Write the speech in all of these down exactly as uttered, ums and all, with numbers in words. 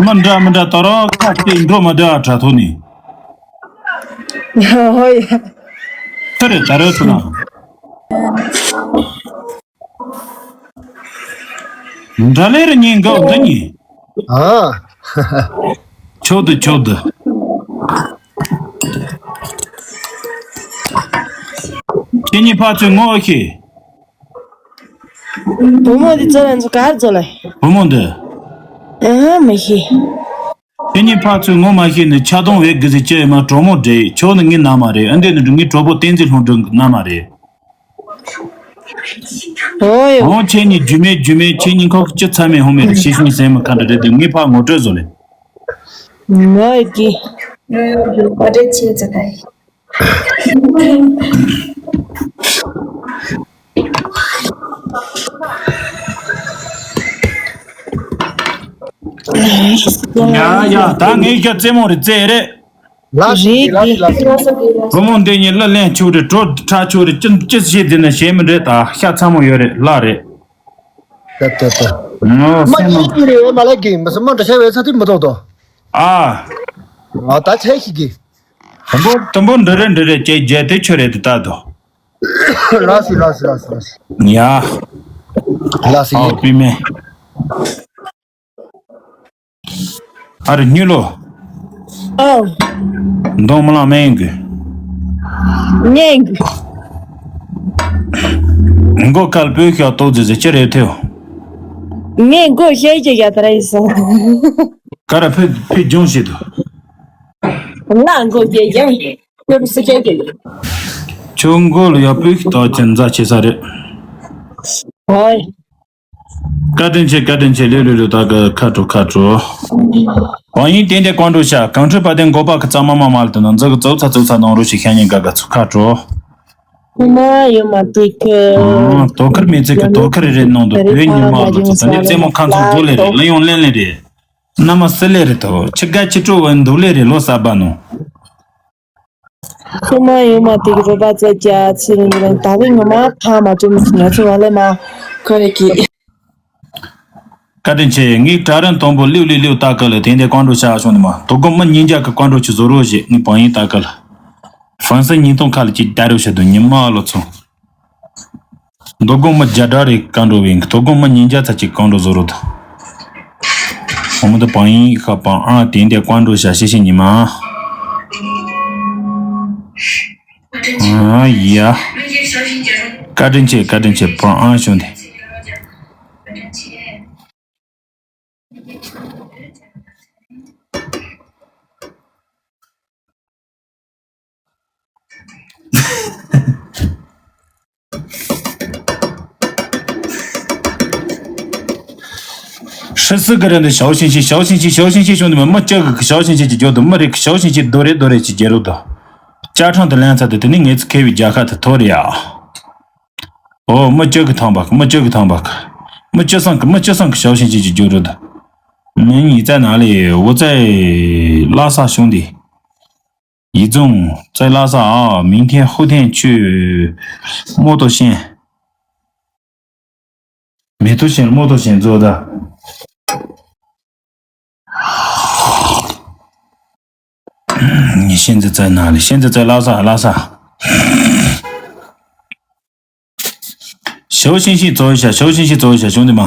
མི་འདྲ་མི་འདྲ་ད་རང་ཁ་གཏད་འགྲོ་མ་བདེ་བ་དྲ་ཐོག་ནས། ཧོ་ཡ། ཁ་རེ་ད་རེ་ཚོ་ན། འདྲ་ལེ་རེ་ཉིན་འགའ་འདི་ཉིན། ཨ། ཆོག་འདུག་ཆོག་འདུག་ཁྱེད་གཉིས་ཕར་ཚུར་ངོ་ཤེས། བུ་མོ་འདི་ཚོ་ལ་ཚོ་གར་ཚོ་ལ། བུ་མོ་འདི། ཨ་མི་ཤེས། ཁྱེད་གཉིས་ཕར་ཚུར་ངོ་མ་ཤེས་ནས་ཆ་གདོང་བས་གི་ཟི་ཅི་ཡི་མ་གྲོགས་མོ་འདྲེ་ཆོག་ནི་ངའི་ན་མ་རེད། ཨ་འདི་ནི་ངའི་གྲོགས་པོ་བསྟན་འཛིན་ལྷུན་གྲུབ་ན་མ་རེད། ཨོ་ཡོ། ཨོ་ཁྱེད་གཉིས་རྒྱུས་མེད་རྒྱུས་མེད་ཁྱེད་གཉིས་ཁོག་ཅི་ཚ་མེད་ཧོ་མེད་རེད། ཤེས་ཤིང་སེམས་མི་ཁ་འདྲ་རེད་དེ་ངའི་ཕར་ངོ་སྤྲོད་བཟོ་ལེ། ངོ་ཡི་ཀི། ཨོ་ཡོ་ཡོ་བཀའ་དྲིན་ཆེ་ཚ་ད་ཡི། ཡ་ཡ་ད་ངའི་རྒྱ་རྩེད་མོ་རེད་རྩེད་རེད། ལགས་སོ་རེད་ལགས་སོ་ལགས་སོ། བུ་མོ་འདི་གཉིས་གླུ་ལེན་ཆོག་རེད། བྲོ་འཁྲབ་ཆོག་རེད། ཅི་ཅི་བྱེད་འདི་ནི་བྱེད་མི་འདྲེ་ད་ཤ་ཚ་མོ་ཡོད་རེད་ལ་རེད། ད་ད་ད། ངོ་སེམས་མ་ཡིན་རེད་མ་ལ་གི་མི་སེམས་མ་འདྲ་ཤ་བའི་ཚ་དུས་མི་ཐོག་ཏོ། ཨ། ཨ་ད་ཆ་ཤི་གི། དུམ་བུ་དུམ་བུ་འདྲ་རེད་འདྲ་རེད་ཅེས་རྒྱལ་དེ་ཆོ་རེད་དེ་ད་དོ། ལགས་སོ་ལགས་སོ་ལགས་སོ་ལགས་སོ། ཡ། ལགས་སོ་ཨོ་ཡིན། པི་མེ། ཨ་རེ་སྙུ་ལོ། ཨོ། མདོང་མི་ལང་མེ་ཡིན་གི། ངེང་གི། མགོ་དཀར་པོའི་ཤ་ཏོག་ཙི་ཙི་ཅི་རེད་ཐེའོ། ངས་མགོ་ཤེས་ཀྱི་ཡ་ད་ར་ཡིན་སོང་། ཀ་ར་ཕི་ཕི་ལྗོངས་ཤིག་ཏུ། ང་མགོ་ཤེས་ཀྱི་ཡ་ཁྱོད་སུ་ཤེས་ཀྱི་ཡོད། ཁྱོད་མགོ་ལ་ཡ་པོའི་ཤ་ཏོག་ཅི་མཛའ་ཆེ་ས་རེད། ཧོꯏ། བཀའ་དྲིན་ཆེ་བཀའ་དྲིན་ཆེ་ལེ་ལེ་ལེ་ད་ག་ཁ་དྲོ་ཁ་དྲོ། བང་ཡིན་ཏན་ཏན་ཀོང་ཀྲོ་ཤ་གང་ཁྲོད་པ་དན་མགོ་པ་གི་གཙང་མ་མ་མ་ལ་དུ་ན་འཛག་གི་ཙོག་ཚ་ཙོག་ཚ་ནང་རོ་ཞིག་ཤ་ཉེ་ག་ག་ཚུ་ཁ་དྲོ། ཁོ་མ་ཡོད་མ་ཏིག་གི། དོ་ཁར་མི་ཚེ་གི་དོ་ཁར་རེ་རེ་ནང་དུ་བོད་ཉི་མ་ལ་ཚུ་ད་ནི་རྩེད་མོ་ཁང་ཚུ་འཛུགས་ལེ་རེ་ལ་ཡོང་ལེན་ལེ་རེ། ན་མ་སི་ལེ་རེ་དོ་ཆི་ག་ཆི་སྤྲོ་བ་འདུག་ལེ་རེ་ལོ་ས་བ་ནོ། ཁོ་མ་ཡོད་མ་དེ་གི་རོ་པ་ཙེ་ཀྱ་ཚི་རིང་རིང་ད་བི་ངོ་མ་ཕ་མ་ཅུ་མི་སི་ང་ཚོ་བ་ལེ་མ་ཁོ་རེ་གི། བཀའ་དྲིན་ཆེ། ངའི་གྲྭ་རིན་དང་པོ་ལིའུ་ལིའུ་ལིའུ་ལྟ་སྐལ་ལ་དེ་འདྲའི་ཀོང་ཀྲོ་ཆ་བྱུང་ནི་མ་དོ་དགོང་མི་ཉིན་རྒྱ་གི་ཀོང་ཀྲོ་ཆུ་བཟོ་རོགས་ཞེས་ངའི་བང་ཡིན་ལྟ་སྐལ། ཧྥན་སི་ཉིས་སྟོང་ཁ་ལ་ཅིག་ད་རེ་བཤད་དུ་ཉི་མ་ལོ་ཚོ། མདོ་དགོང་མི་བརྒྱ་དྲག་རེ་བཀའ་འགྲོ་བའི་མདོ་དགོང་མི་ཉིས་བརྒྱ་ཚ་གཅིག་བཀའ་འགྲོ་བཟོ་རོགས་དང་། འོ་མི་འདི་བང་ཡིན་ཁ་བང་ཨང་དེ་འདྲའི་བཀའ་འགྲོ་བྱ་ཤེས་ཤེས་ཉི་མ། ཨ་ཡ། བཀའ་དྲིན་ཆེ་བཀའ་དྲིན་ཆེ་བང་ཨང་བྱུང་དེ། ཧྲི་སི་གི་རེད་འདི་ཞའོ་ཤིན་ཤི་ཞའོ་ཤིན་ཤི་ཞའོ་ཤིན་ཤི་བྱུང་འདི་མི་མི་སྐྱ་གི་ཞའོ་ཤིན་ཤི་གི་རྒྱུ་དུ་མི་རེད་གི་ཞའོ་ཤིན་ཤི་རྡོ་རེད་རྡོ་རེད་ཅི་རྒྱལ་རུ་དུ། ཅ་ཁྲང་དུ་ལན་ཚ་དུ་དེ་ནི་ངེད་ཚོ་ཁེ་བའི་རྒྱལ་ཁ་དུ་ཐོ་རེད་ཡ། ཨོ་མི་སྐྱ་གི་ཐང་བག་མི་སྐྱ་གི་ཐང་བག་མི་སྐྱ་སང་གི་མི་སྐྱ་སང་གི་ཞའོ་ཤིན་ཤི་གི་རྒྱུ་རུ་དུ། མི་ཉིས་རྩ་ན་ལེ་འུ་ཙའི་ལ་ས་བྱུང་འདི། 一种在拉萨啊，明天后天去墨脱县。墨脱县，墨脱县做的。你现在在哪里？现在在拉萨，拉萨。小星星走一下，小星星走一下，兄弟们。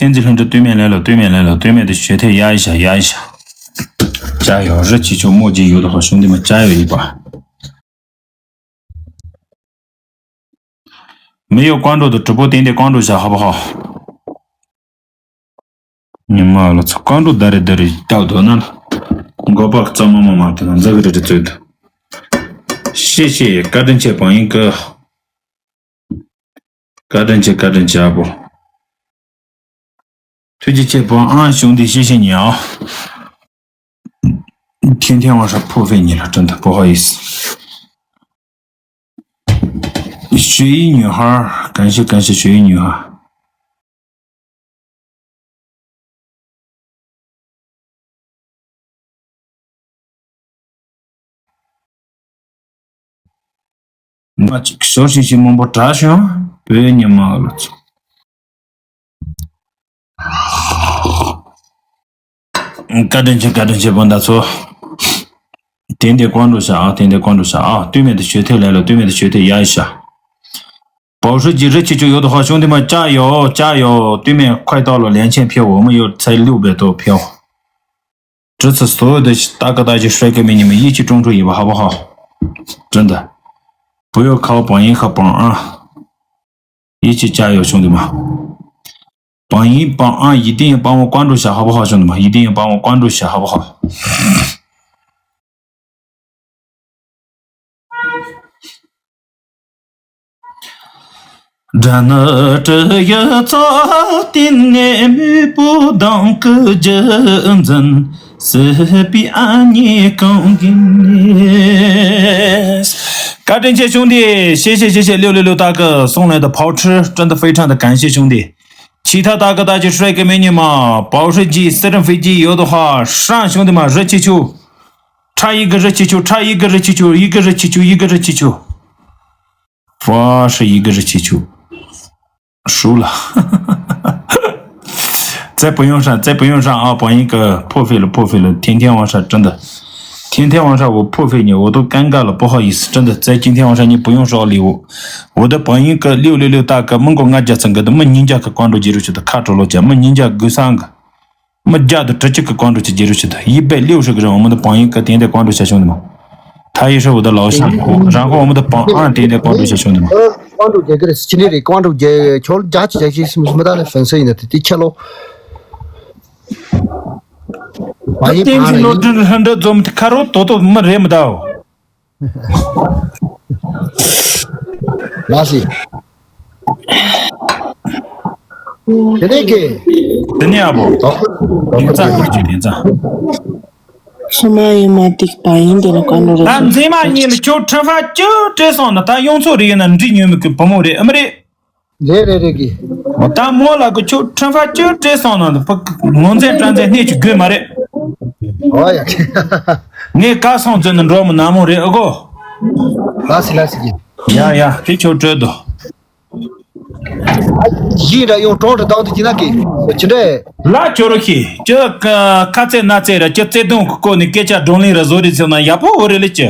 བསྟན་འཛིན་ལྷུན་གྲུབ་སྟོད་སྨད་ལས་ལ་སྟོད་སྨད་ལས་ལ་སྟོད་སྨད་དུ་ཞོད་ཐལ་ཡ་ཡི་ཤ་ཡ་ཡི་ཤ། ཅ་ཡོ་རི་ཆི་ཆོ་མོ་ཇི་ཡོད་དོ་ཧོ་ཤུང་དི་མ་ཅ་ཡོ་ཡི་པ། མི་ཡོ་ཀོང་ཀྲོ་དུ་གྲུ་པོ་བསྟན་ཏེ་ཀོང་ཀྲོ་ཤ་ཧ་པ་ཧོ། ཉི་མ་ལ་ཚོ་ཀོང་ཀྲོ་ད་རེ་ད་རེ་ལྟ་དོ་ན། མགོ་པག་རྩ་མ་མ་མ་དེ་ན་འཛག་རེ་རེ་ཚོད་དུ། ཤེ་ཤེ་བཀའ་དྲིན་ཆེ་བང་ཡིན་ཀི། བཀའ་དྲིན་ཆེ་བཀའ་དྲིན་ཆེ་ཨ་པོ། ཐུགས་རྗེ་ཆེ་བང་ཨང་གཞུང་འདི་ཤེས་ཤེས་ཉེ་ཨ། 天天晚上破费你了，真的不好意思。雪衣女孩，感谢感谢雪衣女孩。 མ་ཅིག་ཞོར་ཞིག་ཞིག་མང་པོ་དྲག་བྱུང་། བོད་ཉི་མ་ལ་ཚོ། བཀའ་དྲིན་ཆེ། བཀའ་དྲིན་ཆེ་སྤུན་ཟླ་ཚོ། དེ་འདི་ཀོང་འགྲོ་ཤ་ཨ། དེ་འདི་ཀོང་འགྲོ་ཤ་ཨ།对面的学弟来了，对面的学弟压一下。保时捷热气球有的话，兄弟们加油加油！对面快到了，连线票我们又才六百多票。这次所有的大哥大姐帅哥美女们一起中注一把，好不好？真的，不要靠榜一和榜二，一起加油，兄弟们！榜一榜二一定要帮我关注一下，好不好，兄弟们？一定要帮我关注一下，好不好？ བཀའ་དྲིན་ཆེ་兄弟，谢谢谢谢六六六大哥送来的跑车，真的非常的感谢兄弟。其他大哥大姐帅哥美女们，保时捷私人飞机有的话上，兄弟们，热气球，差一个热气球，差一个热气球，一个热气球，一个热气球。 发射一个热气球，输了。再不用上，再不用上啊！榜一哥破费了，破费了！天天晚上真的，天天晚上我破费你，我都尴尬了，不好意思，真的，在今天晚上你不用刷礼物。我的榜一哥六六六大哥，མི་མགོ་ལྔ་བརྒྱ་ཙམ་གི་དུ་མི་ཉིས་བརྒྱ་གི་ཀོང་འགྲོ་རྒྱག་རོགས་བྱེད་དུ། ཁ་དྲོ་ལོ་བྱ་མི་ཉིས་བརྒྱ་དགུ་སང་གི་མི་བརྒྱ་དང་དྲུག་ཅུ་གི་ཀོང་འགྲོ་ཅིག་རྒྱག་རོགས་བྱེད་དུ། 一百六十个人，我们的榜一哥点点关注一下，兄弟们。他也是我的老上铺，然后我们的榜二点点关注一下，兄弟们。 ཀོང་འགྲོ་རྒྱག་གི་རེད། ཅི་འདྲ་རེད། ཀོང་འགྲོ་རྒྱག་ཁྱོད་རྒྱག་ཅི་རྒྱག་ཅི་མི་ད་ལ་粉丝ཡིན་ན་དེ་དེ་ཁྱེད་ལོ། བ་ཡི་བཏན་གྱི་ནོར་བུ་ཧྲན་འདྲ་འཛོམས་ཁ་རོག་ཏོ་ཏོ་མི་རེད་མི་ད། ལགས་སེ། དེ་ནས་ཀྱེ། དེ་ནས་ཨ་བོ། ཨོ། དེ་ཙང་ཁུར་གྱི་དེ་ཙང་། ཕྱི་མ་ཡིན་མ་ཏིག་པ་ཡིན་དེ་ལ་བཀའ་འདྲི་རེད། ད་མཛེས་མ་གཉིས་ལ་ཁྱོད་ཁྲི་ཕ་ཅུ་སྤྲད་སོང་ན་ད་ཡོང་ཚོད་རེ་ཡིན་ན་འདྲི་ཉོས་མི་གི་བུ་མོ་རེད་ཨ་མ་རེད། རེད་རེད་རེད་གི། ད་མོ་ལ་གི་ཁྱོད་ཁྲི་ཕ་ཅུ་སྤྲད་སོང་ན་ཕ་ངོ་མཚན་སྐྲ་མཚན་སྣེ་ཅིག་དགོས་མ་རེད། ཨོ་ཡ། ངས་བཀའ་སྲུང་བཙོན་ནས་འགྲོ་མི་ནག་མོ་རེད་ཨ་གོ། ལགས་སེ་ལགས་སེ་གི། ཡ་ཡ་དེ་ཁྱོད་སྤྲོད་དོ། ཡིན་ར་ཡོང་གྲོང་ར་དང་དུ་ཅི་ན་གི་ཅི་འདྲ། ལ་ཁྱོད་རོ་ཤི་ཅི་ཁ་ཚེ་ན་ཚེ་ར་ཅི་བརྩེ་དུང་གི་སྐོར་ནས་སྐད་ཆ་བགྲོ་གླེང་ར་བཟོ་རེད་ཟེར་ན་ཡག་པོ་འོ་རེད་ལེ་ཅི།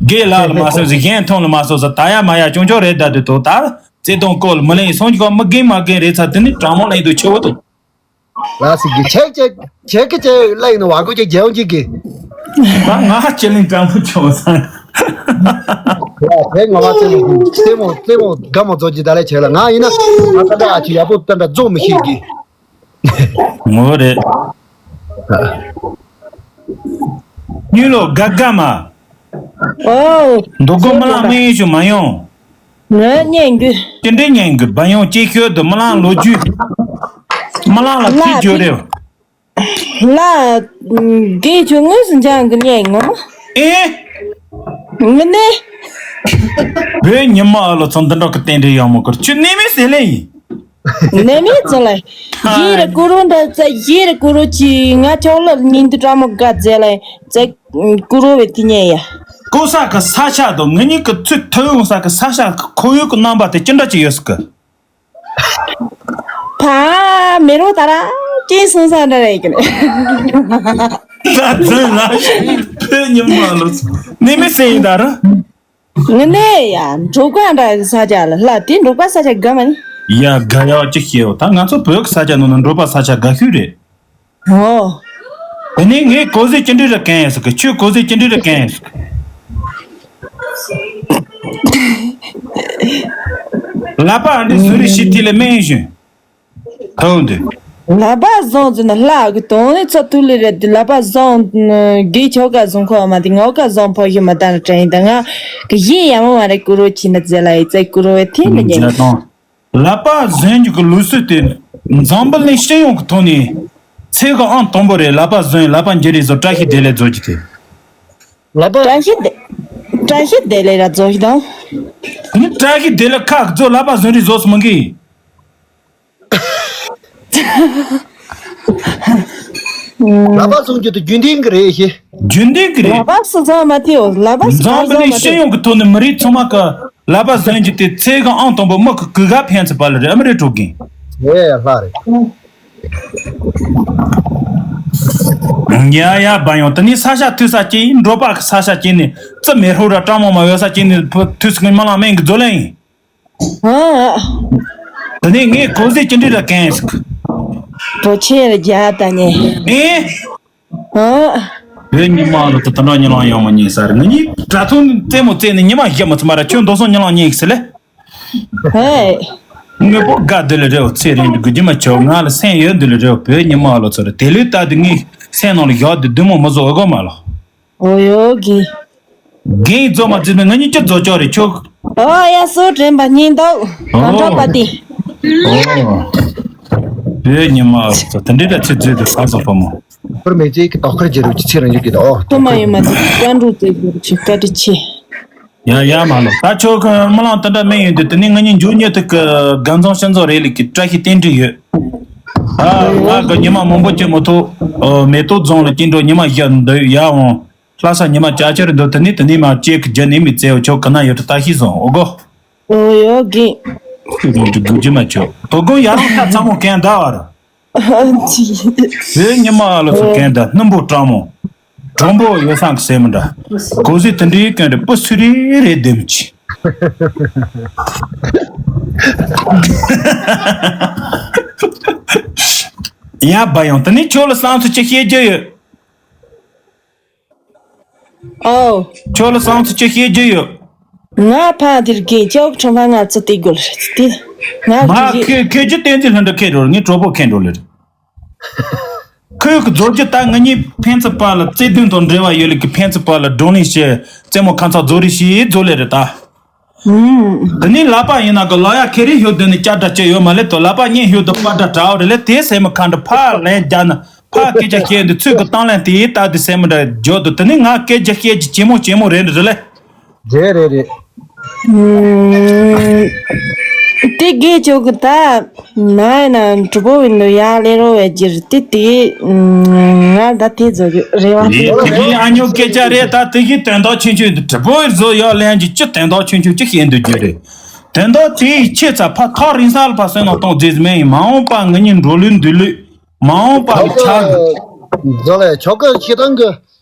དགེ་ལགས་ལ་མ་སོང་ཟིག་གཞན་མཐོང་ལ་མ་སོང་ཟིག་ད་ཡ་མ་ཡ་ཅུང་ཅུང་རེད་ད་དུ་དོ་ད་བརྩེ་དུང་སྐོར་ལ་མི་ལེན་སོང་གི་གོ་མི་རྒན་མ་རྒན་རེད་ཚ་དེ་ནི་དྲང་མོ་ལེན་དུ་ཆེ་བོ་དུ། ལགས་སེ་གི་ཆེ་ཆེ་ཆེ་གི་ཆེ་ལ་ཡིན་ནོ་བ་གོ་ཆེ་རྒྱལ་ཡོང་ཅིག་གི། ད་ང་ཅི་ལིན་ཀྲང་མོ་ཆོག་ས། ཡ་དེ་ང་བ་ཚེ་མོ་ཚེ་མོ་ཚེ་མོ་དགའ་མོ་ཚོ་ཅི་ད་ལས་ཆེ་ལ་ང་ཡིན་ན་ང་ད་ད་ཨ་ཆི་ཡག་པོ་ད་ད་རྫོགས་མི་ཤེས་གི། ངོ་རེད། གཉིས་ལོ་དགའ་དགའ་མ། ཨོ། འདུག་གོ་མི་ལ་མི་ཡིན་ཞུ་མ་ཡོང་། ངའི་སྙན་རྒྱུ། ཅི་འདྲའི་སྙན་རྒྱུ་བ་ཡོང་ཅེས་ཤོད་དུ་མི་ལང་ལོ་རྒྱུས། མི་ལང་ལ་ལ་ཅི་བརྗོད་རེད། ལ། དགེ་ཆུ་དངོས་སུ་འཇང་གི་སྙན་ངོ་མ། ཨེ། ངི་ནི། བོད་ཉི་མ་ཨ་ལོ་ཚང་འདི་འདྲ་གི་རྟེན་འབྲེལ་ཡག་མོ་གར་ཁྱོད་ནི་མི་ཟེར་ལེ་ཡིན། ནི་མི་ཚང་ལ། ཡི་ར་ཀུ་རུ་འདྲ་ཙ་ཡི་ར་ཀུ་རུ་ཅི་ང་ཆོག་ལ་ཉིན་དུ་ཀྲ་མོ་ག་ཛེ་ལ་ཙ་ཀུ་རུ་བེ་ཐི་ཉེ་ཡ། ཀོ་ས་གི་ས་ཆ་དང་ངི་གཉིས་ཀྱི་ཚུལ་ཐོས་ཡོང་ས་གི་ས་ཆ་གི་ཁོར་ཡུག་གི་རྣམ་པ་དེ་ཅི་འདྲ་ཅིག་ཡོད་ས་གི། ཕ་མེ་རོ་ད་ར་ཅི་སོང་ས་འདྲ་རེད་ཀྱི་ནི། ད་ཚོད་ལ་ཕེ་ཉི་མ་ལོ་ནི་མི་སེ་ཡིན་ད་ར། ངི་ནི་ཡ་འབྲོག་པ་འདྲ་གི་ས་ཆ་ལ་ལ་དེ་འབྲོག་པ་ས་ཆ་དགའ་མ་ནི། ཡ་དགའ་ཡག་ཅིག་ཤེས་ཡོད་ད་ང་ཚོ་བོད་གི་ས་ཆ་ནང་ན་འབྲོག་པ་ས་ཆ་དགའ་ཤོས་རེད། ཨོ། དེ་ནས་ངས་གོ་ཟི་ཅི་འདྲ་ར་གན་ཡིན་ཟེར་གི་ཁྱོད་གོ་ཟི་ཅི་འདྲ་ར་གན་ཡིན་ཟེར་གི། ལ་པ་ཨ་འདྲི་སུ་རི་ཤི་ཐི་ལ་མེ་ཡིན་ཞུ། ཐོང་དུ། ལ་པ་བཟང་ཟེར་ན་ལ་གི་དོང་ནི་ཚ་ཐུ་ལི་རེད་དེ་ལ་པ་བཟང་དགེ་ཆོ་ག་བཟང་ཁོ་མ་དེ་ངོ་ག་བཟང་ཕོ་ཞུ་མ་ད་ན་དྲན་ཡིན་ད་ང་གི་ཡི་ཡ་མོ་མ་རེད་ཀུ་རོ་ཆི་ན་ཛེ་ལ་ཡི་ཙེ་ཀུ་རོ་བེ་ཐི་ལ་ཉེ། ལ་པ་གཟན་གྱི་གི་ལུགས་སྲོལ་དེ་འཛམ་བུ་གླིང་སྤྱི་ཡོངས་ཀྱི་ཐོག་ནས་ཚེ་གི་ཨང་དང་པོ་རེད། ལ་པ་གཟན་ལ་པ་འགྱུར་རེས་བཟོ་བཀྲ་ཤིས་བདེ་ལེགས་བཟོ་རྒྱུ་དེ། ལ་པ་བཀྲ་ཤིས་བདེ་བཀྲ་ཤིས་བདེ་ལེགས་ར་བཟོ་ཞིག་དང་། དེ་ནི་བཀྲ་ཤིས་བདེ་ལེགས་ཁག་བཟོ་ལ་པ་གཟན་རེས་བཟོ་སུ་མང་གི། ལ་པ་གཟན་རྒྱུ་དེ་རྒྱུན་ལྡན་གི་རེད་ཤི། རྒྱུན་ལྡན་གི་རེད། ལ་པ་སུ་ཚང་མ་ཐེའོ་ལ་པ་སུ་འཛམ་བུ་གླིང་སྤྱི་ཡོངས་ཀྱི་ཐོག་ནས་མི་རིགས་ཚང་མ་གི་ལག་པ་ཟན་གྱི་དེ་ཚེ་གང་ཨང་དང་པོ་མི་གི་གུ་ག་ཕན་ཚུན་པ་ལ་རེད་ཨ་མི་རེད་གྲོགས་རྒན། ཡེ་ལྷ་རེད། ཡ་ཡ་བ་ཡོང་དེ་ནས་ས་ཆ་ཐུ་ས་ཅི་འགྲོ་པ་གི་ས་ཆ་ཅི་ནས་ཙི་མེ་ཧྲོ་ར་ཀྲང་མོ་མ་ཡོད་ས་ཅི་ནས་ཐུ་སི་ངི་མ་ལང་མེན་གི་རྫོ་ལེན་ཡིན། ཨ། དེ་ནས་ངས་གོ་ཟེ་ཅི་འདྲི་ར་གན་ཡིན་ཟིག་གྲོ་ཆེ་ར་རྒྱ་ད་ནས། ཨེ། ཨ། བོད་ཉི་མ་ལོ་ཏི་ཏི་འདྲ་ཉི་ལང་ཡོང་མ་ཉིན་ས་རེད་ང་གཉིས་དྲ་ཐོག་རྩེད་མོ་རྩེ་ནས་ཉི་མ་བཞི་མ་ཚོ་མ་ར་ཁྱོད་མདོ་སོང་ཉི་ལང་ཉིན་ཟེར་ལེ། ཧེ། དངོས་པོ་དགའ་འདི་ལ་རེའོ་ཚེ་རིང་དགུ་རྒྱུ་མ་ཆོག་ང་ལ་སེམས་ཡོད་འདི་ལ་རེའོ་བོད་ཉི་མ་ལོ་ཚོ་རེད་དེ་ལུས་ལྟ་དུ་ངའི་སེམས་ནང་ལ་བཞག་དུ་བདུད་མོ་མི་བཟོ་འོ་གོ་མ་ལོ། ཨོ་ཡོ་གི། རྒན་རྫོ་མ་རྫི་མེད་ང་གཉིས་ཀྱི་རྫོ་ཅོག་རེད་ཆོག་ཨོ་ཡ་སོ་དྲན་པ་སྙིང་འདོག་ཨོ། གང་འདྲ་པ་དེ། ཨོ། བོད་ཉི་མ་ཚོ་དེ་འདྲའི་ལ་ཚེ་རྫོས་དུ་ས་སོ་ཕོ་མོ། ཁོར་མེ་ཅེ་གི་དོག་ཁར་རྒྱལ་རབས་ཀྱི་ཚེ་རང་རྒྱུད་ཀྱི་དོ། ཐོ་མ་ཡོད་མ་དེ་བཀའ་འགྲོ་དེ་རྒྱལ་རབས་ཀྱི་བཀའ་དྲིན་ཆེ། ཡ་ཡ་མ་ལོ་ད་ཆོག་གི་མི་ལང་དེ་འདྲ་མེད་ཡོད་འདུག་དེ་ནི་ང་གཉིས་མཇུག་མྱུར་དུ་གི་དགའ་འཛོམས་ཤིང་འཛོམས་རེད་ལི་གི་བཀྲ་ཤིས་རྟེན་འབྲེལ་ཡོད། ཨ་ང་གི་ཉི་མ་མང་པོ་ཅི་མོ་ཐོ་མེ་ཏོག་རྫོང་ལ་སྐྱིད་འགྲོ་ཉི་མ་བཞི་འདུག་ཡ་འོང་། ལྷ་ས་ཉི་མ་ཅག་ཅར་འདུག་དེ་ནི་དེ་ནི་མ་ཅེ་གི་རྒྱ་ནི་མི་ཚེའོ་ཆོག་གི་ན་ཡོད་དུ་ལྟ་ཤི་སོང་ཨོ་གོ། ཨོ་ཡོ་གི། དགུ་རྒྱུ་མ་ཆོག་དོ་དགོན་ཡ་རང་ཁ་ཚ་མོ་གན་ད་བར། བོད་ཉི་མ་ཨ་ལོ་ཚོ་གན་ད་སྣུམ་པོ་སྤྲང་མོ། གྲོང་པོ་ཡོ་སང་གི་སེ་མི་འདྲ། གོ་ཟི་དེ་འདྲའི་གན་རེ་པུ་སུ་རི་རེ་དེམ་ཅི། ཡ་བ་ཡང་དེ་ནི་ཁྱོད་ལ་བསམ་ཚུལ་ཅི་བཤད་རྒྱུ་ཡོད། ཨོ། ཁྱོད་ལ་བསམ་ཚུལ་ཅི་བཤད་རྒྱུ་ཡོད། ང་ཕ་དེར་གི་ཅོག་ཁྲོམ་པ་ང་ཚོ་དེ་དགོས་རེད་དེ། ང་མ་གི་ཁེ་ཁེ་ཅི་བསྟན་འཛིན་ལྷུན་གྲུབ་ཁེ་འགྲོ་ངའི་གྲོགས་པོ་ཁེ་འགྲོ་ལེ་རེད། ཁོས་གི་རྫོགས་རྒྱུ་ད་ང་གཉིས་ཕན་ཚུན་བར་ལ་བརྩེ་དུང་དང་འབྲེལ་བ་ཡོད་ལེ་གི་ཕན་ཚུན་བར་ལ་བགྲོ་གླེང་བྱེད་རྩེད་མོ་ཁ་མཚར་རྫོགས་རེ་ཞིག་རྫོགས་ལེ་རེད་ད། དེ་ནས་ལག་པ་ཡིན་ན་གི་ལག་ཡ་ཁེ་རེ་ཞོར་དུ་ནི་བསྐྱར་སྒྲ་བྱེད་ཡོད་མ་ལེ་དོ་ལག་པ་གཉིས་ཞོར་དུ་པར་སྒྲ་གྲགས་རེ་ལེ་དེ་སེམས་མི་ཁ་འདྲ་ཕར་ལན་རྒྱག་ན། ཕ་སྐད་ཆ་བཤད་འདི་ཚོད་ཀྱི་བཏང་ལན་དེ་ད་དེ་སེམས་མི་འདྲ་འཇོག་ཏུ་དེ་ནི་ང་སྐད་ཆ་བཤད་ཀྱི་ཇེ་མོ་ཇེ་མོ་རེད་འདྲི་ལེ། རེད་རེད་རེད། ཨུམ། དེ་དགེ་ཆོག་གི་ད། ན་ཡ་ན་གྲུ་པོ་ཡིན་ལོ་ཡ་ལེ་རོ་བས་ཀྱི་རེད་དེ་དེ། ང་ད་དེ་བཟོ་གི་རེ་བ་དེ། དེ་ཨ་ཉོ་སྐད་ཆ་རེད་ད་དེ་གི་དོན་དག་ཆུང་ཆུང་འདི་གྲུ་པོ་ཡིན་བཟོ་ཡ་ལན་གྱི་ཅི་དོན་དག་ཆུང་ཆུང་ཅི་ཤེས་འདུག་རྒྱུ་རེད། དོན་དག་དེ་ཡི་ཆེ་ཚ་ཕ་ཐག་རིང་ས་ལ་ཕ་སོན་ལ་གཏོང་རྫས་མེད་ཡིན་མ་འོངས་པ་ང་གཉིས་འགྲོ་ལུས་འདུག་ལུས། མ་འོངས་པ་ཆོག་གི་ཆགས་གི། ཛོ་ལེ་ཆོག་གི་ཤི་ཐང་གི།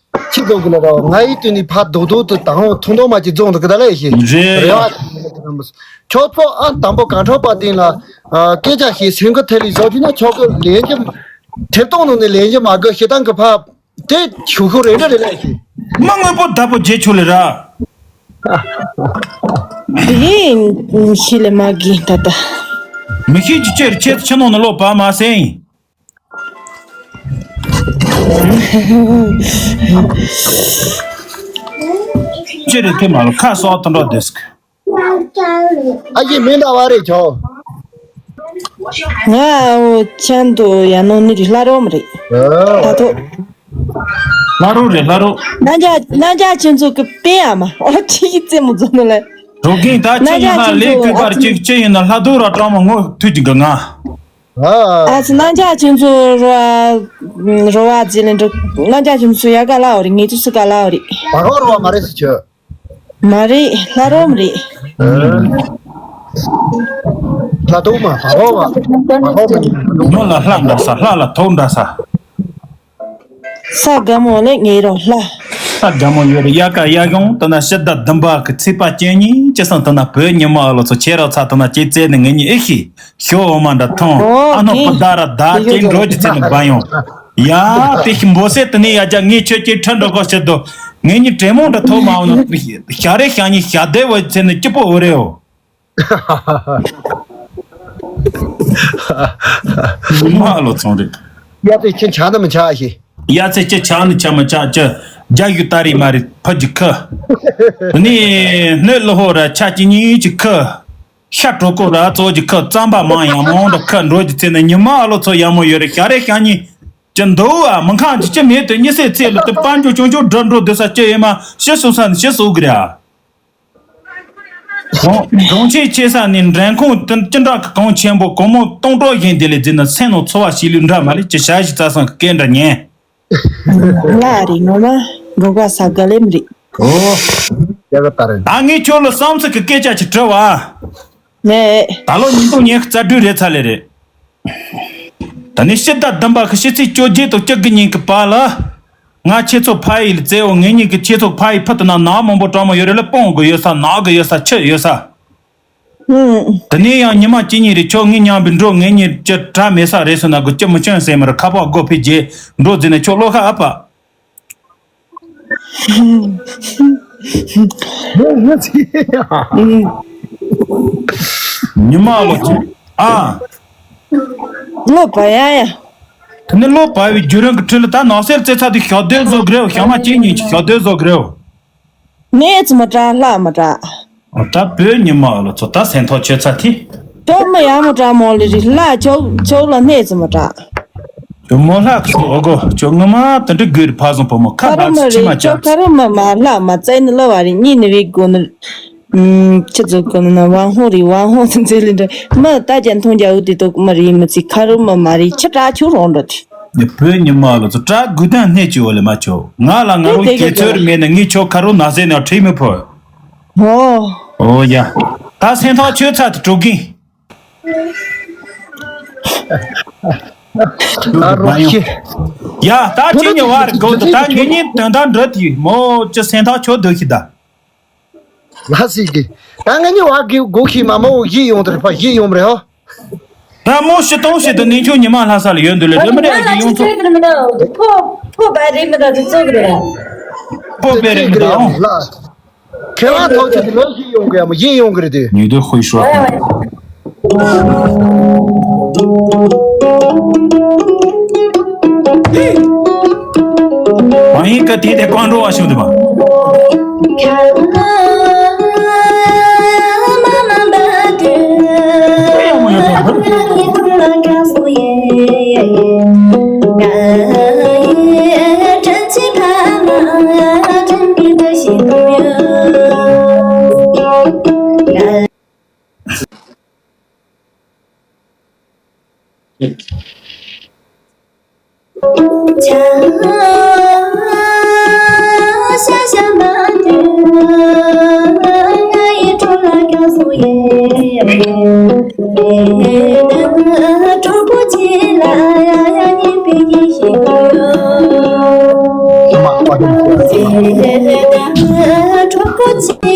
ཁྱི་ཙོག་གི་ལ་ར་ང་ཡི་དུས་ནི་ཕ་རྡོག་རྡོག་ཏུ་དང་འོ་ཐུང་ཐུང་མ་ཅིག་རྫོང་དུ་གི་ད་ལེ་ཤི་རེད། རེ་བ། ཁྱོད་ཚོ་ཨ་དང་པོ་གང་འཕྲོ་པ་སྟེང་ལ་སྐད་ཆ་ཤི་སེང་གི་ཐེ་ལི་ཟོ་ཅི་ན་ཆོག་གི་ལན་གྱི། ཐེབ་སྟོང་ནང་ནས་ལན་གྱི་མ་གི་ཤི་ཐང་གི་ཕ་དེ་ཤུ་ཤུ་རེ་འདྲ་རེ་ལེ་ཤི། མ་དངོས་པོ་བདག་པོ་རྗེ་ཆུ་ལེ་ར། དེ་ཤི་ལེ་མ་གི་ད་ད། མི་ཤི་ཅི་ཅེར་ཆེ་ཆེ་ནོ་ན་ལོ་པ་མ་སེང་། ཅི་རེད་དེ་མ་ལ་ཁ་སོག་ཏུ་འགྲོ་དེ་སྐ་ཨ་ཡེ་མིན་ད་བ་རེད་ཆོ། ང་འོ་ཅན་དུ་ཡ་ནོ་ནི་རི་ལྷ་རོ་མ་རེད། ད་ཐོ། ལྷ་རོ་རེད་ལྷ་རོ། ན་འཇའ་ན་འཇའ་ཆུན་ཚོ་གི་པེ་ཡ་མ་ཨོ་ཅི་ཡི་རྩེ་མོ་ཛོ་ནོ་ལེ། རོ་གིན་ད་ཅི་ཡིན་ན་ལས་ཀུན་པར་ཅིག་ཅི་ཡིན་ན་ལྷ་རྡོ་ར་གྲོགས་མོ་ངོ་ཐུག་ཅིག་གི་ང་། ཨ་ཙི་ན་འཇའ་ཆུན་ཚོ་རོ་ཨ་རོ་བ་ཛི་ལེན་འགྲོ་ན་འཇའ་ཆུན་ཚོ་ཡ་ག་ལ་འོ་རེད་ངེད་ཚོ་སུ་ག་ལ་འོ་རེད། བ་གོ་རོ་བ་མ་རེད་སི་ཆོ། མ་རེད་ལྷ་རོ་མ་རེད། ལྷ་རྡོ་མ་བ་གོ་བ་བ་གོ་མ་ནོ་ལ་ལྷ་འདྲ་ས་ལྷ་ལ་ཐོག་འདྲ་ས། ས་དགའ་མོ་ལས་ངེས་རོགས་ལྷ། ས་དགའ་མོ་ཡོད་རེད་ཡ་ག་ཡ་གོང་ད་ན་ཤི་ད་དུམ་པ་གི་ཚེ་པ་ཅན་གཉིས་ཅི་སང་ད་ན་བོད་ཉི་མ་ཨ་ལོ་ཚོ་ཁྱེད་རང་ཚ་ད་ན་ཅི་བཙལ་ནས་ངེད་གཉིས་ཨེ་ཤི། ཞོ་འོ་མ་འདྲ་ཐོང་ཨ་ནོ་པ་ད་ར་ད་ཅི་འགྲོ་ཅི་ཚེ་ནས་བ་ཡོང་། ཡ་དེ་ཤི་འབོ་སེ་ད་ནི་ཡ་ཅག་ངས་ཁྱོད་ཀྱི་ཁྲི་འགྲོ་གོ་ཤི་དོ། ངེད་གཉིས་དྲེད་མོང་འདྲ་ཐོག་མ་འོང་ན་ཤ་རེ་ཤ་གཉིས་ཤ་དེ་བ་ཚེ་ནས་སྐྱིད་པོ་འོ་རེ་འོ། མ་ལོ་ཚོང་རེད། ཡ་ཚེ་ཁྱི་ཆགས་ན་མི་ཆགས་ཤི། ཡ་ཚེ་ཁྱི་ཆགས་ན་ཆགས་མི་ཆགས་ཅི། རྒྱ་ཡུ་ཏ་རི་མ་རི་ཕ་ཇི་ཁི། ནི་སྣོད་ལོ་ཧོ་ར་ཆ་ཅི་གཉིས་ཅི་ཁི། ཤ་གྲོ་གོ་ར་ཙོ་ཅི་ཁི་རྩམ་པ་མང་ཡང་མང་འདྲ་ཁི་འགྲོ་ཅི་ཚེ་ནི་ཉི་མ་ཨ་ལོ་ཚོ་ཡ་མོ་ཡོད་རེ་ཤ་རེ་ཤ་གཉིས། ཅི་འདུག་ཨ་མི་ཁང་ཅི་ཅི་མེད་དུ་གཉིད་སད་ཚེ་ལ་དུ་དཔལ་འབྱོར་ཆུང་ཆུང་འགྲོ་འགྲོ་སྡོད་ས་ཅི་ཡོད་མ་ཤི་སོང་ས་ནི་ཤི་སོང་གི་རེད་ཨ། གྲོང་གྲོང་ཁྱེར་ཆེ་ས་ནས་འགྲན་ཁུངས་དེ་ཅི་འདྲ་གི་གོང་ཆེན་པོ་གོང་མོ་སྟོང་གྲོགས་བཞིན་དེ་ལས་འཛིན་ན་སེམས་ནང་འཚོ་བ་ཞིག་ལུས་འདྲ་མ་རེད་ཅི་བྱ་ཞིག་རྩ་སང་གི་སྐད་འདྲ་ཉན། ལ་རེད་ངོ་མ་འགོག་པ་ས་ག་ལེམ་རེད། ཨོ། ཡག་གི་ད་རེད། ད་ངས་ཁྱོད་ལ་བསམ་ཚུལ་གི་སྐད་ཆ་ཅིག་དྲི་བ། ནས། ད་ལོ་ཉིས་སྟོང་ཉི་ཤུ་རྩ་དྲུག་རེད་ཚར་ལེ་རེད། ད་ནི་ཕྱི་ཟླ་བདུན་པ་གི་ཕྱི་ཚེས་བཅོ་བརྒྱད་དང་བཅུ་དགུ་ཉིན་གི་བར་ལ། ང་ཁྱེད་ཚོ་ཕ་ཡུལ་ལ་བཙལ་འོང་། ངེད་གཉིས་ཀྱི་ཁྱེད་ཚོ་ཕ་ཡུལ་ཕུ་དུ་ན་ནག་མང་པོ་གྲང་མོ་ཡོད་རེད་ལ། སྤུངས་དགོས་ཡོད་ས། ནག་དགོས་ཡོད་ས། ཆུ་ཡོད་ས། ཧུམ། དེ་ནས་ཡང་ཉི་མ་གཅིག་གཉིས་རེ་ཁྱོད་ངའི་མཉམ་པའི་འགྲོ། ངེད་གཉིས་ཀྱི་གྲ་མེད་ས་རེད་ཟེར་ན་དགོས། ཅི་མི་ཅང་ཟེར་མི་རེད། ཁ་པར་སྒོ་ཕྱེ་རྗེས་འགྲོ་ཟེར་ནས་ཁྱོད་བློ་ཁ་ཨ་ཕ། ཉི་མ་ལོ་ཅི། ཨ། བློ་བ་ཡ་ཡ། དེ་ནས་བློ་བ་བའི་བརྒྱུད་རིམ་གྱི་ཁྲོད་ལ་ད་ནགས་གསེབ་རྩེ་ཚ་དེ་ཞག་བདུན་བཟོ་གི་རེད། ཞག་མ་གཅིག་གཉིས་ཀྱི་ཞག་བདུན་བཟོ་གི་རེད། གནས་ཙི་མ་དྲག་ལྷ་མ་དྲག་ད་བོད་ཉི་མ་ལོ་ཚོ་ད་སེམས་ཐག་ཆོད་ཚར་དེ། ཁྱོད་མི་ཡ་མ་དྲག་མོ་ལི་རི་ལྷ་ཁྱོད་ཁྱོད་ལ་གནས་ཙི་མ་དྲག་ཁྱོད་མོ་ལྷ་ཁྱོད་འོ་གོ་ཁྱོད་ངོ་མ་དེ་འདྲ་དགོས་རེད། ཕ་བཟང་བུ་མོ་ཁ་ཁ་རུ་ལག་མ་ཕྱི་རི་མ་ཁྱོད་ཆག་ཁ་རུ་མ་མ་ལྷ་མ་བཙལ་ནི་ལོ་བ་རི་གཉིས་ནི་རི་དགོ་ནི། ཁྱི་ཚོ་གོ་ན་ན་ཝང་ཧོ་རི་ཝང་ཧོ་ཚན་ཚན་ལི་འདྲ་མི་ད་ཅན་མཐོང་རྒྱ་འུ་དེ་དོ་མ་རི་མི་ཚི་ཁ་རུ་མ་མ་རི་ཁྱི་དྲག་ཆུ་རོང་འགྲོ་དེ། ནི་བོད་ཉི་མ་ལོ་ཚོ་དྲག་དགུ་ཐང་སྣེ་ཅི་འོ་ལེ་མ་ཆོ། ང་ལ་ང་རོ་དེ་དེ་རྒྱལ་ཚོད་མེད་ན་ངས་ཁྱོ་ཁ་རུ་ན་ཟེ་ནས་ཁྲིད་མི་ཕོད། ཨོ། ཨོ་ཡ། ད་སེམས་ཐག་ཆོད་ཚར་དེ་འགྲོ་གིན། ད་རོགས་ཤེས། ཡ་ད་ཁྱེད་ཉི་བར་གོ་ད་ད་ངེད་གཉིས་དོན་དག་འགྲོ་དེ་མོ་ཅི་སེམས་ཐག་ཆོད་འདུག་ཤི་ད། ལ་སི་གི། ད་ང་གཉིས་བ་གི་སྒུག་ཤི་མ་མོ་བཞི་ཡོང་དེ་རེད་པ། བཞི་ཡོང་རེད་ཧོ། ད་མོ་ཤི་སྟོང་ཤི་དུ་ནིང་ཆུང་ཉི་མ་ལྷ་ས་ལ་ཡོད་འདུག་ལེ། རེ་མི་རེ་གི་ཡོང་ཚོ། ཕོ་ཕོ་བ་རེ་མི་ད་དུ་ཙོག་རེད། ཕོ་བ་རེ་མི་ད་ཨོ། ཁེ་ལ་ཐོག་ཆུ་ལོ་ཤི་ཡོང་གི་ཡ་མོ་བཞི་ཡོང་གི་རེད་དེ། ཉི་ཟླ་ཧུའི་ཧྲོ། ཨ་ཡིན་ཀ་དེ་དེ་ཀོང་འགྲོ་བ་ཤོད་དེ་མ།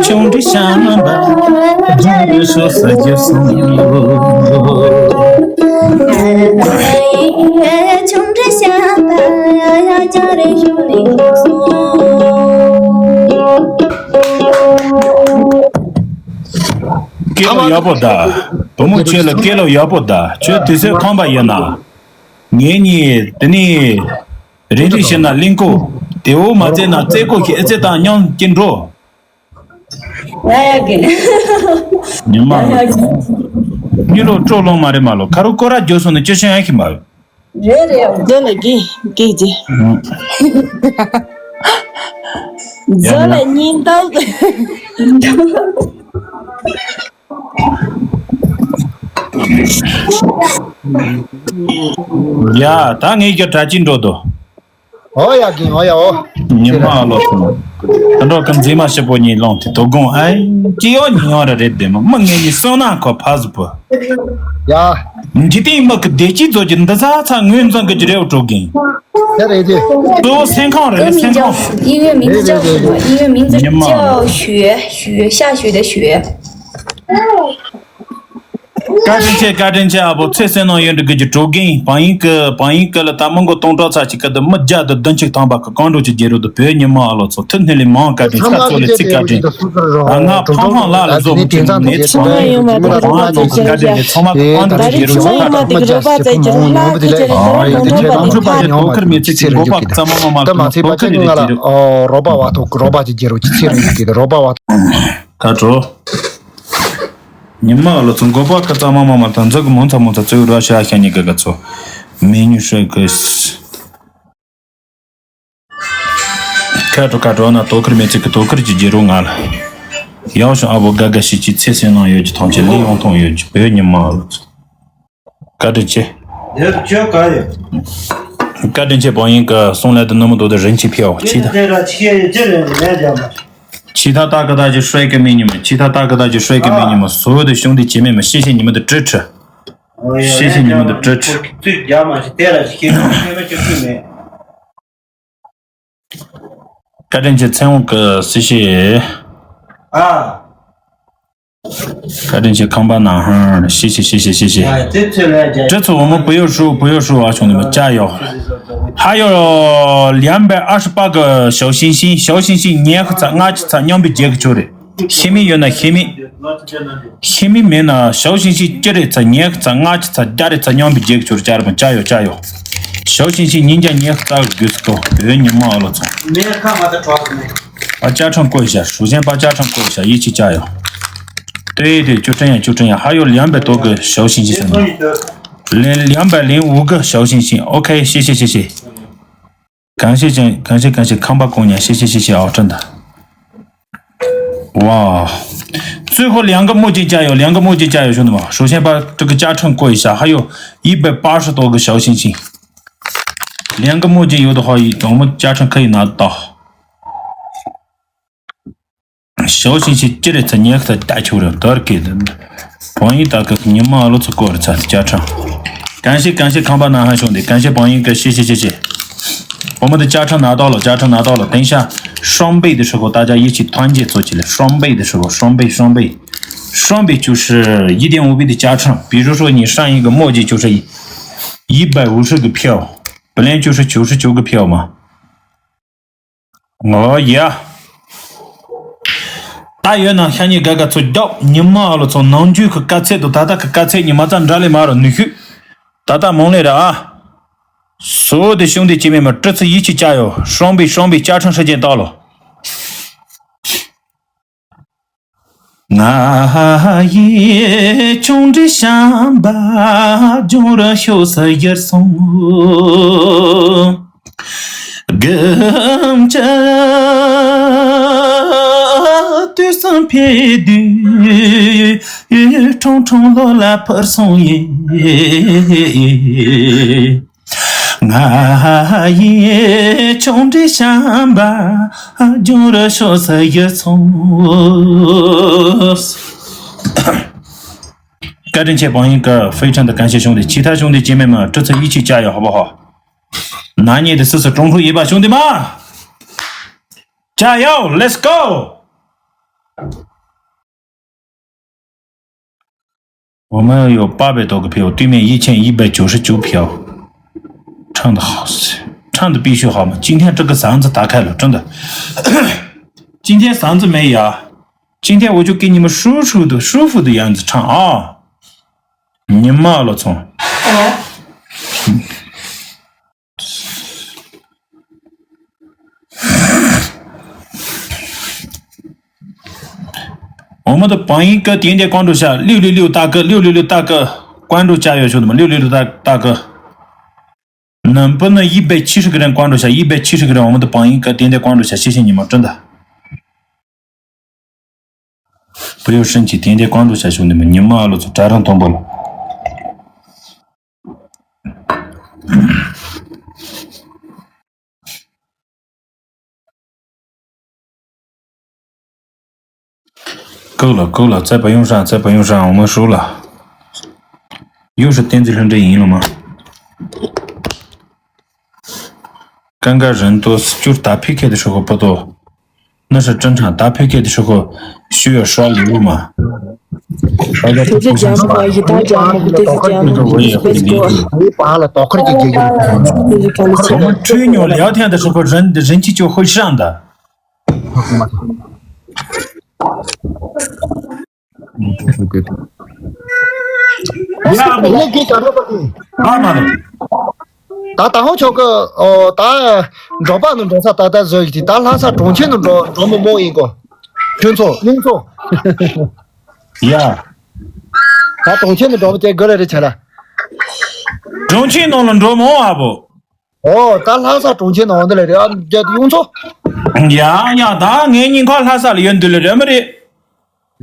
ཆུང་འདྲི་ཤ་མ་འབའ་རྒྱ་རི་ཤོ་ས་རྒྱ་སོང་། ཆུང་འདྲི་ཤ་འབའ་རྒྱ་རི་ཤོ་ནི་སོང་། སྐད་ལོ་ཡག་པོ་ད། བུ་མོ་ཁྱོད་ལ་སྐད་ལོ་ཡག་པོ་ད། ཁྱོད་དུས་ཚོད་ཁོམ་པ་ཡོད་ན། ངེད་གཉིས་དེ་ནས་རིན་རིན་བྱེད་ན་གླིང་ཀོ། དེ་འོ་མ་བཙལ་ན་བཙལ་གོ་ཁྱེད་ཨེ་ཙེ་དང་མཉམ་གྱིན་འགྲོ། ཡ་ཡ་གི། ཉི་མ་ལོ། ཉི་ལོ་སྤྲོ་ལོང་མ་རེད་མ་ལོ། ཁ་རུ་ཀོ་ར་རྒྱོ་སོང་ནས་ཅི་ཤེས་ཡ་ཤི་མ། རེད་རེད། འདི་ལ་གི་གི་ཅི། འདི་ལ་ཉིན་ཏོག་ཡ་ད་ངས་ཀྱི་གྲྭ་ཅིག་འགྲོ་དོ། ཨོ་ཡ་གིན་ཨོ་ཡ་ཨོ། ཉི་མ་ལོ་སོང་། ད་འགྲོ་གི་མཛེས་མ་ཞིག་པོ་གཉིས་ལོང་དེ་དོ་དགོང་ཨེ། ཅི་ཡོ་ཉི་ཡོ་ར་རེད་དེ་མོ་མི་ངེད་གཉིས་སོང་ན་ཁོ་ཕ་ཟུ་པོ། ཡ། འཇིག་རྟེན་མི་གི་བདེ་སྐྱིད་རྫོགས་ཀྱི་འདི་ཚ་ཚ་ངོས་འཛིན་གི་ཅི་རེད་འགྲོ་གིན། ཡ་རེད་དེ། གཙོ་བོ་སེམས་ཁམས་རེད། སེམས་ཁམས། 英文名字叫什么？英文名字叫雪，雪，下雪的雪。 བཀའ་དྲིན་ཆེ། བཀའ་དྲིན་ཆེ། ཨ་བོ་ཚེ་བསོད་ནམས་ཡོན་ཏུ་གི་ཀྱི་གྲོ་གིན་བང་ཡིན་ཀི་བང་ཡིན་ཀི་ལ་ད་མི་མགོ་སྟོང་ཕྲག་ཚ་ཅིག་ཀི་ད་མི་བརྒྱ་དང་བདུན་ཅིག་ཐང་པ་ཀི་གང་འགྲོ་ཅིག་རྒྱལ་རོ་དུ་བོད་ཉི་མ་ཨ་ལོ་ཚོ་ཐུགས་སྣེ་ལས་མང་བཀའ་དྲིན་ཆེ། ཚོ་ལས་ཚིག་བཀའ་དྲིན། ཨ་ང་ཕང་ཕང་ལ་ལ་བཟོ་མི་ཚིག་མེད་ཚོ་མ་ཡོང་བ་ཚོ་བཀའ་དྲིན་ཆེ། ཚོ་མ་གང་འགྲོ་རྒྱལ་རོ་ཚོ་ད་རིག་ཚོ་ཡོང་མ་དེ་རོ་པ་ཚེ་ཀྱི་རོ་ལ་ཁི་ཆེ་རེ་རོ་ལ་ཁོང་ཁྲོ་པ་ཚེ་ཀྱི་རོ་ཁར་མེད་ཚེ་ཀྱི་མགོ་པ་ཙམ་མ་མ་མ་ལ་ཁོང་ཁྲོ་ཁར་མེད་ཚེ་ཀྱི་རོ་པ་བ་ཐོག་རོ་པ་ཚེ་ཀྱི་རོ་ཅི་ཚེ་རིང་ཀྱི་རོ་པ་བ། ད་འགྲོ། ཉི་མ་ལོ་ཚོ་མགོ་པ་ཀ་ཙ་མ་མ་མ་དང་འཛག་གི་མོ་ཚ་མོ་ཚ་ཙེ་ར་ཤ་ཤ་ཉི་ག་ག་ཚོ། མེ་ཉུ་ཧྲ་གི། ཁ་དྲོ་ཁ་དྲོ་ན་དོ་ཁུར་མེད་ཚིག་གི་དོ་ཁུར་གྱི་རྒྱལ་རོ་ང་ལ། ཡག་ཤོག་ཨ་བོ་དགའ་དགའ་ཞིག་གྱིས་ཚེ་སྲིང་ནང་ཡོད་ཀྱི་ཐང་ཆེན་ལི་ཡོང་ཐོང་ཡོད་ཀྱི་བོད་ཉི་མ་ཨ་ལོ། བཀའ་དྲིན་ཆེ། བཀའ་དྲིན་ཆེ། བང་ཡིན་ཀ་སོང་ལ་དུ་ནུ་མོ་དོ་དུ་རིན་ཆེ་ཕེའོ་ཆི་ད། ཆི་ད་ཏ་ཀི་ཏ་ཅི་ཧྲེ་ཀི་མི་ཉི་མ་ཆི་ད་ཏ་ཀི་ཏ་ཅི་ཧྲེ་ཀི་མི་ཉི་མ་སོ་དུ་ཤོང་དུ་ཅི་མེ་མ་ཤེས་ཤེས་ཉི་མ་དུ་ཀྲི་ཁྲི། ཤེས་ཤེས་ཉི་མ་དུ་ཀྲི་ཁྲི། བཀའ་དྲིན་ཆེ་ཚེ་དབང་གི་སྲི་ཞེས། ཨ། བཀའ་དྲིན་ཆེ་ཁམས་པ་ན་ཧང་ཤི་ཤི་ཤི་ཤི་ཤི་ཤི། ཨ་དེ་ཚོ་ལ་རྒྱ། དེ་ཚོ་འོ་མོ་བུ་ཡོ་ཧྲུ་བུ་ཡོ་ཧྲུ་ཨ་ཆུང་ནི་མ་ཅ་ཡོ། ཧ་ཡོ། ལིའམ་པའི་ཨ་ཧྲི་པ་གི་ཞའོ་ཤིང་ཤིང་ཞའོ་ཤིང་ཤིང་ཉེ་ཁ་ཚ་ལྔ་ཆི་ཚ་མཉམ་པའི་རྒྱལ་གི་ཆོ་རེད། ཤི་མི་ཡོད་ན་ཤི་མི། ཤི་མི་མེད་ན་ཞའོ་ཤིང་ཤིང་ཅི་རེད་ཚ་ཉེ་ཁ་ཚ་ལྔ་ཆི་ཚ་བརྒྱ་རེད་ཚ་མཉམ་པའི་རྒྱལ་གི་ཆོ་རེད་ཅ་རེད་མ་ཅ་ཡོ་ཅ་ཡོ། ཞའོ་ཤིང་ཤིང་ཉིན་རྒྱ་ཉེ་ཁ་ཚ་གི་དགོས་སུ་ཐོ་བོད་ཉི་མ་ཨ་ལོ་ཚོང་། ཨ་ཅ་ཁྲང་བཀོད་ཤ་ཧྲུ་ཞན་པ་ཅ་ཁྲང་བཀོད་ཤ་ཡི་ཆི་ཅ་ཡོ། 对对，就这样，就这样。还有两百多个小星星什么？两两百零五个小星星。OK，谢谢谢谢。感谢感感谢感谢康巴姑娘，谢谢谢谢啊，真的。哇，最后两个墨镜加油，两个墨镜加油，兄弟们！首先把这个加成过一下，还有一百八十多个小星星，两个墨镜有的话，我们加成可以拿到。 小星星接着在年和大球人得给的，朋友大哥你们老子过了才家常。感谢感谢康巴男孩兄弟，感谢朋友哥，谢谢谢谢。我们的加成拿到了，加成拿到了。等一下双倍的时候，大家一起团结做起来。双倍的时候，双倍双倍，双倍就是一点五倍的加成。比如说你上一个墨迹就是一百五十个票，本来就是九十九个票嘛。 ཨོ་ཡ། ད་ཡོད་ན་ཤ་ཉེ་དགའ་དགའ་ཚོ་རྒྱབ་ཉི་མ་ཨ་ལོ་ཚོ་ནང་རྒྱུད་ཀྱི་དཀའ་ཚེགས་དང་ད་ལྟ་གི་དཀའ་ཚེགས་ཉི་མ་ཙམ་འདྲ་ལས་མ་རོ་ནུས་ཤུགས། ད་ལྟ་མང་ལས་ར་ཨ། སོ་དེ་ཤོང་དེ་ཅི་མེད་མ་སྤྲི་ཚི་ཡིད་ཆེས་བྱ་ཡོ་ཧྲོང་པི་ཧྲོང་པི་བཅའ་ཁྲིམས་ཧྲི་ཅན་བཏགས་ལོ། ང་ཡི་ཆུང་འདྲིས་བྱམས་པ་ལྗོངས་ར་ཤོག་ས་ཡར་སོང་། དགུན་གྱི་དུས་སུ་ཕེབས་དུས་ཁྲུང་ཁྲུང་ལོ་ལ་འཕུར་སོང་ཡིན། ང་ཡི་ཆུང་འདྲིས་བྱམས་པ་ལྗོངས་ར་ཤོག་ས་ཡར་སོང་། བཀའ་དྲིན་ཆེ། 朋友哥，非常的感谢兄弟，其他兄弟姐妹们，这次一起加油，好不好？拿你的四次中途一把，兄弟们，加油，Let's go！ 我们有八百多个票，对面一千一百九十九票，唱的好，唱的必须好嘛！今天这个嗓子打开了，真的，今天嗓子没哑，今天我就给你们舒服的、舒服的样子唱啊！你妈了从。 我们的榜一哥点点关注下，六六六大哥，六六六大哥，关注加油，兄弟们，六六六大大哥。能不能一百七十个人关注下？一百七十个人，我们的榜一哥点点关注下，谢谢你们，真的。不要生气，点点关注下，兄弟们，你们老子扎上东北了。 够了，够了，再不用上，再不用上，我们输了。又是电子论阵赢了吗？尴尬人多，就是打 P K 的时候不多，那是正常。打 P K 的时候需要刷礼物嘛。 དེ་ཚོ་རྒྱ་མོ་པ་ཡི་དྭགས་རྒྱ་མོ་གི་དེ་ཚོ་རྒྱ་མོ་གི་དེ་ཚོ་དཔེ་སྐོར། ངའི་པཱ་ལ་དོ་ཁུར་གྱི་དགེ་རྒན། དེ་ཚོ་ག་ལ་ཆེ། 我们吹牛聊天的时候，人人气就会上的。 ཡ་ལགས་ཀྱིས་ག་རེ་པ་ཀྱིས། ཨ་མ་རེད། ད་ད་ཧོ་ཆོག་གི་ཨོ་ད་འབྲོག་པ་ནང་འགྲོ་ས་ད་ད་བཟོས་ཀྱི་ད་ལྷ་ས་གྲོང་ཁྱེར་ནང་འགྲོ་འགྲོ་མི་མོ་ཡིན་གོ། ཁྱོད་ཚོ་གླིང་ཚོ། ཡ། ད་གྲོང་ཁྱེར་ནང་འགྲོ་མི་དེ་དགོས་རེད་རེད་ཆ་ལ། གྲོང་ཁྱེར་ནང་ལ་འགྲོ་མོ་ཨ་བོ། ཨོ་ད་ལྷ་ས་གྲོང་ཁྱེར་ནང་འོང་དེ་ལ་རེད་ཨ་རྒྱ་དེ་ཡོང་ཚོ། ཡ་ཡ། ད་ངའི་སྙིང་ཁ་ལྷ་ས་ལ་ཡོད་འདུག་ལེ། རེད་མ་རེད།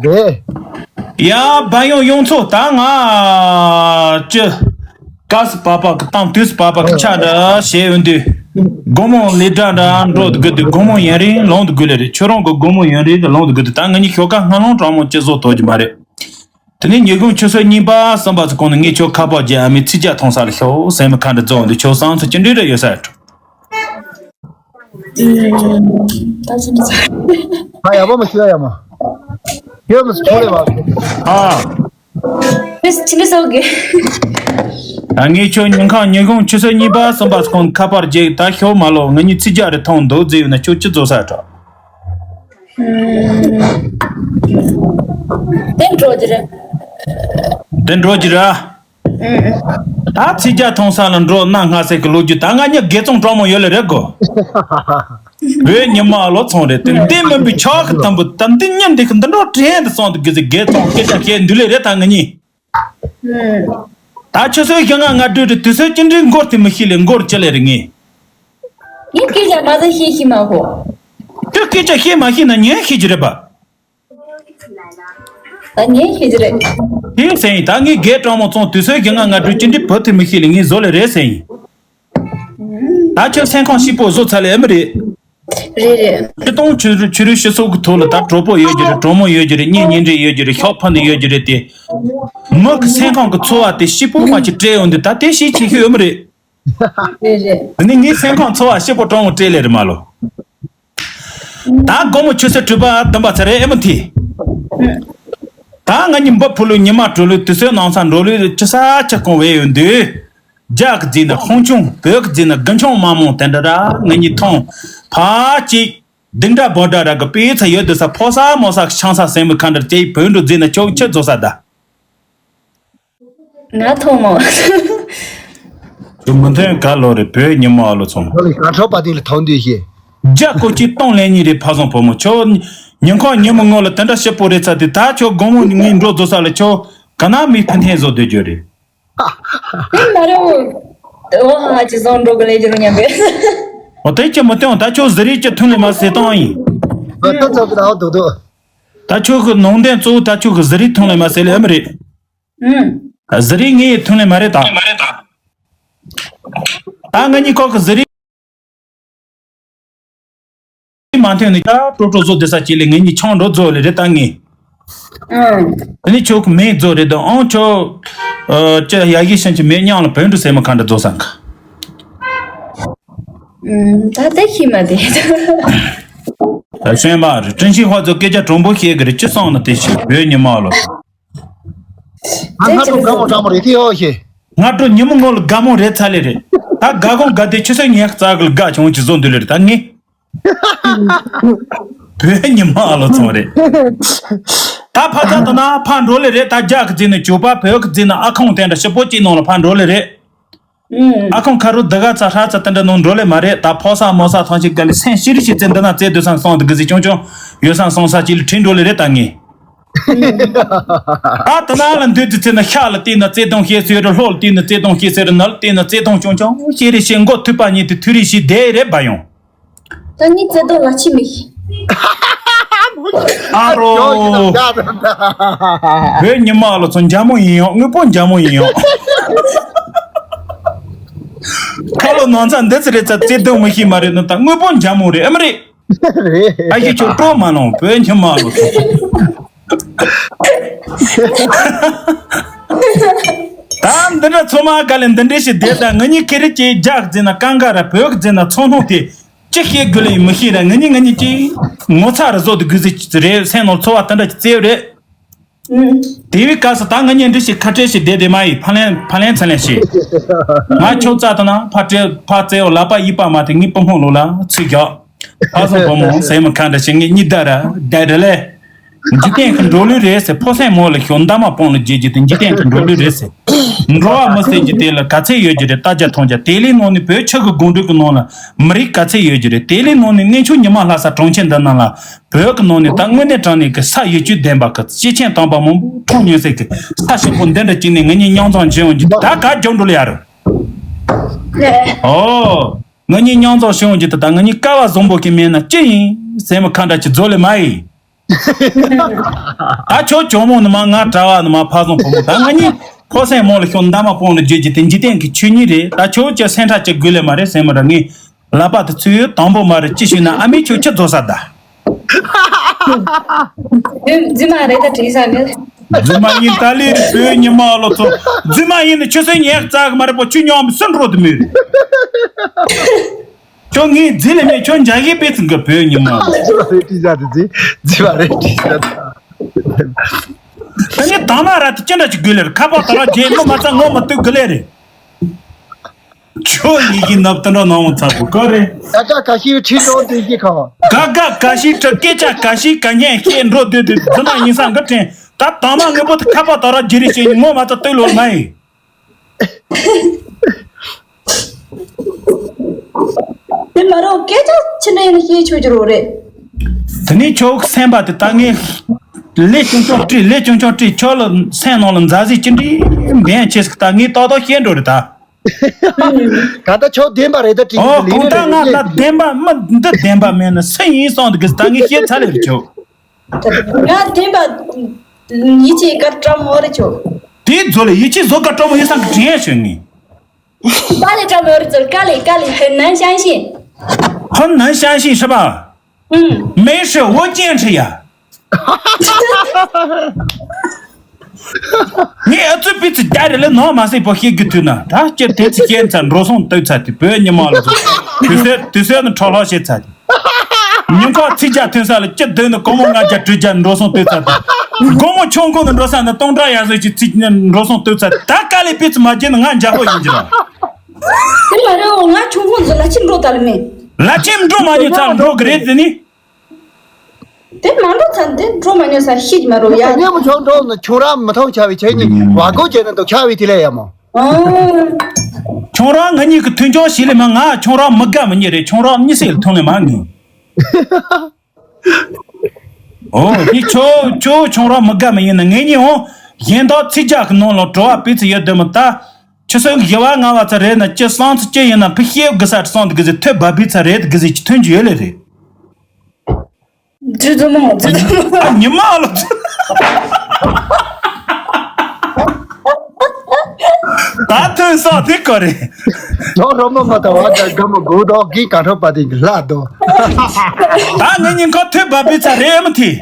རེད། ཡ། བལ་ཡུལ་གཡུ་མཚོ། ད་ང་ཅི་སྐབས་སུ་བབ་པ་གི་གཏམ། དུས་སུ་བབ་པ་གི་ཆ་འདྲ་བྱས་ཡོང་དུས། དགོང་མོ་ལས་གྲྭ་འདྲ་འགྲོ་དགོས་དུས། དགོང་མོ་ཡུན་རིང་ལངས་དགོས་ལེ་རེད། ཁྱོད་རང་གི་དགོང་མོ་ཡུན་རིང་དུ་ལངས་དགོས་དུས། ད་ང་གཉིས་ཞོགས་ཀ་སྔ་ལངས་དྲང་མོ་ཅི་བཟོ་ཐུབ་ཀྱི་མ་རེད། དེ་ནས་ཉིན་གུང་ཆུ་ཚོད་གཉིས་པ་གསུམ་པ་ཚོ་གོང་ནས་ངས་ཁྱོད་ཁ་པར་བརྒྱབ། ཨ་མའི་ཚིག་རྒྱག་ཐོང་ས་ལ་ཤོག་ཟེར་མི་ཁ་འདྲ་རྫོགས་འདུག་ཁྱོད་བསམ་ཚུལ་ཅི་འདྲ་རེ་ཡོད་ས་རེད། ད་ཅི་འདྲ་ས། ཨ་ཡག་པོ་མ་ཤེས་ཡ་མ། ཡོད་མི་སུ་ཁོ་རེ་བ། ཨ། མི་སུ་ཅི་འདྲ་ས་གི། ད་ངས་ཁྱོད་ཉིན་གང་ཉིན་གུང་ཆུ་ཚོད་གཉིས་པ་གསུམ་པ་ཚོ་གོང་ཁ་པར་བརྒྱབ། ད་ཤོག་མ་ལོ། ང་གཉིས་ཚིག་རྒྱག་རེ་ཐོང་འདུག་ཟེར་ཡོད་ན་ཁྱོད་ཅི་བཟོ་ས་རེད། དེ་འགྲོ་རྒྱུ་རེད། དེ་འགྲོ་རྒྱུ་རེད། ད་ཚིག་རྒྱག་ཐོང་ས་ལ་འགྲོ་ན་སྔ་སེ་གི་ལོ་རྒྱུས། ད་ང་གཉིས་དགེ་ཚོང་གྲོགས་མོ་ཡོད་ལེ་རེད་གོ། བོད་ཉི་མ་ལོ་ཚོང་རེད་དེ། འདི་མིན་པའི་ཆོག་གི་དམ་པོ། ད་འདི་ཉིན་འདི་གི་འདི་འགྲོ་དྲན་དུ་སོང་དུ་གི་ཟེ། དགེ་ཚོང་སྐད་ཆ་བཤད་འདུག་ལེ་རེད། ད་ང་གཉིས། ད་ཆུ་ཚོད་བཞི་ལྔ་ང་སྒྲོལ་དུས་དུས་ཚོད་ཅི་འདྲའི་འགོར་དེ་མི་ཤེས་ལེ། འགོར་ཅི་ལེ་རེད་ངས། ངས་སྐད་ཆ་མ་ཟ་ཤེས་ཤེས་མ་གོ། ཁྱོད་སྐད་ཆ་བཤད་མ་ཤེས་ན་ཉན་ཤེས་ཀྱི་རེད་པ། ད་ངས་ཤེས་ཀྱི་རེད། དེ་ཟེར་ཡིན། ད་ངས་རྒན་གྲོགས་མོ་ཚོང་དུས་ཚོད་བཞི་ལྔ་ང་སྒྲོལ་ཅི་འདྲའི་བུ་དེ་མི་ཤེས་ལེ། ངས་བཟོ་ལེ་རེད་ཟེར་ཡིན། ད་ཁྱོད་སེམས་ཁམས་སྐྱིད་པོ་བཟོ་ཚར་ལེ་ཨེ་མི་རེད། རེད་རེད། སྤྱིར་བཏང་ཆོས་རིག་ཆོས་རིག་སྤྱི་ཚོགས་ཀྱི་ཐོག་ལ་ད་གྲོགས་པོ་ཡོད་ཀྱི་རེད། གྲོགས་མོ་ཡོད་ཀྱི་རེད། གཉེན་ཉེ་འབྲེལ་ཡོད་ཀྱི་རེད། ཤོག་ཕ་ནས་ཡོད་ཀྱི་རེད་དེ། མི་གི་སེམས་ཁམས་ཀྱི་འཚོ་བ་དེ་སྐྱིད་པོ་མ་ཅིག་སྤྲད་ཡོང་དུས། ད་དེ་ཤེས་ཆེ་ཤོས་ཨེ་མི་རེད། རེད་རེད། དེ་ནི་ངའི་སེམས་ཁམས་འཚོ་བ་སྐྱིད་པོ་དྲང་མོ་སྤྲད་ལེ་རེད་མ་ལོ། ད་དགོང་མོ་ཆུ་ཚོད་དྲུག་པ་བདུན་པ་ཚོ་རེད་ཨེ་མི་ཐི། ད་ང་གཉིས་འབུ་ཕུ་ལུ་ཉི་མ་དྲོ་ལུ་དུས་ཚོད་ནང་ཚ་འགྲོ་ལུ་ཅི་ས་ཅི་གང་བས་ཡོད་འདུག་རྒྱ་གི་རྫས་ན་ཧོང་ཆུང་། བོད་ཀྱི་རྫས་ན་དགུན་ཆུང་མ་མོང་དེ་འདྲ་ར་ང་གཉིས་ཐོང་ཕ་ཅིག་སྡིག་འདྲ་བོ་འདྲ་ར་གི་པའི་ཚ་ཡོད་དུ་ས། ཕོ་ས་མོ་ས་ཆང་ས་སེན་མི་ཁ་འདྲ་ཅེ་བོད་འགྲོ་རྫས་ན་ཁྱོད་ཁྱོད་རྫོགས་ས་ད། ང་ཐོང་མོ། ཁྱོད་མི་མཐུན་ག་ལོ་རེད། བོད་ཉི་མ་ཨ་ལོ་ཚོང་། ལོ་ལི་ག་ཁྲོ་པ་དེ་ལ་ཐོང་དུས་ཤེས། རྒྱ་ཀོ་ཅི་སྟོང་ལེན་ཉིན་རེད་ཕ་བཟང་བུ་མོ། ཁྱོད་ཉིན་ཁོང་ཉིན་མོ་ངོ་ལ་དེ་འདྲ་ཞིབ་པོ་རེད་ཚ་དེ། ད་ཁྱོད་དགོང་མོ་ངའི་འགྲོ་རྫོགས་ས་ལ་ཁྱོད་ག་ན་མི་ཕན་ཐན་བཟོ་སྡོད་རྒྱུ་རེད། དེ་མ་རེད། འོ་ཧ་ཧ་ཅི་བཟང་འགྲོ་གི་ལས་ཀྱི་རུ་མཉམ་པས། འོ་དེ་ཅི་མི་སྟོན། ད་ཁྱོད་ཟི་རིགས་ཀྱི་ཐུན་ལས་མ་ཟེར་སྟངས་ཡིན། ད་ཚོ་གི་ར་འོ་དུ་དུ། ད་ཁྱོད་གི་ནང་བསྟན་གཙོ་བོ་ད་ཁྱོད་གི་ཟི་རིགས་ཐུན་ལས་མ་ཟེར་ལེ་ཨེ་མི་རེད། ཨུམ། ཟི་རིགས་ངའི་ཐུན་ལས་མ་རེད་ད། ད་ང་གཉིས་ཁོག་གི་ཟི་རིགས་མ་ཐོན་ནས་ད་ཀྲོ་ཀྲོ་བཟོ་བསྡད་ས་ཅིག་ལས་ངེད་གཉིས་ཆང་འགྲོ་རྫོགས་ལེ་རེད་ད་ངས། ཨུམ། དེ་ནས་ཁྱོད་ཀྱི་མིང་རྫོགས་རེད་ད། ཨང་ཁྱོད་ཨ་ཅི་ཡ་གི་ཤན་གྱི་མེད་མཉམ་ལ་བོད་འགྲོ་ཟེར་མ་ག་འདྲ་རྫོགས་སང་ག་ཨུམ། ད་ལྟ་ཤེས་མ་དེ། ད་ཤེས་མ་རེད། དྲིན་ཤིང་ཧོ་ཚོ་སྐད་ཆ་དྲང་པོ་བཤད་གི་རེད། ཅི་སོང་ན་དེ་ཤེས། བོད་ཉི་མ་ལོ། ང་སྔ་དྲོ་དགའ་མོ་དྲང་མོ་རེད་དེ་ཡོ་ཤེས། སྔ་དྲོ་ཉི་མ་ངོ་ལ་དགའ་མོ་རེད་ཚ་ལེ་རེད། ད་དགའ་གོང་དགའ་དེ་ཆུ་ཚོད་ཉི་ཤུ་རྩ་གི་ལ་དགའ་བྱུང་ཅི་བཟོ་འདུག་ལེ་རེད་ད་ངས། བོད་ཉི་མ་ཨ་ལོ་ཚོང་རེད། ད་ཕ་ཚ་དུ་ན་ཕ་འགྲོ་ལེ་རེད། ད་རྒྱ་གི་རྫས་ནས་ཇོ་པ་བོད་གི་རྫས་ན་ཨ་ཁོང་དེ་འདྲ་ཞིབ་པོ་གཅིག་ནང་ལ་ཕ་འགྲོ་ལེ་རེད། ཨ་ཁོང་ཁ་རུ་དི་ག་ཚ་ཧྲ་ཚ་དེ་འདྲ་ནང་འགྲོ་ལེ་མ་རེད། ད་ཕོ་ས་མོ་ས་ཐང་ཞིག་ག་ལེ་སེམས་ཤི་རི་ཞིག་ཚེ་འདི་ན་བཙས་སྡོད་སང་སོང་དི་གི་ཟི་ཅུང་ཅུང་ཡོད་སང་སོང་ས་ཅིག་ལ་ཁྲིད་འགྲོ་ལེ་རེད་ད་ངས། ད་ད་ན་ལ་འདུས་ཙི་ཚེ་ན་ཤ་ལ་བལྟས་ན་བརྩེ་དུང་ཤེས་ཟེར་རེད། ལྷོ་ལ་བལྟས་ན་བརྩེ་དུང་ཤེས་ཟེར་རེད། ན་ལ་བལྟས་ན་བརྩེ་དུང་ཅུང་ཅུང་ཤེས་རེད། ཤེས་མགོ་ཐུག་པ་ཉིད་དུ་ཐུག་རེད་ཞེས་བསྡད་རེད་པ་ཡོང་། ད་ངས་བརྩེ་དུང་ལ་ཆི་མི་ཤེས། ཨ་རོ། བོད་ཉི་མ་ལོ་ཚོ་འཇའ་མོ་ཡིན་ཡོང་། དངོས་པོ་འཇའ་མོ་ཡིན་ཡོང་། ཁ་ལོ་ནང་ཚ་འདི་ཚེ་རེད་ཚ་བརྩེ་དུང་མི་ཤེས་མ་རེད་ནོ། ད་དངོས་པོ་འཇའ་མོ་རེད་ཨེ་མ་རེད། རེད། ཨ་ཡེ་ཁྱོད་སྤྲོ་མ་ནོ་བོད་ཉི་མ་ལོ། ད་འདི་འདྲ་ཚོ་མ་ག་ལེ་འདི་འདྲའི་ཞིག་བསྡད་ད་ང་གཉིས་ཁེ་རེ་ཅེ་རྒྱག་ཟིན་ན་གང་ག་ར་བོད་ཟིན་ན་ཚོང་ནོ་དེ་ཅི་ཤེས་དགོས་ལེ་མི་ཤེས་ར། ང་གཉིས་ང་གཉིས་ཀྱི་ངོ་ཚ་ར་བཟོ་དུ་དགོས་ཟིག་རེད། སེམས་ནང་ཚོར་བ་དེ་འདྲ་ཅིག་བཙལ་རེད། དེ་བའི་སྐབས་སུ་ད་ང་གཉིས་འདྲི་ཞིག་ཁ་བྲལ་ཞིག་བསྡད་དེ་མ་ཡིན། ཕ་ལན་ཕ་ལན་ཚ་ལན་ཞིག་ང་ཁྱོད་རྩ་དང་ན་ཕ་བྲལ་ཕ་བཙལ་བ་ལག་པ་གཡུག་པ་མ་དེ་ངའི་སྤུ་སྨོན་ལོ་ལ་ཚིག་རྒྱག་ཕ་སོང་བུ་མོ་ཟེར་མི་ཁ་འདྲ་ཞིག་ངའི་གཉིས་ཟླ་ར་བསྡད་ར་ལས། འཇིག་རྟེན་གྱི་འགྲོ་ལུགས་རེད་ཟེར། ཕོ་སེམས་མོ་ལ་ཤོག་མདའ་མ་སྤོང་ལ་བརྗེད་རྒྱུ་དེ་འཇིག་རྟེན་གྱི་འགྲོ་ལུགས་རེད་ཟེར། འགྲོ་བ་མི་ཟེར་རྒྱུ་དེ་ལ་ག་ཚད་ཡོད་རྒྱུ་རེད། ལྟ་རྒྱ་མཐོང་རྒྱ་དེ་ལས་ནང་ནས་བོད་ཆུ་གི་སྒང་དྲུག་གི་ནང་ལ་མི་རིགས་ག་ཚད་ཡོད་རྒྱུ་རེད། དེ་ལས་ནང་ནས་གནས་མཆོག་ཉི་མ་ལྷ་ས་གྲོང་ཁྱེར་འདི་ནང་ལ་བོད་ཀྱི་ནང་ནས་ད་དངོས་གནས་དྲང་གནས་ཀྱི་ས་ཡོད་རྒྱུ་ལྡན་པ་གི་སྐྱེས་ཆེན་དམ་པ་མང་པོ་མཐོང་མྱོང་ཟེར་གི་ས་ཞིག་པོ་འདི་འདྲ་གཅིག་ནས་ང་གཉིས་མཉམ་འཛོམས་བྱེད་ཡོང་རྒྱུ་ད་ག་རྒྱུ་འགྲོ་ལ་ཡ་རུ། ཨོ། ང་གཉིས་མཉམ་འཛོམས་བྱུང་རྒྱུ་དེ་དང་ང་གཉིས་སྐལ་བ་བཟང་པོ་གི་མིན་ན་ཅི་ཡིན་ཟེར་མི་ཁ་འདྲ་ཅིག་རྫོགས་ལེ་མ་ཡིན། ད་ཁྱོད་ཇོ་མོ་ནི་མ་ང་གྲྭ་བ་ནི་མ་ཕ་བཟང་བུ་མོ་ད་ང་གཉིས་ཕོ་སེང་མོ་ལ་ཤོག་མདའ་མ་སྤོང་ལ་བརྗོད་རྒྱུ་དེ་འཇིག་རྟེན་གྱི་ཆོས་ཉིད་རེད། ད་ཁྱོད་ཀྱི་སེམས་ཁྲལ་ཅིག་དགོས་ལེ་མ་རེད་ཟེར་མི་ར་ངས་ལབ་པ་དེ་ཚོས་དང་པོ་མ་རེད། ཅི་ཞུས་ན་ཨ་མས་ཁྱོད་ཁྱི་རྫོགས་ས་ད། རྫུན་མ་རེད་ད་དྲིས་ས་ནི། རྫུན་མ་ཡིན་ད་ལི་རི་བོད་ཉི་མ་ལོ་ཚོ། རྫུན་མ་ཡིན་ནི་ཆུ་སྲིན་ཉག་རྩ་གི་མ་རེད་པོ་ཆུ་ཉོམ་སུ་འགྲོ་དུ་མེད་རེད། ཁྱོད་ངའི་རྫི་ལ་མེད་ཁྱོད་འཇའ་གི་པེ་ཚིག་གི་བོད་ཉི་མ་ལོ། རྫི་མ་རེད་དྲིས་ས་དེ་རྫི་རྫི་མ་རེད་དྲིས་ས་དེ། ད་ནི་དང་མ་ར་དེ་ཅི་འདྲ་ཅིག་དགོས་ལེར་ཁ་པར་དང་ར་རྒྱལ་མོ་མ་ཚ་ངོ་མ་གཏུག་དགོས་ལེ་རེད། ཁྱོད་ཡི་གེ་ནབ་དུ་འགྲོ་ནང་མ་ཚ་བུ་ག་རེད། ད་ཀ་ཀ་ཤི་ཁྲི་ཏོང་དེ་ཤི་ཁ་བ། ག་ག་ག་ཤི་ཁྲི་སྐད་ཆ་ག་ཤི་ག་ཉན་ཤེས་འགྲོ་དུས་དུས་རྫུན་མ་ཡིན་ས་འགའ་དྲན། ད་དང་མ་ངེས་པོ་དེ་ཁ་པར་དང་ར་རྒྱལ་རེ་བྱེད་ངོ་མ་ཚ་ལྟོས་ལོ་མ་ཡིན། དེ་མ་རུང་སྐད་ཆ་ཕྱི་འདྲེན་ནི་ཤེས་ཆོག་རྒྱུ་རོགས་རེད། དེ་ནས་ཁྱོད་སེམས་པ་དེ་ད་ངས་ལས་ཆུང་ཆུང་སྤྲད་ལས་ཆུང་ཆུང་སྤྲད་ཁྱོད་ལ་སེམས་ནང་ལ་མཛའ་བརྩེ་ཅི་འདྲའི་འབེན་བྱེད་ཟིག་ད་ངས་ཏག་ཏག་བཤད་འགྲོ་རེད་ད། ག་ད་ཁྱོད་བདེན་པ་རེད་ད་དྲིས་ཨོ་གི་ལས་གང་ལྟར་ང་རེད་ད་བདེན་པ་མི་འདི་བདེན་པ་མེད་ན་སུ་ཡིན་སོང་འདུག་གི་ད་ངས་བཤད་ཚར་ལེ་རེད་ཁྱོད། ང་བདེན་པ་ཡིད་ཆེས་གར་བཀྲམ་འོ་རེད་ཁྱོད། དེའི་རྫོ་ལ་ཡིད་ཆེས་བཟོ་གར་བཀྲམ་འོ་ཡིན་སང་གི་དྲན་ཡ་ཞོན་ངེས། 巴黎这没有人走，咖喱咖喱很难相信。很难相信是吧？嗯，没事，我坚持呀。你这辈子家里来闹嘛是不黑个头呢？他这天天现在罗宋都在的，不要你妈了，就是就是那吵闹些在的。你看自家天上了，这等的公公俺家住家罗宋都在的，公公穷苦的罗宋那东张也是去自己那罗宋都在，他家里辈子嘛见的俺家伙人家。 དེ་མ་རེད་འོ། ང་ཆུང་ཁུང་ཚོ་ལ་ཕྱིན་འགྲོ་ད་ལ་མེད། ལ་ཕྱིན་འགྲོ་མ་ཉོ་ཚར་འགྲོ་གི་རེད་དེ་ནི། དེ་མ་འགྲོ་ཚར་དེ་འགྲོ་མ་ཉོ་ས་ཤི་གི་མ་རོ་ཡ། ཉེ་མོ་ཆུང་འགྲོ་ན་ཆུང་ར་མི་ཐོང་ཆ་བའི་ཆེ་ཉིད་བ་གོ་བྱས་ན་འདུག་ཆ་བའི་དེ་ལས་ཡ་མོ། ཨང་། ཆུང་ར་ང་གཉིས་ཀྱི་མཐུན་ཕྱོགས་ཤིག་ལས་མ་ང་ཆུང་ར་མི་དགའ་མི་ཉེ་རེད། ཆུང་ར་གཉིས་སེ་ལ་ཐོང་ལས་མ་ངེས། ཨོ་ཧི་ཆོ་ཆོ་ཆུང་ར་མི་དགའ་མི་ཡིན་ན་ངེད་གཉིས་འོང་གཞན་དག་ཚིག་རྒྱག་གི་ནང་ལ་བྲོ་བ་སྤུས་ཚད་ཡོད་དེ་མི་ལྟ། ཆུ་སོན་གི་ཞི་བ་ང་བ་ཚ་རེད་ན་ཅི་སང་ཚི་ཅི་ཡིན་ན་ཕི་ཤེས་དགུ་ས་སང་དེ་གི་ཟི་ཐོད་བབ་བི་ཚ་རེད་དེ་གི་ཟི་ཅི་ཐོན་རྒྱུ་ཡོད་ལེ་རེད། ཇུ་ཛུ་མོ་ཇུ་ཛུ་མོ། ཉི་མ་ལ་ཚོ། ད་ཐོན་སོང་དེ་ག་རེད། ལོ་རོ་མོ་མ་ད་བ་ད་དགའ་མོ་དགུ་དོག་གི་ག་འཕྲོ་པ་དེ་གི་ལ་དོ། ད་ངེད་གཉིས་ཁ་ཐོད་བབ་བི་ཚ་རེད་མི་ཐི།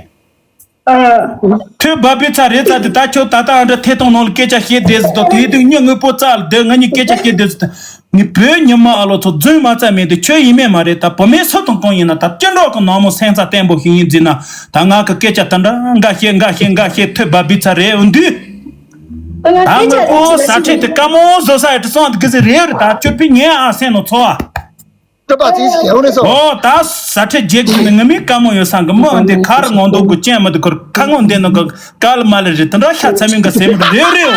ཐོད་བབ་བི་ཚ་རེད་ཚ་དེ་ད་ཁྱོད་ད་ལྟ་ཨ་འདྲ་ཐད་གཏོང་ནང་ལ་སྐད་ཆ་བཤད་བསྡད་ཟི་དོ་དེ་དུས་ཉི་དངོས་པོ་རྩ་ལ་བསྡད་ང་གཉིས་སྐད་ཆ་བཤད་བསྡད་ཟི་དོ། ངས་བོད་ཉི་མ་ཨ་ལོ་ཚོ་རྫུན་མ་རྩ་མེད་དེ་ཆོས་ཡིན་མེད་མ་རེད། ད་བུད་མེད་སུ་དང་གང་ཡིན་ན་ད་སྤྱི་འགྲོ་གི་ནང་མོ་སེམས་རྩ་བརྟན་པོ་ཞིག་ཡིན་ཟིན་ན་ད་ང་གི་སྐད་ཆ་ད་འདྲ་འགའ་བཤད་འགའ་བཤད་འགའ་བཤད་ཐོད་བབ་བི་ཚ་རེད་འོ་འདུས། ད་ངས་ཨོ་ཟ་ཁྲེ་དེ་དཀའ་མོ་བཟོ་ས་ཡ་དྲི་སོང་དེ་གི་ཟི་རེད་རེད་ད་ཁྱོད་པི་ཉན་ཨ་སེམས་ནང་ཚོ་ཨ། སྤྲོ་པ་ཙིག་ཞེའུ་རེ་སོ། ཨོ་ད་ཟ་ཁྲེ་རྗེས་ཀྱི་ནི་ངི་མི་དཀའ་མོ་ཡོད་སང་གི་མི་འོན་ཏེ་ཁར་ངོ་འདུག་གི་ཅན་མི་འདུག་གི་ཁ་ངོ་འདེ་ནོ་གི་ཀལ་མ་ལེ་རེད་དེ་འདྲ་ཤ་ཚ་མིན་གི་སེམས་རེ་རེ་འོ།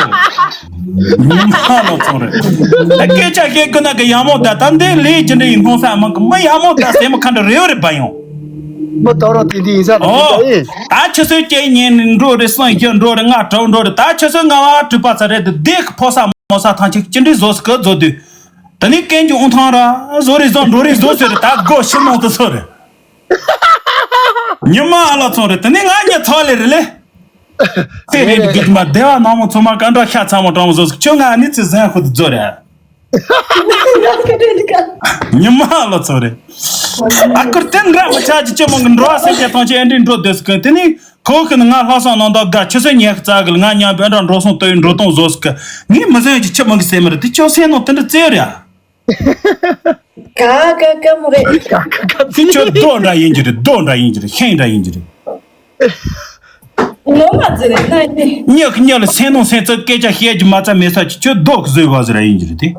ཉི་མ་ལོ་ཚོང་རེད། ད་སྐད་ཆ་བཤད་གི་ན་གི་ཡ་མོ་ད་ད་འདི་ལས་ཀྱི་འདྲ་ཡིན་གོང་ས་མང་གི་མི་ཡ་མོ་ད་སེམས་ཁ་འདྲ་རེ་རེ་བ་ཡོང་། མི་དོ་རོ་དེ་འདི་ཡིན་ས་རེད། ཨོ་ད་ཆུ་སོས་སྐྱེ་ཉན་འགྲོ་རེད་སང་ཡི་འགྲོ་རེད་ང་གྲོ་འགྲོ་རེད་ད་ཆུ་སོས་ང་བ་གྲུབ་པ་ཚ་རེད་དེ་དེ་གི་ཕོ་ས་མོ་ས་ཐང་ཆེ་ཅི་འདྲའི་བཟོ་སི་གི་བཟོ་དུས། ད་ནི་ཀན་གྱི་ཨུང་ཐང་ར་བཟོ་རེ་བཟོ་འགྲོ་རེ་བཟོ་ཟེར་རེ་ད་སྒོ་ཕྱི་ནང་དུ་ཚོ་རེ། ཉི་མ་ཨ་ལ་ཚོ་རེ་ད་ནི་ང་ཉི་ཚོ་ལེ་རེ་ལེ། དེ་རེ་རེ་གི་མ་བདེ་བ་ནང་མོ་ཚོ་མ་ག་འདྲ་ཤ་ཚ་མོ་གྲང་མོ་བཟོ་ཁྱོད་ང་ནི་ཚེ་ཟན་ཁུ་དུ་བཟོ་རེ། ཉི་མ་ཨ་ལ་ཚོ་རེ། ཨ་ཁུར་དེ་འདྲ་མི་ཆ་ཅི་ཅི་མང་གི་འགྲོ་བ་སེམས་ཅན་ཐང་ཆེ་ཨེ་འདྲི་འགྲོ་སྡོད་སི་ཀི་དེ་ནི། ཁོ་གི་ནི་ང་ལྷག་བསམ་རྣམ་དག་དགའ་ཆུ་སེ་ཉལ་གི་རྩ་གི་ལ་ང་མཉམ་པའི་འདྲ་འགྲོ་སོང་ལྟོས་འགྲོ་སྟངས་བཟོ་སི་ཀི་ངས་མི་བཟོད་ཀྱི་ཆི་མང་གི་སེམས་མི་རེད་དེ་ཁྱོད་སེམས་ནང་དེ་འདྲ་བཙལ་རེད་ཨ། ག་ག་ག་མོ་རེད། དེ་ཁྱོད་རྡོ་འདྲ་ཡིན་གྱི་རེད། རྡོ་འདྲ་ཡིན་གྱི་རེད། ཤིང་འདྲ་ཡིན་གྱི་རེད། ངོ་མ་ཙི་རེད་ན་ཡིན། ཉག་ཉག་ལ་སེམས་ནང་སེམས་ཚོད་སྐད་ཆ་བཤད་རྒྱུ་མ་ཚད་མེད་ས་ཀྱི་ཁྱོད་རྡོ་གི་བཟོས་བ་ཟེར་ར་ཡིན་གྱི་རེད་དེ།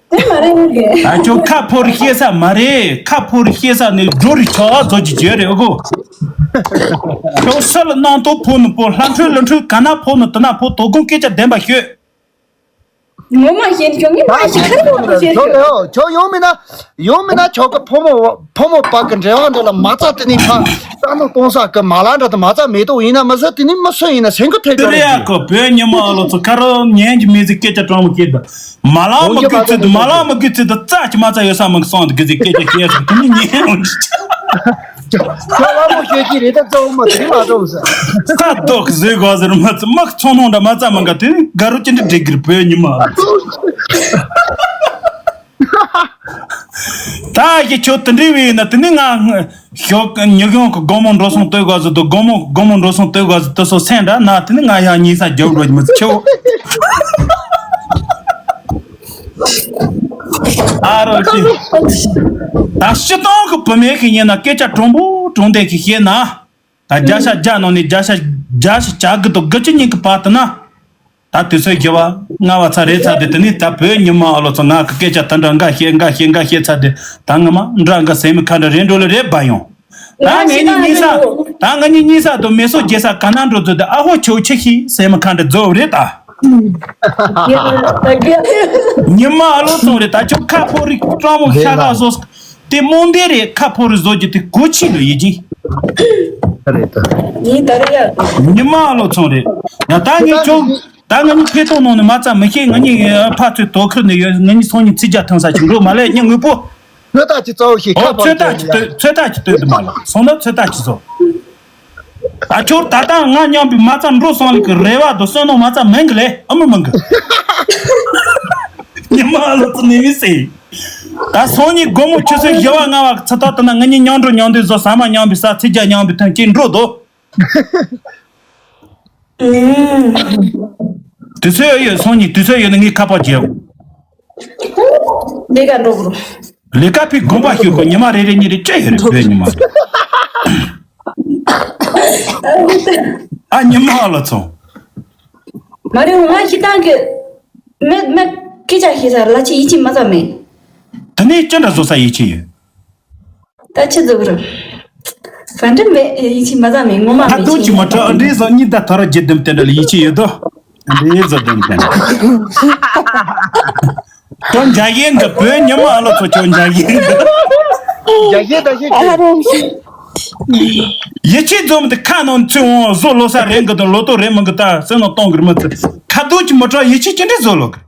དེ་མ་རེད་ངོ་རེད། ཨ་ཁྱོད་ཁ་ཕོ་རི་ཤེས་ས་མ་རེད། ཁ་ཕོ་རི་ཤེས་ས་ནི་འགྲོ་རི་ཆོག་བཟོ་གི་བརྗོད་རེད་ཨོ་གོ། ཁྱོད་སུ་ལ་གནང་ཐོག་ཕོ་ནི་ཕོ་ལྷ་འཕྲུལ་ལ་འཕྲུལ་ག་ན་ཕོ་ནི་དུ་ན་ཕོ་དོ་དགོང་སྐད་ཆ་བདེན་པ་ཤོད། ངོ་མ་ཤེས་ཀྱང་ངས་མ་ཤེས་ཁ་ཁོ་ཤེས་ཁྱོད་ཀྱང་། ཁྱོད་ཡོང་མིན་ན། ཡོང་མིན་ན་ཁྱོད་ཀྱི་ཕོ་མོ་ཕོ་མོ་བར་གྱི་འབྲེལ་བ་འདི་ལ་མ་རྩ་དེ་ནས་ཕ་རྩ་ནོ་གཏོང་ས་གི་མ་ལ་འདྲ་དུ་མ་རྩ་མེད་དོ་ཡིན་ན་མི་ཟེར་དེ་ནས་མི་སུ་ཡིན་ན་སེང་གི་ཐེབས་དེ་རེད་ཡ་ཀྱོ་བོད་ཉི་མ་ཨ་ལོ་ཚོ་ཁ་རོ་ཉན་གྱི་མི་ཟིག་སྐད་ཆ་དྲང་མོ་སྐད་ད། མ་ལ་མི་དགོས་ཚེ་དུ་མ་ལ་མི་དགོས་ཚེ་དུ་རྩ་ཅི་མ་རྩ་ཡོད་ས་མི་གི་སོང་དུ་གི་ཟིག་སྐད་ཆ་བཤད་སོང་དེ་ནི་ཉན་འོང་གི། ཁྱོད་ལ་མོ་ཤོད་ཀྱི་རེད་ད་གཙོ་བོ་མ་དེ་མ་གཏོང་ས། ས་རྡོག་བཟོས་དགོས་ཟེར་མ་ཚོ་མག་ཚོང་ནང་འདྲ་མ་རྩ་མ་འགའ་དེ་ནི་དགའ་རོ་ཅི་འདྲ་འགྲིག་གི་རེད་བོད་ཉི་མ། ད་ཡི་ཁྱོད་དེ་འདྲའི་བས་ན་དེ་ནི་ང་ཞོག་ཉི་གཞོང་གི་སྒོ་མོ་འགྲོ་སོང་ལྟོས་དགོས་ཟེར་དུ་སྒོ་མོ་སྒོ་མོ་འགྲོ་སོང་ལྟོས་དགོས་ཟེར་དུ་སོ་སེང་འདྲ་ན་དེ་ནི་ང་ཡང་ཉིན་ས་རྒྱབ་འགྲོ་གི་མི་ཚེ་ཆེའོ། ཨ་རོ་ཅི། ད་སྤྱི་བཏང་གི་བུ་མེད་ཁི་ཡིན་ན་སྐད་ཆ་དྲང་པོ་དྲང་བདེན་གི་བཤད་ན། ད་བརྒྱ་ཆ་བརྒྱ་ནང་ནས་བརྒྱ་ཆ་བརྒྱ་ཞིག་བྱ་གི་འདུག་དགུ་བཅུ་ཉིན་གི་བར་དུ་ན། ད་དུས་ཚོད་བཞི་བ་ལྔ་བ་ཚར་རེད་ཚར་དེ་དེ་ནས་ད་བོད་ཉི་མ་ཨ་ལོ་ཚོ་ང་གི་སྐད་ཆ་ད་འདྲ་འགའ་བཤད་འགའ་བཤད་འགའ་བཤད་ཚར་དེ་ད་ངི་མ་འདྲ་འགའ་སེམས་ཁ་འདྲ་རེད་འགྲོ་ལེ་རེད་བ་ཡོང་། ད་ང་ངེད་གཉིས་གཉིས་ས་ད་ང་གཉིས་གཉིས་ས་དུ་མེ་སོ་རྒྱལ་ས་ག་ན་འགྲོ་ཚོད་དེ་ཨ་ཧོ་ཁྱོད་ཆི་ཤི་སེམས་ཁ་འདྲ་རྫོགས་རེད་ད། ཉི་མ་ཨ་ལོ་ཚོང་རེད་ད་ཁྱོད་ཁ་ཕོ་རིགས་སྤྲང་མོ་ཤ་ཁ་བཟོ། དེ་རྨོངས་དད་རེད་ཁ་ཕོ་རིགས་བཟོ་རྒྱུ་དེ་གོ་ཆི་ལོ་ཡིད་ཀྱི། རེད་ད། ཡིན་ད་རེད་ཡ། ཉི་མ་ཨ་ལོ་ཚོང་རེད། ཡ་ད་ངས་ཁྱོད་ད་ང་གཉིས་ཐད་གཏོང་ནང་ནས་མ་རྩ་མི་ཤེས་ང་གཉིས་ཕ་ཚོའི་དོ་ཁུར་ནས་ཡོད་ང་གཉིས་སང་ཉིན་ཚིག་རྒྱ་ཐང་ས་ཞིག་འགྲོ་མ་ལས་ཉིན་དངོས་པོ། ཚོད་ལྟ་ཅི་གཙོ་བོ་ཞིག་ཨོ་ཁ་ཚོད་ལྟ་ཅི་ལྟོས་ཚོད་ལྟ་ཅི་ལྟོས་འདུག་མ་ལ་སོང་ན་ཚོད་ལྟ་ཅི་བཟོ། ད་ཁྱོད་ད་ལྟ་ང་མཉམ་པའི་མ་རྩ་འགྲོ་སོང་ལ་གི་རེ་བ་དང་བསོད་ནམས་མ་རྩ་མེད་གི་ལེ་ཨ་མི་མང་གི། ཉི་མ་ལོ་ཚོ་ནི་མི་སྲིད། ད་སང་ཉིན་དགོང་མོ་ཆུ་ཚོད་བཞི་བ་ལྔ་བ་གི་ཚ་ཐག་ཏུ་ན་ང་གཉིས་མཉམ་འགྲོ་མཉམ་འདུག་བཟོ་ཟ་མ་མཉམ་པའི་ས་ཚིག་རྒྱ་མཉམ་པའི་ཐོན་སྐྱེད་འགྲོ་དོ། དུས་ཚོད་ཡོད་སང་ཉིན་དུས་ཚོད་ཡོད་ན་ངས་ཁ་པར་བརྒྱབ། ལས་ཀ་འགྲོ་དགོས། ལས་ཀ་ཕི་དགོངས་པ་ཞུ་དགོས་ཉི་མ་རེ་རེ་གཉིས་རེ་བཅད་ཡོད་རེད་བོད་ཉི་མ། ཨ་ཉི་མ་ལ་ཚོང་། མ་རེད་འོ་ང་ཞིག་ཏང་གི་མེད་མེད་སྐད་ཆ་ཤེས་ས་ལ་ཅི་ཡིད་ཆེས་མ་ཚ་མེད། དེ་ནས་ཅི་འདྲ་བཟོ་ས་ཡིད་ཆེས་ཡོད། ད་ཆི་ཟིག་རེད། ཧྥན་ཏི་མེད་ཡིད་ཆེས་མ་ཚ་མེད་ངོ་མ་ད་མེད་དུང་ཅི་མ་ཁྲ་ཨ་འདྲེ་བཟོ་གཉིས་ད་ཐོ་ར་རྒྱུ་དུམ་དེ་འདྲ་ལ་ཡིད་ཆེས་ཡོད་དོ། ཨ་འདྲེ་བཟོ་དུམ་དེ་འདྲ། ཁྱོད་འཇའ་ཡན་གི་བོད་ཉི་མ་ཨ་ལོ་ཚོ་ཁྱོད་འཇའ་ཡན་གི། འཇའ་ཡན་ད་ཤེས་ཨ་ཀྱི། རོང་ཤི། ཡིད་ཆེས་འཛོམས་དེ་ཁ་ནང་ཚུད་འོང་བཟོ་ལོ་ས་རེད་གི་དང་ལོ་ཏོག་རེད་མི་གི་ད་སེམས་ནང་གཏོང་གི་རེད་མི་ཚེ་ཁ་དུག་ཅི་མ་ཁྲ་ཡིད་ཆེས་ཅི་འདྲ་བཟོ་ལོ་གི།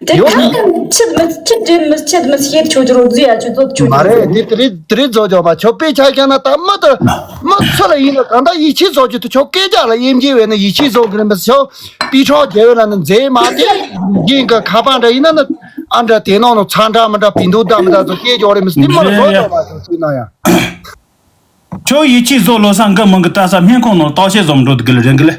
དེ་ཡོད་ཁ་ཁ་ཆེད་མི་ཆེད་དེ་མི་ཆེད་མི་ཤེས་ཆོག་ཆོག་རོགས་རྫི་ཡ་ཆོག་ཆོག་ཆོག་མ་རེད་དེ་དེ་རིགས་དེ་རིགས་བཟོ་ཆོག་མ་ཆོག་དཔེ་ཆ་བཞག་ན་ད་མི་དེ་མི་སུ་ལ་ཡིན་ན་གང་ལྟར་ཡིད་ཆེས་བཟོ་རྒྱུ་དེ་ཆོག་སྐད་ཆ་ལ་དབྱེ་འབྱེད་བས་ན་ཡིད་ཆེས་བཟོ་གི་རེད་མི་ཆོག་པི་ཁྲོ་རྒྱལ་བས་ན་ནི་མཛེས་མ་དེ་རྒན་གི་ཁ་པར་འདྲ་ཡིན་ན་ནི་ཨ་འདྲ་དེ་ནང་ནི་ཚ་འདྲ་མི་འདྲ་བི་འདུག་ད་མི་འདྲ་ཚོ་སྐད་ཆ་རེད་མི་སྲིད་མི་ལ་བཟོ་ཆོག་མ་ཆོག་ཅིག་ན་ཡང་། ཁྱོད་ཡིད་ཆེས་བཟོ་ལོ་ས་འགའ་མང་གི་ལྟ་ས་སྨན་ཁང་ནང་བརྟག་དཔྱད་བཟོ་འགྲོ་དུ་གི་ལ་རེད་གི་ལེ།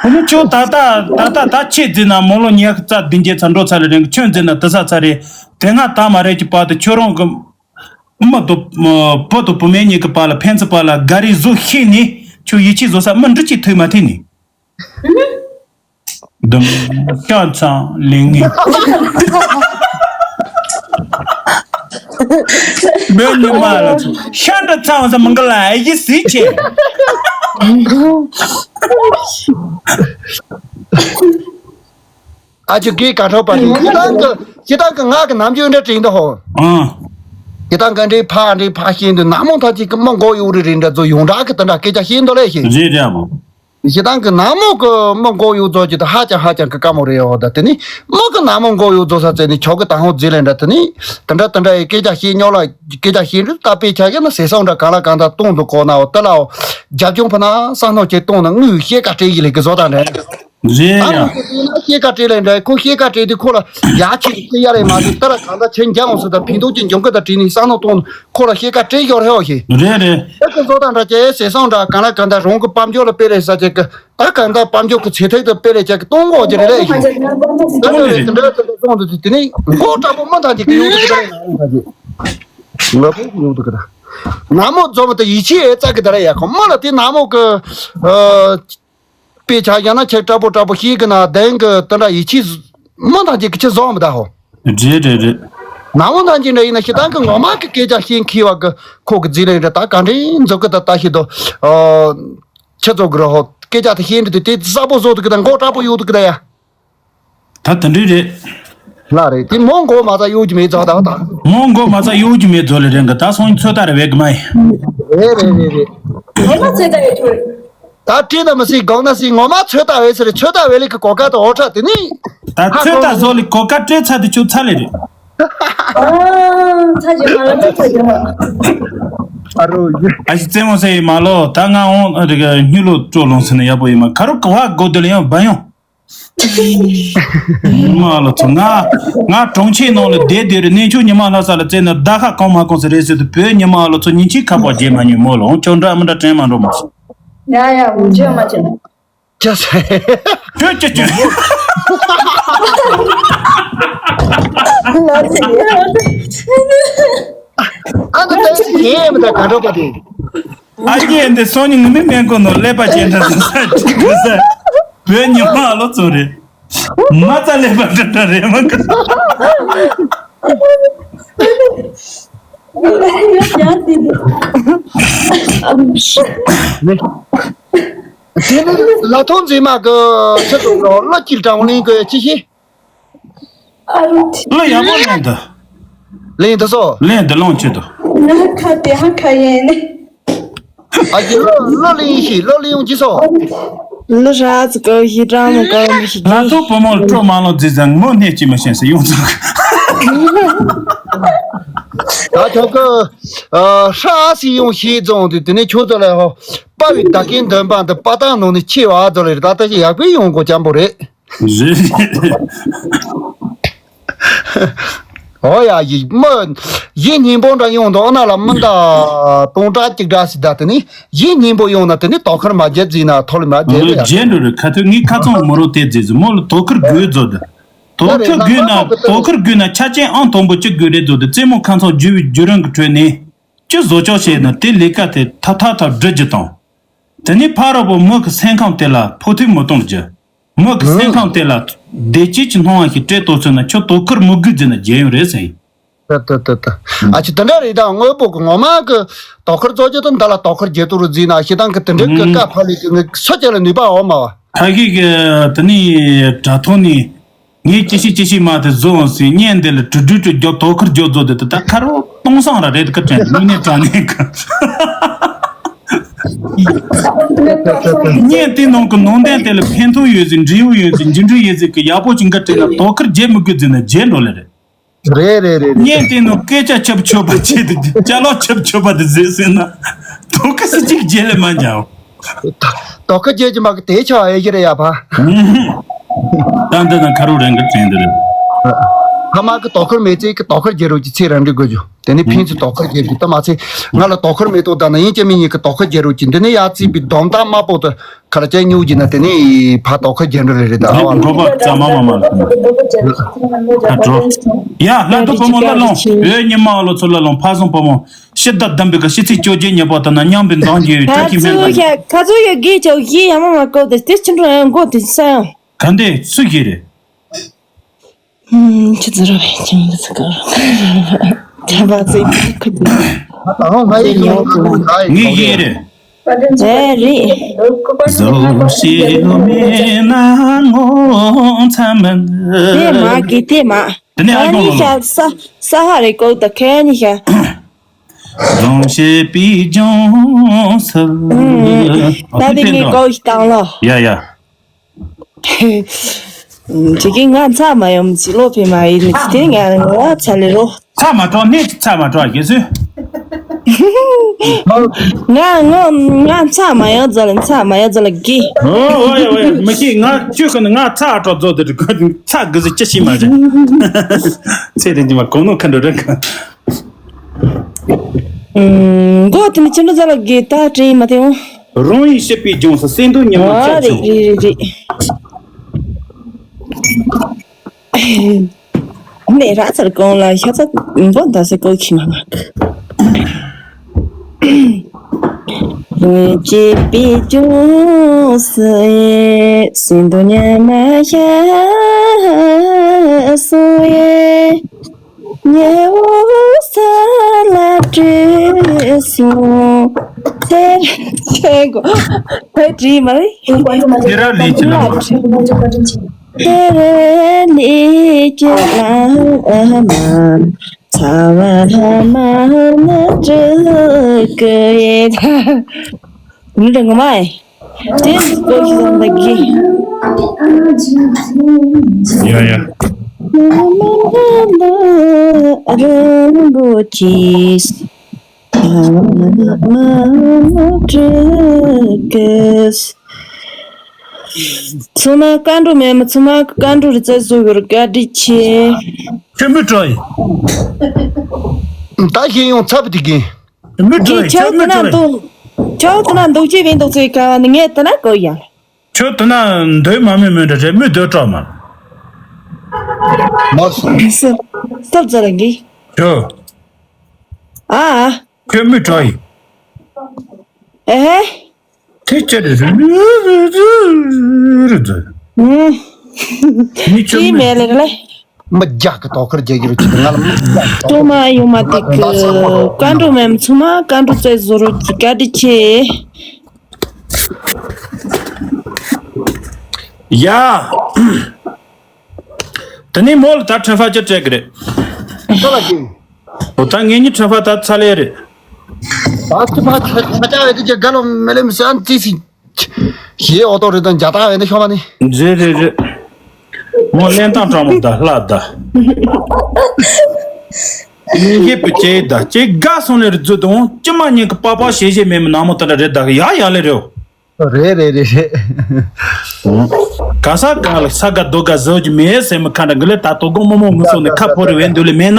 ཁོ་མོ་ཁྱོད་ད་ལྟ་ད་ལྟ་ད་ཆེད་འཛིན་ན་མོ་ལོ་ཉི་ཤུ་རྩ་བདུན་བརྒྱད་ཚར་འགྲོ་ཚར་ལེ་རེད་གི་ཁྱོད་འཛིན་ན་དུ་ས་ཚར་རེད། དེ་སྔ་ད་མ་རེད་ཀྱི་བར་དུ་ཁྱོད་རང་གི་མི་དུ་བུ་དུ་བུ་མེད་གཉིས་ཀྱི་བར་ལ་ཕན་ཚུན་བར་ལ་དགའ་རེས་བཟོ་ཤེས་ནས་ཁྱོད་ཡིད་ཆེས་བཟོ་ས་མི་འགྲུལ་གྱི་ཐུག་མ་ཐུག་ནས། དུམ། ཤ་ཚང་ལིང་ངེ། མོས་ཉི་མ་ལ་ཤ་འདྲ་ཚང་ས་མང་ག་ལ་ཨེ་ཡི་སི་ཆེ། ཨ་ཅོ་གི་ག་ཐོག་པ་རེད་ཁྱེད་རང་གི་ཁྱེད་རང་གི་ངག་གི་ནམ་རྒྱུན་འདྲ་དྲིས་འདུག་ཧོ། ཨང་། ཁྱེད་རང་གི་འདྲའི་ཕ་འདྲའི་ཕ་ཤེས་འདུག་ན་མོ་ཐ་ཅིག་གི་མི་མགོ་གཡུག་རེ་རེ་འདྲ་ཚོ་ཡོངས་གྲགས་གི་དེ་འདྲ་སྐད་ཆ་ཤེས་འདུག་ལས་ཤེས། རེད་རེད་མོ། ཞེ་སྡང་གི་ནག་མོ་གི་མི་མགོ་གཡུག་རྫོགས་ཀྱི་ད་ཧ་ཅང་ཧ་ཅང་གི་དཀའ་མོ་རེད་ཡོད་ད། དེ་ནི་མི་གི་ནག་མོ་མགོ་གཡུག་རྫོགས་ས་ཚེ་ནི་ཆོག་གི་ད་ཧོ་རྫི་ལེ་འདྲ་དེ་ནི་དེ་འདྲ་དེ་འདྲ་ཡི་སྐད་ཆ་བཤད་ཉོག་ལ་སྐད་ཆ་བཤད་རིགས་ད་དཔེ་ཆ་བཞག་ན་ཟས་སོང་འདྲ་གང་ལ་གང་ད་གཏོང་དུ་གོ་ནའོ་དེ་ལའོ་རྒྱབ་ལྗོངས་ཕུ་ན་བསམ་སྣང་བྱེད་གཏོང་ན་དངུལ་ཤེས་ཀ་སྤྲད་ཡི་ལེ་གི་བཟོ་ད་འདྲ། རེད་ཨ་ཡ། ནི་དེ་ན་ཤེས་ཀ་སྤྲད་ལེ་འདྲ་ཁོ་ཤེས་ཀ་སྤྲད་དུས་ཁོ་ལ་ཡ་ཆེ་གི་ཡ་རེ་མ་དུས་ད་ར་གང་ད་ཆེ་འཇང་འོང་སུ་ད་ཕན་ཐོགས་ཀྱི་འཇོན་གི་ད་བྲིས་ནི་བསམ་སྣང་གཏོང་ཁོ་ལ་ཤེས་ཀ་སྤྲད་ཡོད་རེད་ཧོ་ཤེས། རེད་རེད། ཨེ་ཀི་བཟོ་ད་འདྲ་ཅེ་ཟས་སོང་འདྲ་གང་ལ་གང་ད་རང་གི་དཔལ་འབྱོར་ལ་དཔེ་རེ་ས་ཅེ་གི་ཨ་གང་ལྟར་དཔལ་འབྱོར་གྱི་ཚེ་ཐིག་ཏུ་དཔེ་རེ་ཅག་གི་གཏོང་འོག་ཅི་རེ་རེ་ཡིན། ད་ནི་རེ་དེ་འདྲ་དེ་འདྲ་སོང་དུས་དེ་ནི་མགོ་དྲག་པོ་མི་ཐང་ཅིག་གི་ཡོང་དུ་གི་ད་ཡིན་ན་ཡོང་ད་ཅི། ང་པོ་ཡོང་དུ་གི་ད། ན་མོ་རྫོགས་པ་དེ་ཡིད་ཆེས་ཨེ་ཙག་གི་ད་རེ་ཡ་ཁོ་མི་ལ་དེ་ན་མོ་གི་ཨ་དཔེ་ཆ་ཡང་ན་ཁྱེད་དྲག་པོ་དྲག་པོ་ཤེས་གི་ན་དེང་གི་དེ་འདྲ་ཡིད་ཆེས་མི་ཐང་ཅིག་གི་ཆི་བཟོ་མི་ད་ཧོ། རེད་རེད་རེད། ནང་མོ་ནང་གི་འདྲ་ཡིན་ན་ཤི་ཏང་གི་ངོ་མ་གི་སྐད་ཆ་ཤེས་མཁས་བ་གི་ཁོ་གི་རྫི་ལེན་རེད་ད་ག་འདྲའི་མཛོད་གི་ད་ལྟ་ཤི་དོ། ཨོ། ཁྱི་ཚོ་གི་རོ་ཧོ་ སྐད་ཆ་དེ་ཤེས་འདྲི་དེ་དེ་གསལ་པོ་བཟོ་ཐུབ་ཀི་ད། མགོ་དྲག་པོ་ཡོད་ཐུབ་ཀི་ད་ཡ། ད་དེ་འདྲ་རེད། ལ་རེད། དེ་མོ་མགོ་མ་ཚ་གཡོ་གི་མེད་ཚོ་ད་ད། མོ་མགོ་མ་ཚ་གཡོ་གི་མེད་ཚོ་ལ་རེད་གི། ད་སོང་ཚོད་ལྟ་རེ་བས་གི་མ་ཡིན། རེད་རེད་རེད་རེད། ངོ་མ་ཚོད་ལྟ་ཡོད་ཐུབ་རེད། ད་བྲིས་ན་མི་སྲིད་གང་ན་སྲིད། ངོ་མ་ཚོད་ལྟ་བས་ཟེར། ཚོད་ལྟ་བས་ལི་གི་གོ་ཀ་ད་འོ་ཁྲ་དེ་ནི། ད་ཚོད་ལྟ་བཟོ་ལི་གོ་ཀ་སྤྲད་ཚར་དུ་ཆུ་ཚ་ལེ་རེད། ཨ་ཚ་ཅེ་མ་ལ་ཚ་ཚ་ཅེ་མ། ཨ་རོ་ཡེ། ཨ་ཞི་རྩེད་མོ་ཟེར་ཡི་མ་ལོ། ད་ང་འོང་ཨ་དེ་ག་སྨྱུག་ལོ་སྤྲོ་ལོང་ཟེར་ན་ཡག་པོ་ཡིན་མ། ཁ་རོ་ག་བ་གོ་དེ་ལ་ཡང་བ་ཡོང་། ཉི་མ་ལོ་ཚོ་ང་ང་གྲོང་ཁྱེར་ནང་ལ་བསྡད་བསྡད་རེད། གནས་མཆོག་ཉི་མ་ལྷ་ས་ལ་བཙལ་ན་ད་ཧ་གང་མ་གང་ཟེར་རེད་ཟེར་དུ་བོད་ཉི་མ་ལོ་ཚོ་ཉིན་གཅིག་ཁ་པར་བརྗེ་མ་མྱོང་མོ་ལ། འོང་ཁྱོད་འདྲ་མི་འདྲ་དྲན་མ་འགྲོ་མོ། ཡ་ཡ་འུ་ཅག་མ་བྱེད་ན། ཅི་ཟེར། ཅོ་ཅོ་ཅོ། ཨ་ནི་ད་ཅི་ཡེ་མི་ད་ག་འགྲོ་པ་དེ། ཨ་ཡེ་འདི་སོང་ཉིན་ངི་མི་མེན་གོ་ནོ་ཀླད་པ་ཅན་འདྲ་ཟེར་ས་ཅི་གི་ཟེར། བོད་ཉི་མ་ལོ་ཚོ་རེད། མ་རྩ་ཀླད་པ་འདྲ་འདྲ་རེད་མ་གི། དེ་ནི་ལ་ཐོ་མཛེས་མ་གི་ཆེད་དུ་བློ་སྐྱིད་དྲང་བོ་ལེན་གི་ཅི་ཤེས། བློ་ཡག་པོ་ལེན་དུ། ལེན་དུ་སོ། ལེན་དུ་ལོང་ཆེད་དུ། ང་ཁ་དེ་ཧ་ཁ་ཡེ་ནི། ཨ་ཅི་བློ་བློ་ལེན་ཤེས། བློ་ལེན་ཡོང་ཅི་སོ། ལུ་ར་ཙི་ཀོ་ཤི་ཀྲང་མོ་ཀོ་མི་ཤི་ང་ཚོ་བུ་མོ་ལ་སྤྲོ་མ་ལོ་རྫི་ཟན་མོ་ནས་ཅི་མི་ཤེས་སེ་ཡོང་ཚུགས། ད་ཁྱོད་ཀི་ཧྲ་སི་ཡོང་ཤེས་རྫོང་དུ་དེ་ནས་ཁྱོད་ཚོ་ལ་ཧོ་པ་བི་ད་གིན་འདོན་པ་འདི་པ་ཏང་ནང་ནས་ཆེ་བ་ཚོ་ལ་རེད། ད་ད་ཞིག་ཡག་པོ་ཡོང་གོ་ཅམ་པོ་རེད། རེད། ཨོ་ཡ་ཡི་མི་ཡིན་སྙིང་པོ་འདྲ་ཡོང་འདུག་ཨ་ན་ལ་མི་འདའ་སྟོང་ཕྲག་གཅིག་འདྲ་ཞིག་ད་དེ་ནི་ཡིན་སྙིང་པོ་ཡོང་ན་དེ་ནི་དོ་ཁུར་མ་བརྒྱབ་ཟིན་ན་ཐོ་ལི་མ་བརྒྱབ་ལ་ཡ། རྗེས་འགྲོ་རེད། ཁ་ཐུག་ངའི་ཁ་ཚང་མོ་རོ་དེ་རྫས་ཟིན་མོ་ལ་དོ་ཁུར་དགོས་བཟོ་ད། དོ་ཁུར་དགོས་ན་དོ་ཁུར་དགོས་ན་ཆ་རྐྱེན་ཨང་དང་པོ་གཅིག་དགོས་རེད་བཟོ་ད། རྩེད་མོ་ཁ་ཚང་བརྒྱུད་བརྒྱུད་རིང་གི་ཁྲོད་ནས་ཅི་བཟོ་ཆོག་བྱས་ན་དེ་ལས་ཀ་དེ་ཐ་ཐ་ཐ་སྒྲུབ་རྒྱུ་དང་། དེ་ནས་ཕ་རོལ་པོ་མི་གི་སེམས་ཁམས་དེ་ལ་ཕོག་ཐུག་མི་གཏོང་རྒྱུ། མི་གི་སེམས་ཁམས་དེ་ལ་བདེ་སྐྱིད་ཀྱི་སྣང་བ་ཞིག་སྤྲད་ཐུབ་སོང་ན་ཁྱོད་དོ་ཁུར་མི་དགོས་ཟེར་ན་རྒྱལ་ཡོང་རེད་ཟེར། ད་ད་ད་ད། ཨ་ཅི་དེ་འདྲ་རེད། ད་དངོས་པོ་གི་ངོ་མ་གི་དོ་ཁུར་རྫོགས་རྒྱུ་དང་འདི་ལ་དོ་ཁུར་རྒྱལ་དུ་རུ་འཛིན་ན་ཞེ་སྡང་གི་དེ་འདྲའི་གི་ཀ་ཕ་ལི་གི་ངས་སུ་ཅི་ལ་ནུས་པ་འོ་མ་བ། ཁ་ཤས་ཀྱི་དེ་ནི་དྲ་ཐོག་ནས་ངས་ཅི་ཞིག་ཅི་ཞིག་མ་དེ་བཟོ་འོང་ཟིན་བརྙན་འདི་ལ་དྲུག་དྲུག་དྲུག་རྒྱོབ་དོ་ཁུར་རྒྱོབ་བཟོ་དེ་ད་ཁ་རོ་གཏོང་སང་ར་རེད་ཀི་དྲན་དངོས་གནས་དྲང་གནས་ཀི། བརྙན་དེ་ནང་གི་ནང་དོན་དེ་ལ་ཕན་ཐོགས་ཡོད་ཟིན་འབྲས་བུ་ཡོད་ཟིན་འགྱུར་འགྲོས་ཡོད་ཟིན་གི་ཡག་པོ་ཅིག་འགའ་དྲན་ན་དོ་ཁུར་བརྒྱབ་མི་དགོས་ཟིན་ན་བརྒྱལ་འགྲོ་ལེ་རེད། རེད་རེད་རེད་རེད། བརྙན་དེ་ནང་སྐད་ཆ་ཆབ་ཆོབ་པ་བྱེད་དུ་ཅ་ལག་ཆབ་ཆོབ་པ་དེ་བཟོས་ཟིན་ན་དོ་ཁུར་སི་གཅིག་བརྒྱལ་ལེ་མ་འཇའོ། དོ་ཁུར་བརྒྱལ་གྱི་མ་གི་དེ་ཆ་ཨེ་ཤེ་རེད་ཡ་ཕ། ད་འདི་ན་ཁ་རུ་རང་གི་དྲན་འདི་རེད། ཕ་མ་གི་དོ་ཁུར་མེད་ཚེ་གི་དོ་ཁུར་བརྒྱལ་རོགས་ཀྱི་ཚེ་རང་འགྲིག་དགོས་རྒྱུ། དེ་ནི་ཕན་ཚུན་དོ་ཁུར་བརྒྱབ་རྒྱུ་ད་མ་ཚད་ང་ལ་དོ་ཁུར་མེད་དོ་ད་ན་ཡིན་གྱི་མི་ཡིན་གྱི་དོ་ཁུར་བརྒྱབ་རོགས་ཀྱི་འདི་ནི་ཡ་རྩིས་པའི་སྡོམ་དག་དམར་པོ་དུ་ཁར་ཅན་སྨྱུག་གྱི་ན་དེ་ནི་ཕ་དོ་ཁུར་བརྒྱབ་འགྲོ་རེ་རེད་ད་ཨ་བ་ལ། འགྲོ་པ་ཙམ་མ་མ་མ་ལ་ད་འགྲོ། ཡ་ལྷ་ཐུབ་བུ་མོ་ལ་ལོང་། འོད་ཉི་མ་ལོ་ཚོ་ལ་ལོང་། ཕ་སོང་བུ་མོ་ཤི་ད་དམ་པའི་ག་ཤི་ཚིག་བཅོ་བརྒྱད་ཉེས་པ་ད་ན་མཉམ་པའི་འཛང་རྒྱུ་ཡོད་ཁ་ཁྱི་མེད་ཚུ་པ་ཡ་ཁ་ཚུ་ཡ་གི་ཅོ་གི་ཡ་མ་མ་ཀོ་དེ་དེ་ཆུན་འགྲོ་ཡང་གོ་དེ་ས་ཡང་། ག་འདི་སུ་ཞིག་རེད། ཁྱི་ཙི་ར་བའི་ཁྱི་མི་ཙི་ག་ར་ཁྱི་བ་ཙི་ཁུ་ཙི། ཨོ་ང་ཡི་ཉོ་གི་ལ། ངའི་ཡིན་རེད། ཨེ་རེད། བཟོ་ཤེས་མེད་ན་ངོ་ཚ་མིན། དེ་མ་གི་དེ་མ། དེ་ནས་ཨ་ཁ་ཉི་ཤ་ས་ས་ཧ་རེ་ཀོ་ད་ཁ་ཉི་ཤ། རང་བཞིན་པའི་ལྗོངས་སུ། ད་དེ་ངའི་ཀོ་ཞིག་བཏང་ལོ། ཡ་ཡ། ཅི་གི་ང་ཚ་མ་ཡོང་ཅི་ལོ་ཕེ་མ་ཡིན་ནི་དེ་ང་ང་ཚ་ལེ་རོ། ཚ་མ་གྲོགས་ནི་ཚ་མ་གྲོགས་གེ་སུ། ང་ང་ང་ཚ་མ་ཡོང་ཛ་ལ་ཚ་མ་ཡོང་ཛ་ལ་གི། ཨོ་ཨོ་ཡ་ཨོ་ཡ་མི་ཤེས་ང་ཁྱོད་ཁ་ནས་ང་ཚ་གྲོགས་ཛོ་དེ་ག་ཚ་གི་ཟི་ཅི་ཤི་མ་རེད། ཚེ་དེ་ཉི་མ་གོང་ནོ་ཁ་འགྲོ་རེད་ག། མགོ་དེ་ནི་ཅི་འདྲ་ཟ་ལ་དགེ་ད་དྲན་མ་དེ་འོང་། རང་ཡིན་སྲིད་པའི་ལྗོངས་སུ་སེམས་དོན་ཉི་མ་ཨ་ཁྱབ་རེད་བྱུང་། རེད་རེད་རེད། ནས་ར་ཚར་གོང་ལ་ཤ་ཚ་མགོ་ད་སེ་ཀོ་ཁྱི་མ་མ་གི། ངེད་ཀྱི་པི་ཅུང་སི་སེམས་དོན་ཉི་མ་ཤ་སོ་ཡེ། ཉེ་བོ་ས་ལ་བྲོས་སོང་། ཚེ་ཚེ་གོ་ཕ་དྲི་མ་རེད། དེ་ར་ལས་ཀྱི་ལ་མ། དེ་ར་ལས་ཀྱི་ལ་མ། ཚ་བ་ལ་མ་ན་དྲུག་གི་ཡེ་ད། མི་འདྲ་ངོ་མ་ཨེ། དེ་ལྟོ་ཞིག་ལ་འདི་གི། ཡ་ཡ། རིན་པོ་ཆེ། ཚང་མ་བཀའ་འགྲོ་མེད་མི་ཚང་མ་བཀའ་འགྲོ་རི་རྩེ་བཟོ་བར་བཀའ་དྲིན་ཆེ། ཁྱོད་མི་སྤྲོ་ཡི། ད་ཤེས་ཡོང་ཚབ་དེ་གིན། མི་སྤྲོ་ཡི། ཁྱོད་ཁྱོད་མི་དེ་ན་སྤྲོ་ཡི། འདུག་ཁྱོད་དེ་ན་འདུག་ཅེས་བས་འདུག་ཚོད་ག་བ་ནི་ངས་དེ་ན་གོ་ཡ། ཁྱོད་དེ་ན་འདོད་མ་མི་མི་འདྲ་རེད། མི་འདོད་སྤྲོ་མ། མ་སོང་། སུ་སུ་ཙ་ར་གི། ཁྱོད། ཨ། ཁྱོད་མི་སྤྲོ་ཡི། ཨེ། དེ་ཅི་རེད་རེད་རེད། ཨུམ། མི་ཁྱོད་ཅི་མི་མེད་ལེ་ལེ། མི་རྒྱག་གི་དོ་ཁུར་རྒྱག་གི་རུ་ཆེ་ང་ལ་མི་རྒྱག་གི་དོ་ཁུར། ཏོ་མ་ཡོང་མ་ཏིག་གི་བཀའ་འགྲོ་མེམ་ཚང་མ་བཀའ་འགྲོ་རྩེ་བཟོ་རུ་གི་བཀའ་དྲིན་ཆེ། ཡ། དེ་ནས་མོ་ལ་ད་ཁྲིམས་ཧྥ་ཅི་སྤྲད་གི་རེད། ཁྱོད་ལ་ཅི། འོ་ད་ངེད་གཉིས་ཁྲིམས་ཧྥ་ད་ཚ་ལེ་རེད། ད་ཁྲིམས་ཧྥ་ཁ་ཁ་ཅག་བས་དེ་ཅི་དགའ་ལོ་མེ་ལེ་མི་སེ་ཨན་ཙི་སི། ཞེས་འོ་ཏོ་རེད་དང་རྒྱ་སྟག་བས་འདི་ཤོག་པ་ནི། རེད་རེད་རེད། མོ་གླེན་སྟངས་སྤྲང་མོ་ད་ལྷ་ད། ཉིན་ཤེས་པུ་ཅེ་ད་ཅེ་དགའ་སོང་ལེ་རེད་རྫུ་དང་ཅི་མ་ཉིན་གི་པགས་པགས་ཞེ་ཞེ་མེད་མི་ནག་མོ་དེ་འདྲ་རེད་ད་ཡ་ཡ་ལེ་རེད། རེད་རེད་རེད་རེད། ག་ས་ག་ལ་ས་ག་རྡོ་ག་བཟོ་རྒྱུ་མེད་ཟེར་མི་ཁ་འདྲ་གི་ལེ་ད་དོ་དགོང་རྨོ་མོ་ངུ་སོང་ནས་ཁ་ཕོ་རེ་བས་འདུག་ལེ་མེད་ན།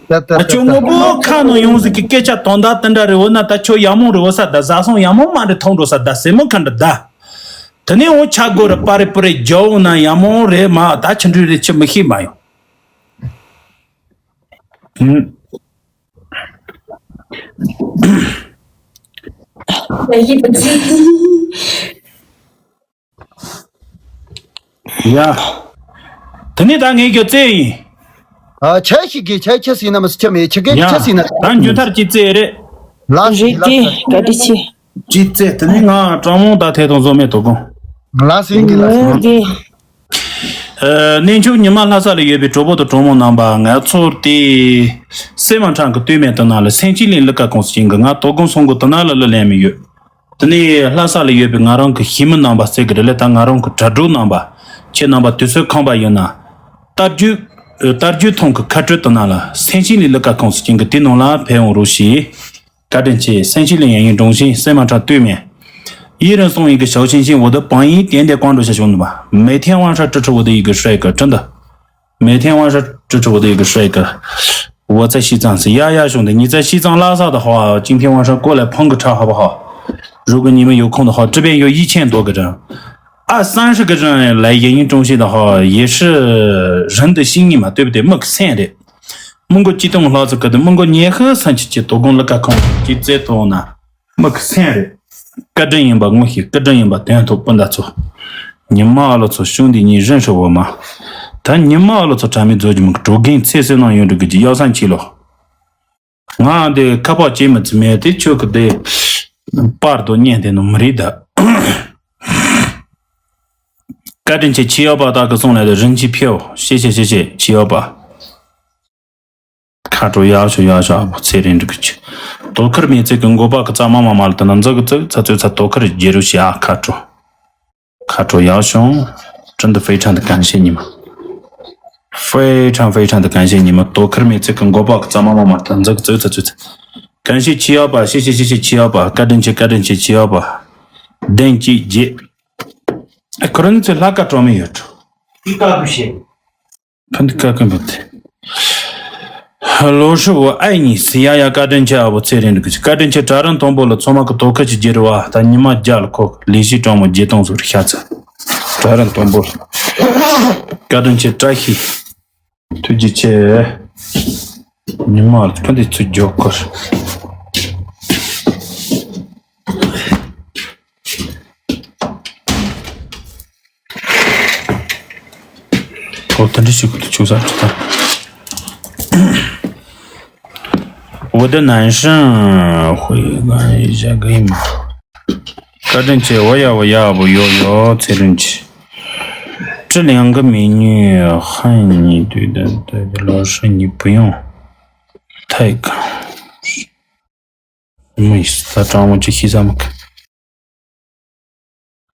ད་ད་ད་ཁྱོད་དངོས་པོ་ཁ་ནང་ཡོང་ཟིག་གི་སྐད་ཆ་དོན་དག་དེ་འདྲ་རེད། འོ་ན་ད་ཁྱོད་ཡག་མོ་རེད། འོ་ས་ད་བཟའ་སོང་ཡག་མོ་མ་རེད་ཐོང་འགྲོ་ས་ད་ཟེར་མི་ཁ་འདྲ་ད། དེ་ནས་འོ་ཆ་སྒོ་རེ་པ་རེ་པུ་རེ་རྒྱ་འོ་ན་ཡག་མོ་རེད་མ་ད་ཆི་འདྲ་རེད་ཆི་མི་ཤེས་མ་ཡོང་། ཡ། དེ་ནས་ད་ངས་ཁྱོད་རྩེ་ཡིན། ཨ་ཆ་ཞིག་གིས་ཆ་ཁྱི་སྲིད་ན་མི་སྲིད་ཁྱི་མེད་ཁྱི་གེ་ཡ། ཁྱི་སྲིད་ན། ད་མཇུག་མཐར་གྱི་རྩེ་རེད། ལགས་རེད་སོ་ལགས་གི་སོ། བཀའ་དྲིན་ཆེ། གྱི་རྩེ་དེ་ནས་ང་གྲང་མོ་ད་ཐད་དང་བཟོ་མེད་དོ་དགོང་། ལགས་སོ་ཡིན་གི་ལགས་སོ། ལགས་གི། ཨ་གནས་མཆོག་ཉི་མ་ལྷ་ས་ལ་ཡོད་པའི་གྲོགས་པོ་དང་གྲོགས་མོ་རྣམ་པ་ང་ཚོ་དེ་སེ་མ་ཁྲང་གི་སྟོད་སྨད་དུ་ན་ལ་སེང་ཆེན་གླིང་གླུ་གར་ཁང་སུ་ཡིན་གི། ང་དོ་དགོང་སོང་གི་དུ་ན་ལ་གླུ་ལེན་མི་ཡོད། དེ་ནས་ལྷ་ས་ལ་ཡོད་པའི་ང་རང་གི་ཤེས་མི་རྣམ་པ་ཟེར་གི་རེད་ལེ། ད་ང་རང་གི་དྲ་གྲོགས་རྣམ་པ་ཁྱེད་རྣམ་པ་དུས་ཚོད་ཁོམ་པ་ཡོད་ན་རྟ་རྒྱུག་རྟ་རྒྱུག་ཐང་གི་ཁ་སྤྲོད་དུ་ན་ལ་སེང་ཆེན་གླིང་གླུ་གར་ཁང་སུ་ཡིན་གི། དེ་ནང་ལ་ཕེབས་འོང་རོགས་ཞེས། བཀའ་དྲིན་ཆེ། སེང་ཆེན་གླིང་ཡང་ཡིན་ཀྲུང་ཞིང་སེ་མ་ཁྲ་སྟོད་སྨད། 一人送一个小星星，我的榜一点点关注下去，我的榜一点点关注下去，我的一个帅哥，真的。每天晚上支持我的一个帅哥，我在西藏是丫丫兄弟，你在西藏拉萨的话，今天晚上过来捧个场好不好？如果你们有空的话，这边有一千多个人，二三十个人来演艺中心的话，也是人的心意嘛，对不对？没个钱的。 མི་མགོ་ཅི་ཏོང་ལྷག་ཙི་ཀ་དེ་མི་མགོ་ཉེ་ཤི་སན་ཆི་ཅི་དོ་དགོང་གླུ་གར་ཁང་གི་རྩེ་ཐོག་ན་མི་གི་སེམས་རེད། བཀའ་དྲིན་ཡིན་པ་ངོ་ཤེས། བཀའ་དྲིན་ཡིན་པ་དོན་ཐོག་སྤུན་ཟླ་ཚོ། ཉི་མ་ཨ་ལོ་ཚོ་ཞུང་འདི་གཉིས་རིན་ཧྲི་བོ་མ། ད་ཉི་མ་ཨ་ལོ་ཚོ་དྲ་མིག་རྫོགས་རྒྱུ་མི་གི་གྲོ་གིན་ཚེ་སེ་ནང་ཡོང་འགྲོ་གི་ཅི་ཡག་སན་ཆི་ལོ། ང་འདི་ཁ་པར་བྱེད་མི་ཚི་མེད་དེ་ཁྱོད་གི་དེ་པར་དོ་ཉན་དེ་ནོ་མི་རིག་ད། བཀའ་དྲིན་ཆེ་ཆི་ཡོ་པ་ད་གི་སོང་ལས་དེ་རིན་ཆི་ཕེའོ་ཤེ་ཤེ་ཤེ་ཤེ་ཆི་ཡོ་པ། ཁ་དྲོ་ཡག་ཤོ་ཡག་ཤོ་ཨ་བོ་ཚེ་རིང་འགྲིག་གི་ཆུ། དོ་ཁུར་མེད་ཚེ་གི་མགོ་པ་གི་ཙ་མ་མ་མ་ལ་དེ་ན་འཛག་གི་ཙག་ཚ་ཚོད་ཚ་དོ་ཁུར་རྒྱལ་རུ་ཤི་ཨ་ཁ་དྲོ། ཁ་དྲོ་ཡག་ཤོ། 真的非常的感谢你们。非常非常的感谢你们。དོ་ཁུར་མེད་ཚེ་གི་མགོ་པ་གི་ཙ་མ་མ་མ་ལ་དེ་ན་འཛག་གི་ཙག་ཚ་ཚོད་ཚ། 感谢ཆི་ཡོ་པ་ཤེ་ཤེ་ཤེ་ཤེ་ཆི་ཡོ་པ། བཀའ་དྲིན་ཆེ་བཀའ་དྲིན་ཆེ་ཆི་ཡོ་པ། བདེན་གཅིག་རྗེ། ཁོ་ར་ནི་ཚེ་ལྷ་ཀ་གྲོ་མི་ཡོད་འགྲོ། ཕན་ཐོགས་ཀ་ཀུན་པོ་དེ། ལོ་ཧྲི་བོ་ཨའི་གཉིས་སི་ཡ་ཡ། བཀའ་དྲིན་ཆེ་ཨ་བོ་ཚེ་རིང་འགྲིག་གི་ཆུ། བཀའ་དྲིན་ཆེ། གྲྭ་རིན་དང་པོ་ལ་ཚོ་མ་གི་དོ་ཁ་ཅི་རྒྱལ་བ་ད་ཉི་མ་རྒྱ་ལ་ཁོ་ལས་གཞི་གྲོང་མོ་རྒྱལ་དང་ཟུར་ཤ་ཚ། གྲྭ་རིན་དང་པོ་ལ། བཀའ་དྲིན་ཆེ་བཀྲ་ཤིས། ཐུགས་རྗེ་ཆེ། ཉི་མ་ལ་ཁ་འདི་ཚུར་རྒྱོབ་ཁར། ཨོ་ད་འདྲི་ཞིག་གི་ཆུ་ས་ཆུ་ད། 我的男生会干一下可以吗？བཀའ་དྲིན་ཆེ། 我要我要不要要 ཚེ་རིང་ཆེ། 这两个美女和你对的对的，老师你不用太看。什么意思？他找我去西藏吗？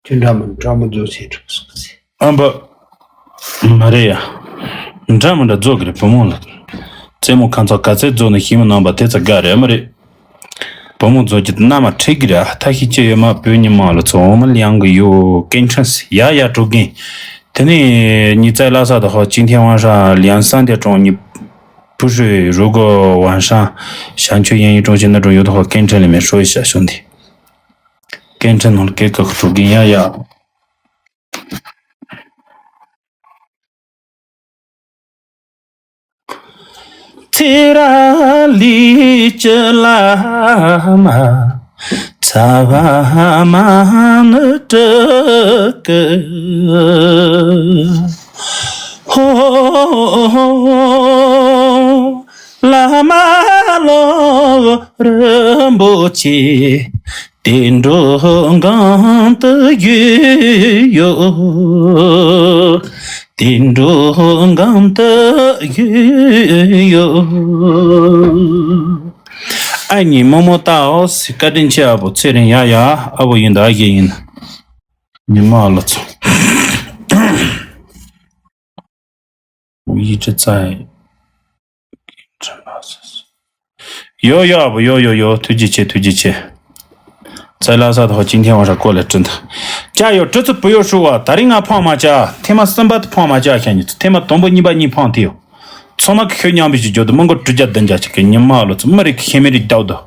ཁྱོད་འདྲ་མི་འདྲ་མི་རྫོགས་ཆེ་དྲུག་སོང་ཟེར། ཨ་འབའ། མ་རེད་ཡ། འདྲ་མི་འདྲ་རྫོགས་གི་རེད། བུ་མོ་ལ། རྩེད་མོ་ཁ་མཚར་ག་ཚད་རྫོགས་ནས་ཤི་མི་རྣམ་པ་དེ་ཚ་དགའ་རེད། མ་རེད། བུ་མོ་རྫོགས་ཀྱི་མནའ་མ་ཁྲིད་གི་རེད། ཐ་ཤི་ཅི་ཡོད་མ་བོད་ཉི་མ་ལ་ཚོ་འོ་མ་ལིའང་གི་ཡོ་སྐད་འཕྲིན་ཟེར་ཡ་ཡ་དྲུག་གིན། དེ་ནས་ཉི་ཚེ་ལ་ས་དང་ཧོ་ཅིང་ཐེ་ཝང་ཧྲ་ལིའང་སན་དེ་ཀྲོང་ཉི། 不是，如果晚上想去演艺中心那种有的话，跟着里面说一下，兄弟。 སྐད་འཕྲིན་ནང་ལ་སྐད་ཁག་ཁག་འགྲོ་གིན་ཡ་ཡ། ཚེ་ར་ལི་ཅི་ལ་མ་ཚ་བ་མ་ནུ་ཏྲ་ཀི་ཧོ། བླ་མ་ལོ་རིན་པོ་ཆེ། དེ་འགྲོ་གང་དུ་ཡོད་ཡོད། དེ་འགྲོ་གང་དུ་ཡོད་ཡོད། ཨ་ནི་རྨོ་མོ་ལྟ་འོ་ཟེར། བཀའ་དྲིན་ཆེ། ཨ་བོ་ཚེ་རིང་། ཡ་ཡ། ཨ་བོ་ཡིན་ད་ཨ་ཞེ་ཡིན། ཉི་མ་ལ་ཚོ། ཡི་ཁྲི་ཙའི། ཡོ་ཡོ་ཨ་བོ་ཡོ་ཡོ་ཡོ། ཐུགས་རྗེ་ཆེ། ཐུགས་རྗེ་ཆེ། ཙའི་ལ་ས་ཐོག་ཅིང་ཐེ་ཝང་ཧྲ་ཀོ་ལེ་ཀྲིན་ད། ཅ་ཡོ་ཀྲི་ཚུ་བུ་ཡོ་ཧྲུ་བ། ད་རིང་ང་ཕང་མ་ཅ། ཐེངས་མ་གསུམ་པ་དུ་ཕང་མ་ཅ་ཤ་ཉི་ཚུ། ཐེངས་མ་དང་པོ་གཉིས་པ་གཉིས་ཕང་ཐེ་ཡོ། ཚང་མ་གི་ཤོད་མཉམ་པའི་ཞིག་འཇོག་ཏུ་མི་མགོ་དྲུག་བརྒྱ་བདུན་བརྒྱ་ཅིག་གི་ཉི་མ་ལོ་ཚུ་མི་རིགས་ཤེས་མི་རིགས་འདའ་དོ།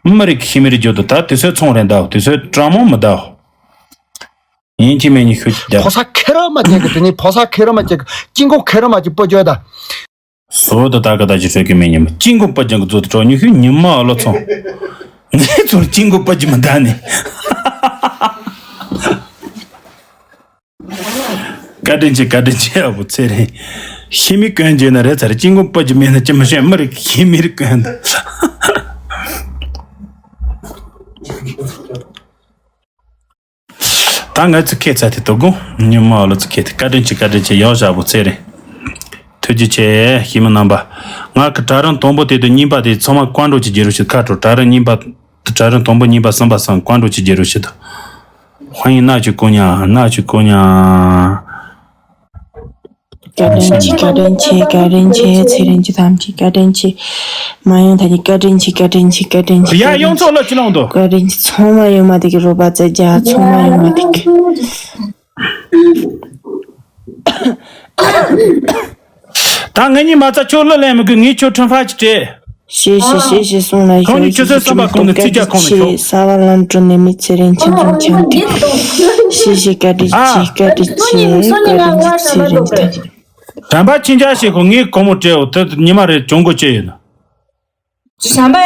མི་རིགས་ཤེས་མི་རིགས་འཇོག་ཏུ་ད་དུས་ཚོད་ཚོང་རེ་འདའ། དུས་ཚོད་གྲང་མོ་མི་འདའ། ཡིན་གཅིག་མིན་གཉིས་ཤོད་ཀྱི་བསྡད། ཕོ་གསར་ཁེར་རོ་མ་ཅན་གྱི་དེ་ནི་ཕོ་གསར་ཁེར་རོ་མ་ཅན་གྱི་དཀྱིལ་འཁོར་ཁེར་རོ་མ་ཅན་སྤོ་བཅོས་ད། བཟོ་དུ་ད་ག་ད་ཅི་ཧྲོད་ཀྱི་མི་ཉིན་མ་དཀྱིལ་འཁོར་སྤོ་ཅན་གྱི་བཟོ་དུ་གྲོགས་ཉི་ཤུ་ཉི་མ་ཨ་ལོ་ཚོང་། ངས་ཚོར་དཀྱིལ་འཁོར་སྤོ་ཅི་མ་ད་ནི། བཀའ་དྲིན་ཆེ། བཀའ་དྲིན་ཆེ་ཨ་བོ་ཚེ་རིང་། ཤི་མི་གོན་རྗེས་ན་རེད་ཚར་དཀྱིལ་འཁོར་སྤོ་ཅི་མེད་ན་ཅི་མ་ཤེས་མི་རིགས་ཤི་མི་རིགས་གོན་ད། ད་ང་ཚོ་ཁྱེད་ཚ་དེ་དོ་དགོང་ཉི་མ་ཨ་ལོ་ཚོ་ཁྱེད་དེ། བཀའ་དྲིན་ཆེ། བཀའ་དྲིན་ཆེ། ཡག་བཞག་པོ་ཚེ་རིང་། ཐུགས་རྗེ་ཆེ་ཤི་མི་རྣམ་པ། ང་གི་གྲལ་རིམ་དང་པོ་དེ་དང་གཉིས་པ་དེ་ཚང་མ་བཀའ་འགྲོ་ཆེ་རྒྱལ་རོ་ཞིག་ཁ་དྲོ། གྲལ་རིམ་གཉིས་པ། གྲལ་རིམ་དང་པོ་གཉིས་པ་གསུམ་པ་གསུམ་བཀའ་འགྲོ་ཆེ་རྒྱལ་རོ་ཞིག་དང་། 欢迎那句姑娘，那句姑娘。 བཀའ་དྲིན་ཆེ། བཀའ་དྲིན་ཆེ། བཀའ་དྲིན་ཆེ། ཚེ་རིང་གི་ཐམས་ཅད་བཀའ་དྲིན་ཆེ། མ་ཡང་ད་ནི་བཀའ་དྲིན་ཆེ། བཀའ་དྲིན་ཆེ། བཀའ་དྲིན་ཆེ། ཡ་ཡོང་ཚོགས་ལ་ཅི་ལོང་དུ། བཀའ་དྲིན་ཆེ། ཚང་མ་ཡོང་མ་དེ་གི་རོགས་པ་བཙལ་རྒྱ་ཚང་མ་ཡོང་མ་དེ་གི། ད་ང་གཉིས་མ་རྩ་ཁྱོད་གླུ་ལེན་མི་དགོས། ངས་ཁྱོད་ཁྲིམས་ཧྥ་ཅིག་སྤྲད། ཤེས་ཤེས་ཤེས་ཤེས་གསུང་ལ་ཁོང་གཉིས་ཆུ་ཚོད་གསུམ་པ་ཁོང་ནས་ཚིག་རྒྱག་ཁོང་ནས་ཁྱོད། ས་བ་ལམ་གྲོ་ནས་མི་ཚེ་རིང་ཁྱིམ་ཚང་ཆང་དེ། ཤེས་ཤེས་བཀའ་དྲིན་ཆེ། བཀའ་དྲིན་ཆེ། བཀའ་དྲིན་ཆེ། ཚེ་རིང་ཐ། དྲན་པ་ཁྱིམ་རྒྱ་ཞེས་ཁོ་ངས་གོ་མོ་སྤྲད་འོ། དེ་ཉི་མ་རེ་གྱོང་གོ་ཅི་ཡོད་ན། ཅི་བྱམས་པ།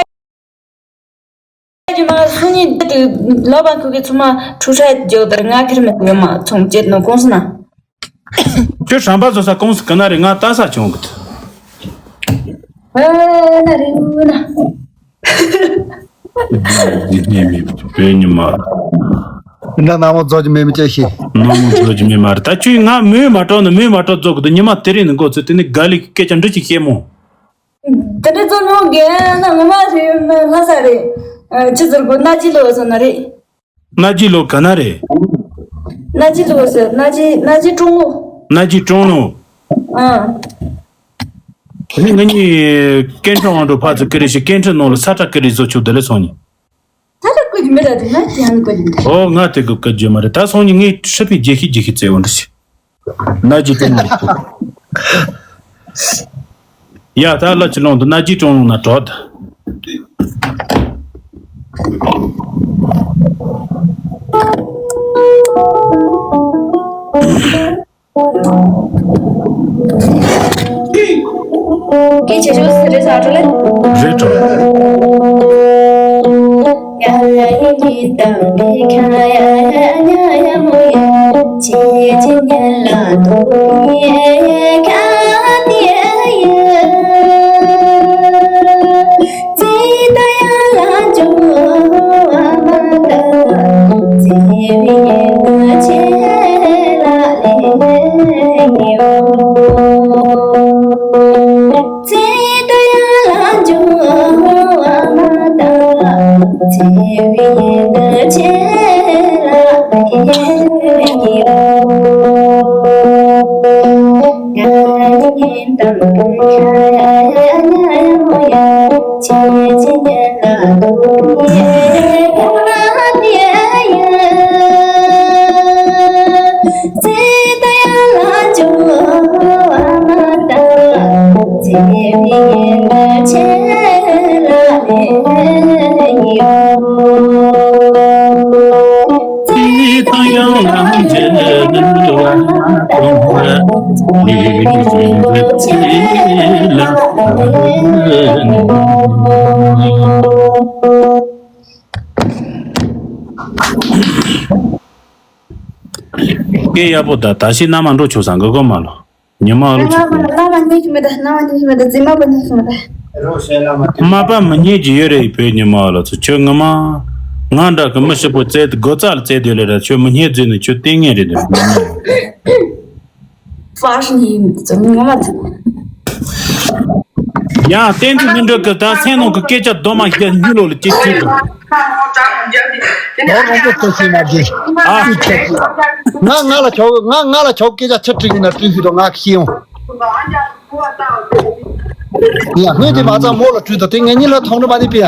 ཁྱོད་མ་སུ་ཉིད་དེ་ལོ་བ་ཁུ་གི་ཚུ་མ་ཁྲུ་ཧྲ་ཇོ་དར་ང་ཁིར་མེད་ཡོད་མ་ཚོང་བྱེད་ནོ་ཀོང་སི་ན། ཁྱོད་བྱམས་པ་བཟོ་ས་ཀོང་སི་ག་ན་རེ་ང་ལྟ་ས་བྱུང་གི། ཨ་ན་རེ་ཨུ་ན། བོད་ཉི་མ། འདྲ་ན་མོ་རྫོགས་ཀྱི་མེད་མི་ཅེ་ཤི། ན་མོ་རྫོགས་ཀྱི་མེད་མ་རེད། ད་ཁྱོད་ང་མོས་མ་སྤྲོ་ནི་མོས་མ་སྤྲོ་རྫོགས་གི་འདུག་ཉི་མ་དེ་རིང་ནི་འགོ་ཚུལ་དེ་ནི་དགའ་ལི་སྐད་ཆ་འདྲི་ཅིག་བཤད་མོ། དེ་འདྲ་རྫོགས་མྱོང་གི་ན་ངོ་མ་རེད་ལྷ་ས་རེད། ཅི་ཟེར་དགོས་ན་ཅི་ལོ་ཟེར་ན་རེད། སྣ་ལྗིད་ལོ་ག་ན་རེད། སྣ་ལྗིད་ལོ་ཟེར། སྣ་ལྗིད་སྣ་ལྗིད་ཀྲོང་ལོ། སྣ་ལྗིད་ཀྲོང་ལོ། ཨ། ང་གཉིས་སྐད་འཕྲིན་དབང་འགྲོ་ཕ་ཚོ་ཀི་རེ་ཞིག་སྐད་འཕྲིན་ནང་ལ་ས་ཁྲ་ཀི་རེ་བཟོ་ཆོག་དེ་ལས་སོང་ནི། ས་ཁྲ་བཀོད་ཀྱི་མེད་ད་དེ་ང་དེ་ཡང་བཀོད་ཀྱི་མེད། ཨོ་ང་དེ་གི་བཀོད་རྒྱུ་མ་རེད། ད་སོང་ནི་ངས་ཧྲི་པི་རྒྱལ་ཤི་རྒྱལ་ཤི་བཙལ་བ་འདྲ་ཞིག་སྣ་ལྗིད་ཀྲོང་ལོ། ཡ་ད་ལ་ཅི་ལོང་དུ་སྣ་ལྗིད་ཀྲོང་ལོང་ན་གྲོད། སྐད་ཆ་ཤོད་སི་རེད་ས་ཁྲོད་ལ། རེད་དྲ། སྐད་ཡག་པོ་ད། ད་ཤི་ན་མ་འགྲོ་ཆོག་ས་འགག་གོ་མ་ལོ། ཉི་མ་ལོ་ཆོག་གོ། ལ་མ་ཉེ་གི་མེད་ད། ན་མ་ཉེ་གི་མེད་ད། རྫི་མ་པ་ཉེ་གི་མེད་ད། མ་པ་མི་ཉེ་གི་ཡོད་རེད། བོད་ཉི་མ་ལོ་ཚོ། ཁྱོད་ངོ་མ་ང་འདྲ་གི་མི་ཞིག་པོ་བཙལ་དགོ་ཙལ་བཙལ་དུས་ལས་ར། ཁྱོད་མི་ཉེ་རྫི་ནི་ཁྱོད་ལྟས་ངན་རེད་འདུག། ཧྥ་ཤི་ནི་ཙམ་ངོ་མ་ཙམ། ཡང་བསྟན་དུ་མི་འགྲོ་གི། ད་སེམས་ནང་གི་སྐད་ཆ་རྡོ་མ་བརྒྱ་སྙིང་ལོ་ལ་སྐྱེ་བཅུག་གི། ལོ་རང་པོ་ཚོ་ཤེས་མ་དགོས། ཨ། ང་ང་ལ་ཆོག། ང་ང་ལ་ཆོག་སྐད་ཆ་ཆི་དྲིས་ཡིན་ན་དྲིས་ཤིག་དང་ང་ཤེས་ཡོང་། ཡ། སྔོན་དེ་མ་ཚང་མོ་ལ་དྲིས་དང་། དེ་ངེད་གཉིས་ལ་ཐོང་རེ་མ་ནི་པི་ཡ།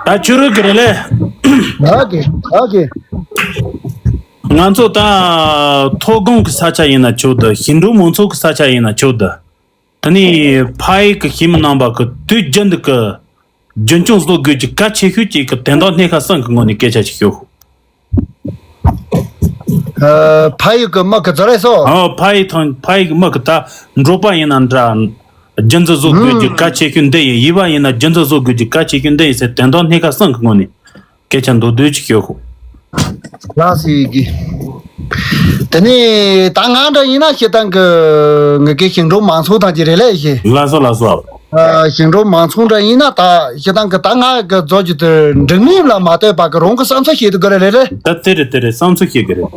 ད་ཆུ་རུ་གི་རེད་ལེ། ཨོ་ཀེ། ཨོ་ཀེ། ང་ཚོ་ད་མཐོ་སྒང་གི་ས་ཆ་ཡིན་ན་ཆོག་ད། ཞིང་འབྲོག་མང་ཚོགས་ཀྱི་ས་ཆ་ཡིན་ན་ཆོག་ད། དེ་ནས་ཕ་ཡུལ་གྱི་ཤེས་མི་རྣམ་པ་གི་དུས་རྒྱུན་དུ་གི་རྒྱུན་སྐྱོང་བཟོ་དགོས་ཀྱི་གལ་ཆེ་ཤོས་ཅིག་གི་དོན་དག་སྣེ་ཁ་གསུམ་གྱི་ངོས་ནས་སྐད་ཆ་ཅིག་ཤོད། ཨ། ཕ་ཡུལ་གྱི་མི་གི་ཛ་རེ་སོ། ཨོ། ཕ་ཡུལ་དང་ཕ་ཡུལ་གྱི་མི་གི་ད་འབྲོག་པ་ཡིན་ན་འདྲ། རྒྱུན་འཛིན་བཟོ་དགོས་ཀྱི་གལ་ཆེ་ཤོས་འདི་ཡིན། ཡུལ་པ་ཡིན་ན་རྒྱུན་འཛིན་བཟོ་དགོས་ཀྱི་གལ་ཆེ་ཤོས་འདི་ཡིན་ཟེར། དོན་དག་སྣེ་ཁ་གསུམ་གྱི་ངོས་ནས་སྐད་ཆ་མདོར་བསྡུས་ཅིག་ཤོད་ཤོག། ལགས་སོ་ཡིན་གྱི། དེ་ནས་ད་ང་འདྲ་ཡིན་ན་སྤྱིར་བཏང་གི་ངེད་ཀྱི་ཞིང་འབྲོག་མང་ཚོགས་དང་གཅིག་རེད་ལེ་ཞེས། ལགས་སོ་ལགས་སོ། ཨ། ཞིང་འབྲོག་མང་ཚོགས་འདྲ་ཡིན་ན་ད་སྤྱིར་བཏང་གི་ད་ང་གི་རྫོགས་རྒྱུ་དེ་འབྲིང་མིན་ལ་མ་ལྟོས་པ་གི་རང་གི་བསམ་ཚུལ་བཤད་དུ་དགོས་རེད་ལེ། ད་དེ་རེད་དེ་རེད། བསམ་ཚུལ་བཤད་དགོས་རེད།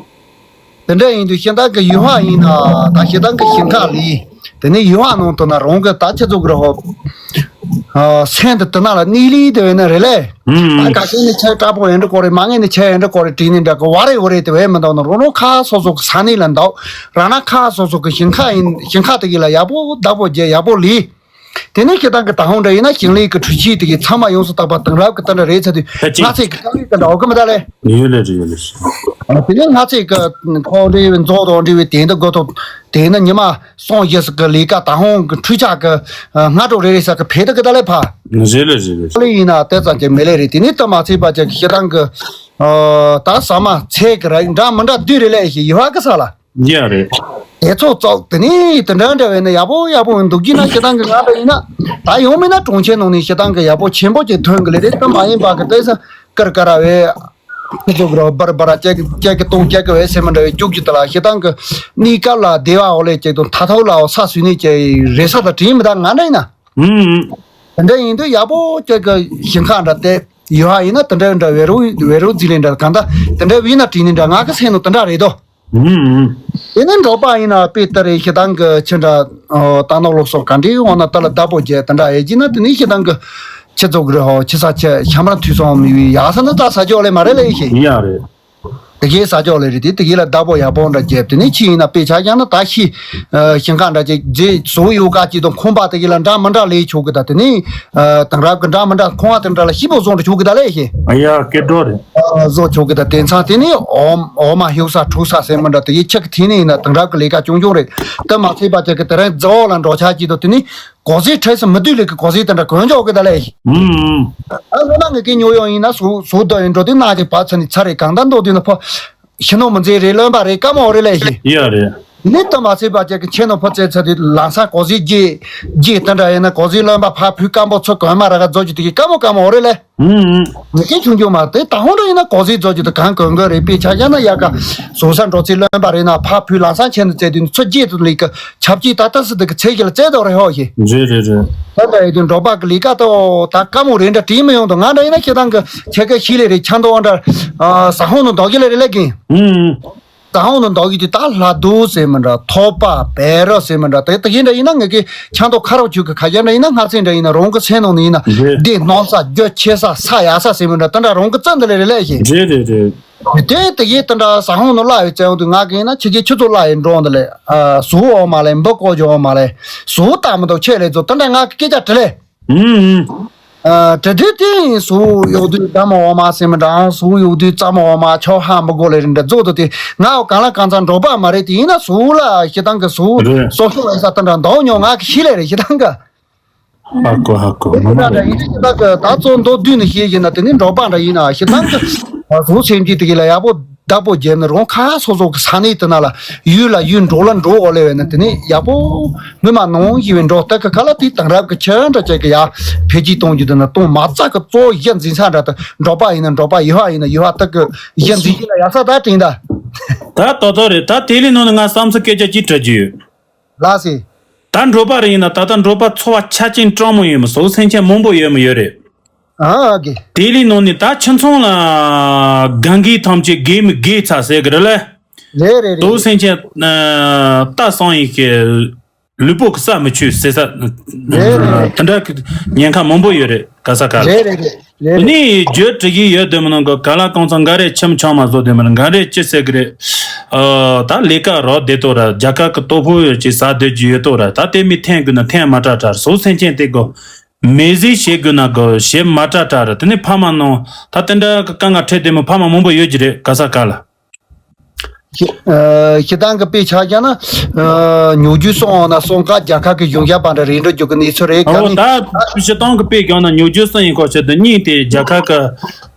དེ་འདྲ་ཡིན་དུས་སྤྱིར་བཏང་གི་ཡུལ་བ་ཡིན་ན་ད་སྤྱིར་བཏང་གི་ཞིང་ཁ་ལས། དེ་ནས་ཡུལ་བ་ནང་དུ་ན་རང་གི་ད་ཆི་ཟེར་དགོས་རེད་ཧོ། ཨ། སེམས་དེ་དེ་ན་ལ་གནས་ལུགས་དེ་བས་ན་རེད་ལེ། ཨུམ། ད་ག་ཤེད་ནས་ཆ་དྲག་པོ་ཡིན་འདྲ་གོ་རེད། མ་ངེས་ནས་ཆ་ཡིན་འདྲ་གོ་རེད། དྲིས་ནས་འདྲ་གི་བ་རེད་འོ་རེད་དེ་བས་མི་འདུག་ན། རང་རང་ཁ་སོ་སོ་གི་ས་གནས་ལ་འདུག། རང་རང་ཁ་སོ་སོ་གི་ཞིང་ཁ་ཡིན། ཞིང་ཁ་དེ་གི་ལ་ཡག་པོ་བདག་པོ་བྱས་ཡག་པོ་ལས། དེ་ནས་སྤྱིར་བཏང་གི་ད་ཧོང་འདྲ་ཡིན་ན་ཞིང་ལས་ཀྱི་འཕྲུལ་ཆས་དེ་གའི་ཚང་མ་ཡོངས་སུ་དག་པ་དེང་རབས་ཀྱི་དེ་འདྲ་རེད་ཚར་དུས། ཕལ་ཆེར་ང་ཚོས་ཀྱི་དཀའ་ངལ་དེ་འདྲ་འོག་གི་མི་གདའ་ལེ། ཡོད་ལེ་རེད། ཡོད་ལེ། ཨ། དེ་ནས་ང་ཚོས་ཀྱི་ཁོ་འདྲ་བའི་མཛོ་དང་འདྲ་བའི་དེ་འདྲ་དགོས་ཐོག་དེ་ནི་ཉི་མ་སོང་ཡས་ཀྱི་ལས་ཀ་ད་ཧོང་གི་འཕྲུལ་ཆས་ཀྱི་སྔ་དྲོ་རེ་རེ་ས་ཀྱི་ཕེ་དེ་གི་ད་ལེ་ཕ། རེད་ལེ་རེད་ལེ། ལེ་ཡིན་ན་དེ་ཙམ་གྱི་མི་ལེ་རེད། དེ་ནས་དེ་མ་ཚད་པ་ཅིག་སྤྱིར་བཏང་གི་ཨ། ད་ཟ་མ་ཚད་ཀྱི་ར་འདྲ་མི་འདྲ་བསྡུས་རེད་ལེ་ཞེས་ཡུལ་བ་གི་ས་ལ། ཡ་རེད། དེ་ཚོ་ཙོག་དེ་ནས་དེ་འདྲ་འདྲ་བས་ན་ཡག་པོ་ཡག་པོ་འདུག་གི་ན། སྤྱིར་བཏང་གི་ང་འདྲ་ཡིན་ན་ད་ཡོང་མིན་ན་གྲོང་ཁྱེར་ནང་ནས་སྤྱིར་བཏང་གི་ཡག་པོ་ཆེན་པོ་ཅིག་ཐོན་གི་ལེ་རེད། དེ་མ་ཡིན་པ་གི་དེ་ས་ཀར་ཀ་ར་བས་ཁོ་ཚོ་གི་ར་བར་བར་ཅེག་ཅེག་གི་གཏོང་ཅེག་གི་བས་སེ་མི་འདྲ་བས་རྒྱུག་གི་དེ་ལ་སྤྱིར་བཏང་གི་གནས་སྐབས་ལ་བདེ་བ་འོ་ལེ་ཅེག་དང་ཐ་ཐོག་ལ་འོ་ས་སུས་ནས་ཅེག་རེ་ས་དང་དྲིན་མི་ད་ང་འདྲ་ཡིན་ན། ཨུམ། དེ་འདྲ་ཡིན་དུས་ཡག་པོ་ཅེག་གི་ཞིང་ཁ་འདྲ་དེ་ཡོད་ཨ་ཡིན་ན་དེ་འདྲ་འདྲ་བས་རུ་བས་རུ་རྫི་ལེ་འདྲ་གང་ད་དེ་འདྲ་བས་ན་དྲིན་ནི་འདྲ་ང་གི་སེམས་ནང་དེ་འདྲ་རེད་དོ། ཨུམ། དེ་ནས་འབྲོག་པ་ཡིན་ན་དཔེ་ལྟར་རེ་སྤྱིར་བཏང་གི་ཆི་འདྲ་ཨོ་རྟ་ནོར་ལུག་སོགས་ག་འདྲའི་འོང་ན་དེ་ལ་བདག་པོ་བྱས་དེ་འདྲ་ཨེ་བྱས་ན་དེ་ནས་སྤྱིར་བཏང་གི་ཆི་ཚོགས་རེ་ཧོ་ཆི་ས་ཆི་ཤམ་ར་འཐུས་སོང་མི་བའི་ཡག་ས་ན་ད་ས་ཆོག་ལེ་མ་རེད་ལེ་ཤེས། ཡ་རེད། དེ་གའི་ས་ཆོག་ལེ་རེད་དེ་དེ་གའི་ལ་བདག་པོ་ཡག་པོ་འདྲ་བྱས་དེ་ནས་ཆི་ཡིན་ན་དཔེ་ཆ་ཡང་ན་ད་ཤི་ཞིང་ཁ་འདྲ་ཅིག་རྗེས་བཟོ་ཡོད་ག་ཅིག་དང་ཁོམ་པ་དེ་གའི་ལ་འདྲ་མི་འདྲ་ལས་ཆོག་གི་ད་དེ་ནས་དེང་རབས་གི་འདྲ་མི་འདྲ་ཁོང་བ་དེ་འདྲ་ལ་ཤི་བོ་བཟོ་འདྲ་ཆོག་གི་ད་ལེ་ཤེས། ཡ་སྐད་འགྲོ་རེད། བཟོ་ཆོག་གི་ད་དེང་སང་དེ་ནས་འོ་འོ་མ་ཧེའུ་ས་ཁྲུ་ས་སེ་མི་འདྲ་དེ་ཡི་ཆག་གི་དེ་ནས་ཡིན་ན་དེང་རབས་ཀྱི་ལས་ཀ་ཆུང་ཆུང་རེད། དེ་མ་ཚད་པ་ཅིག་གི་དེ་རིང་རྫི་བོ་ལ་འགྲོ་ཆག་གི་དོ་དེ་ནས་གོ་ཟི་ཁྲེ་སི་མི་བདུད་ལས་ཀྱི་གོ་ཟི་དེ་འདྲ་གོན་ཆོག་གི་ད་ལེ། ཨུམ། ཨ་ལོ་ན་ངེད་ཀྱི་ཉོ་ཡོང་ཡིན་ན་སུ་སུ་དོ་ཡིན་འགྲོ་དེ་ན་ཅིག་བ་ཚ་ནི་ཚ་རེད་གང་ད་འདོ་དེ་ན་ཕོ་ཤི་ནོ་མི་མཛེས་རེད་རློན་པ་རེད་དཀའ་མོ་རེད་ལེ་ཤི། ཡ་རེད། ནི་དེ་མ་ཚད་པ་ཅིག་གི་ཁྱེད་ནོ་ཕོ་ཚེ་ཚ་དེ་ལང་ས་གོ་ཟི་རྗེས་རྗེས་དེ་འདྲ་ཡིན་ན་གོ་ཟི་རློན་པ་ཕ་ཕུ་སྐམ་པོ་ཚོ་གོན་མ་ར་ག་རྫོ་ཅིག་དེ་གི་དཀའ་མོ་དཀའ་མོ་རེད་ལེ། ཨུམ། ངེད་ཀྱི་ཆུང་ཆུང་མ་དེ་ད་ཧོང་འདྲ་ཡིན་ན་གོ་ཟི་རྫོ་ཅིག་དེ་གང་གོན་གོན་རེད། དཔེ་ཆ་ཡང་ན་ཡ་ག་བཟོ་ས་འགྲོ་ཚེ་རློན་པ་རེད་ན་ཕ་ཕུ་ལང་ས་ཁྱེད་ནི་ཚེ་དེ་ཚོ་རྗེས་དེ་ལས་ཀི་ཆབ་ཀྱི་ད་ལྟ་སི་དེ་གི་ཚེ་གི་ལ་བཙལ་དོ་རེད་ཧོ་ཤི། རེད་རེད་རེད། ད་ལྟ་ཡི་དུས་འབྲོག་པ་གི་ལས་ཀ་ཏོ་ད་དཀའ་མོ་རེད་འདྲ་དྲིས་མི་ཡོང་དོ། ང་འདྲ་ཡིན་ན་ཁྱེད་རང་གི་ཁྱེད་ཀ་ཤི་ལེ་རེད་ཆང་དོ་འདྲ་ཨ་ས་ཧོང་ནང་འདོག་གི་ལེ་རེད་ལེ་གིན། ཨུམ། ཟ་འོང་ནི་འདོག་གི་དེ་ད་ལྷ་དུག་ཟེར་མི་འདྲ། ཐོ་པ་བེ་ར་ཟེར་མི་འདྲ། དེ་དེ་ཡིན་འདྲ་ཡིན་ན་ངེད་ཀྱི་ཆང་ཏོག་ཁ་རོག་ཆུ་གི་ཁ་རྒྱ་འདྲ་ཡིན་ན། སྔ་ཚེ་འདྲ་ཡིན་ན་རང་གི་སེམས་ནང་ནས་ཡིན་ན། རེད། འདི་སྣང་ས་རྒྱུ་ཆེ་ས་ས་ཡ་ས་ཟེར་མི་འདྲ། དེ་འདྲ་རང་གི་རྩ་འདི་ལས་རེད་ལས་ཤིག་རེད་རེད་རེད། དེ་དེ་ཡིན་དེ་འདྲ་ཟ་འོང་ནི་ལ་ཡོད་ཙང་དུ་ང་གི་ཡིན་ན་ཁྱེད་ཀྱི་ཆུ་ཚོད་ལ་ཡིན་འགྲོ་འདི་ལས་ཟུག་འོ་མ་ལས་འབུ་ཀོ་ཇོ་འོ་མ་ལས་ཟུག་ལྟ་མི་འདུག་ཆེ་ལས་ཚོ་དེ་འདྲ་ང་གི་སྐད་ཆ་དྲི་ལས། ཨུམ་ཨུམ། ཨ། དེ་དུས་དེ་སུ་ཡོད་དུས་ཙམ་འོ་མ་ཟེར་མི་འདྲ། སུ་ཡོད་དུས་ཙམ་འོ་མ་ཆོ་ཧ་མི་གོ་ལེ་རིན་འདྲ་རྫོགས་དུ་དེ་ང་འོ་གང་ལ་གང་ཚང་འགྲོ་པ་མ་རེད། དེ་ཡིན་ན་སུ་ལ་ཤི་ཐང་གི་སུ་རེད། སོ་སོ་ཡིན་ས་དེ་འདྲ་འདོག་མྱོང་ང་གི་ཤི་ལེ་རེད་ཤི་ཐང་གི་ཧ་གོ་ཧ་གོ། དེ་ནི་འདྲ་འདྲ་ཡིན་དུས་ཤི་ཐང་གི་ད་ཚོ་མདོ་བསྡུས་ནས་ཤེས་ཡིན་ན་དེ་ནི་འགྲོ་པ་འདྲ་ཡིན་ན་ཤི་ཐང་གི་སུ་སེམས་ཀྱི་དེ་གི་ལ་ཡག་པོ། བདག་པོ་རྒྱབ་ནས་རང་ཁ་སོ་སོ་གི་ས་གནས་དེ་ན་ལ་ཡུལ་ལ་ཡུལ་འགྲོ་ལ་འགྲོ་འོ་ལེ་བས་ན་དེ་ནས་ཡག་པོ་སྔོན་མ་ནང་བཞིན་བའི་འགྲོ་སྟེགས་ཀྱི་ཁ་ལ་དེའི་དེང་རབས་ཀྱི་ཆེན་འདྲ་བཅས་ཀྱི་ཡ་འཕེལ་རྒྱས་གཏོང་རྒྱུ་དེ་ན་གཏོང་མ་རྩ་གི་གཙོ་བོ་གཞི་འཛིན་ས་འདྲ་དེ། འབྲོག་པ་ཡིན་ན་འབྲོག་པ། ཡུལ་བ་ཡིན་ན་ཡུལ་བ་དེ་གི་གཞི་འཛིན་གྱི་ན་ཡག་ས་ད་དྲན་ད། ད་ཏོག་ཏོག་རེད། ད་དེ་ལས་ནང་ནས་ང་བསམ་ཚུལ་སྐད་ཆ་གཅིག་དྲི་རྒྱུ་ཡོད། ལགས་སེ། ད་འབྲོག་པ་རེ་ཡིན་ན་ད་ལྟ་འབྲོག་པ་འཚོ་བ་ཆ་རྐྱེན་སྤྲང་མོ་ཡོད་མི་སོགས་སེམས་ཅན་མང་པོ་ཡོད་མི་ཡོད་རེད། ཨ་གི། དེ་ལས་ནང་ནས་ད་ཁྱིམ་ཚང་ལ་གང་གི་ཐམས་ཅད་དགེ་མི་དགེ་ཚ་ཟེར་གི་རེད་ལ། རེད་རེད་རེད། དོ་སེམས་ཅན་ད་སང་ཡིན་གི་ལུས་པོ་གི་ས་མི་ཆོད་ཟེར་ས། རེད་རེད། དེ་འདྲ་གི་ཉེན་ཁ་མང་པོ་ཡོད་རེད་ག་ས་ག་ལ། རེད་རེད་རེད། རེད་རེད། ནི་རྒྱུ་དྲི་གི་ཡོད་དེ་མི་ནང་གི་ག་ལ་གང་ཚང་འགའ་རེ་ཁྱིམ་ཆང་མ་བཟོ་དེ་མི་ནང་འགའ་རེ་ཅི་ཟེར་གི་རེད། ཨ་ད་ལས་ཀ་རོགས་བསྡད་དོ་ར། རྒྱལ་ཁབ་གི་སྟོབས་ཤུགས་ཀྱི་ཟ་སྡོད་ཀྱི་ཡོད་དོ་ར། ད་དེ་མི་འཐེན་དགོས་ན་འཐེན་མ་དྲག་དྲག་སོ་སེམས་ཅན་དེ་གོ། མེ་ཟིག་བྱེད་དགོས་ན་གོ་བྱེད་མ་དྲག་དྲག་ར། དེ་ནི་ཕ་མ་ནང་ད་དེ་འདྲ་གི་དཀའ་ངལ་འཕྲད་དེ་མི་ཕ་མ་མང་པོ་ཡོད་ཀྱི་རེད་ག་ས་ག་ལ། ཤི་ཨ་ཤི་ཐང་གི་དཔེ་ཆ་བཞག་ན། ཨ་ཉོ་རྒྱུ་སོང་འོང་ན་སོང་ཀ་རྒྱལ་ཁབ་ཀྱི་གཞུང་ཞབས་པ་འདྲ་རེད་འགྲོ་རྒྱུ་གི་གནས་ཚུལ་རེད་ག་ཨོ་ནི། ད་ཤི་ཐང་གི་དཔེ་བཞག་ན་ཉོ་རྒྱུ་སོང་ཡིན་ཁོ་ཆེད་དུ་གཉིས་དེ་རྒྱལ་ཁབ་ཀྱི་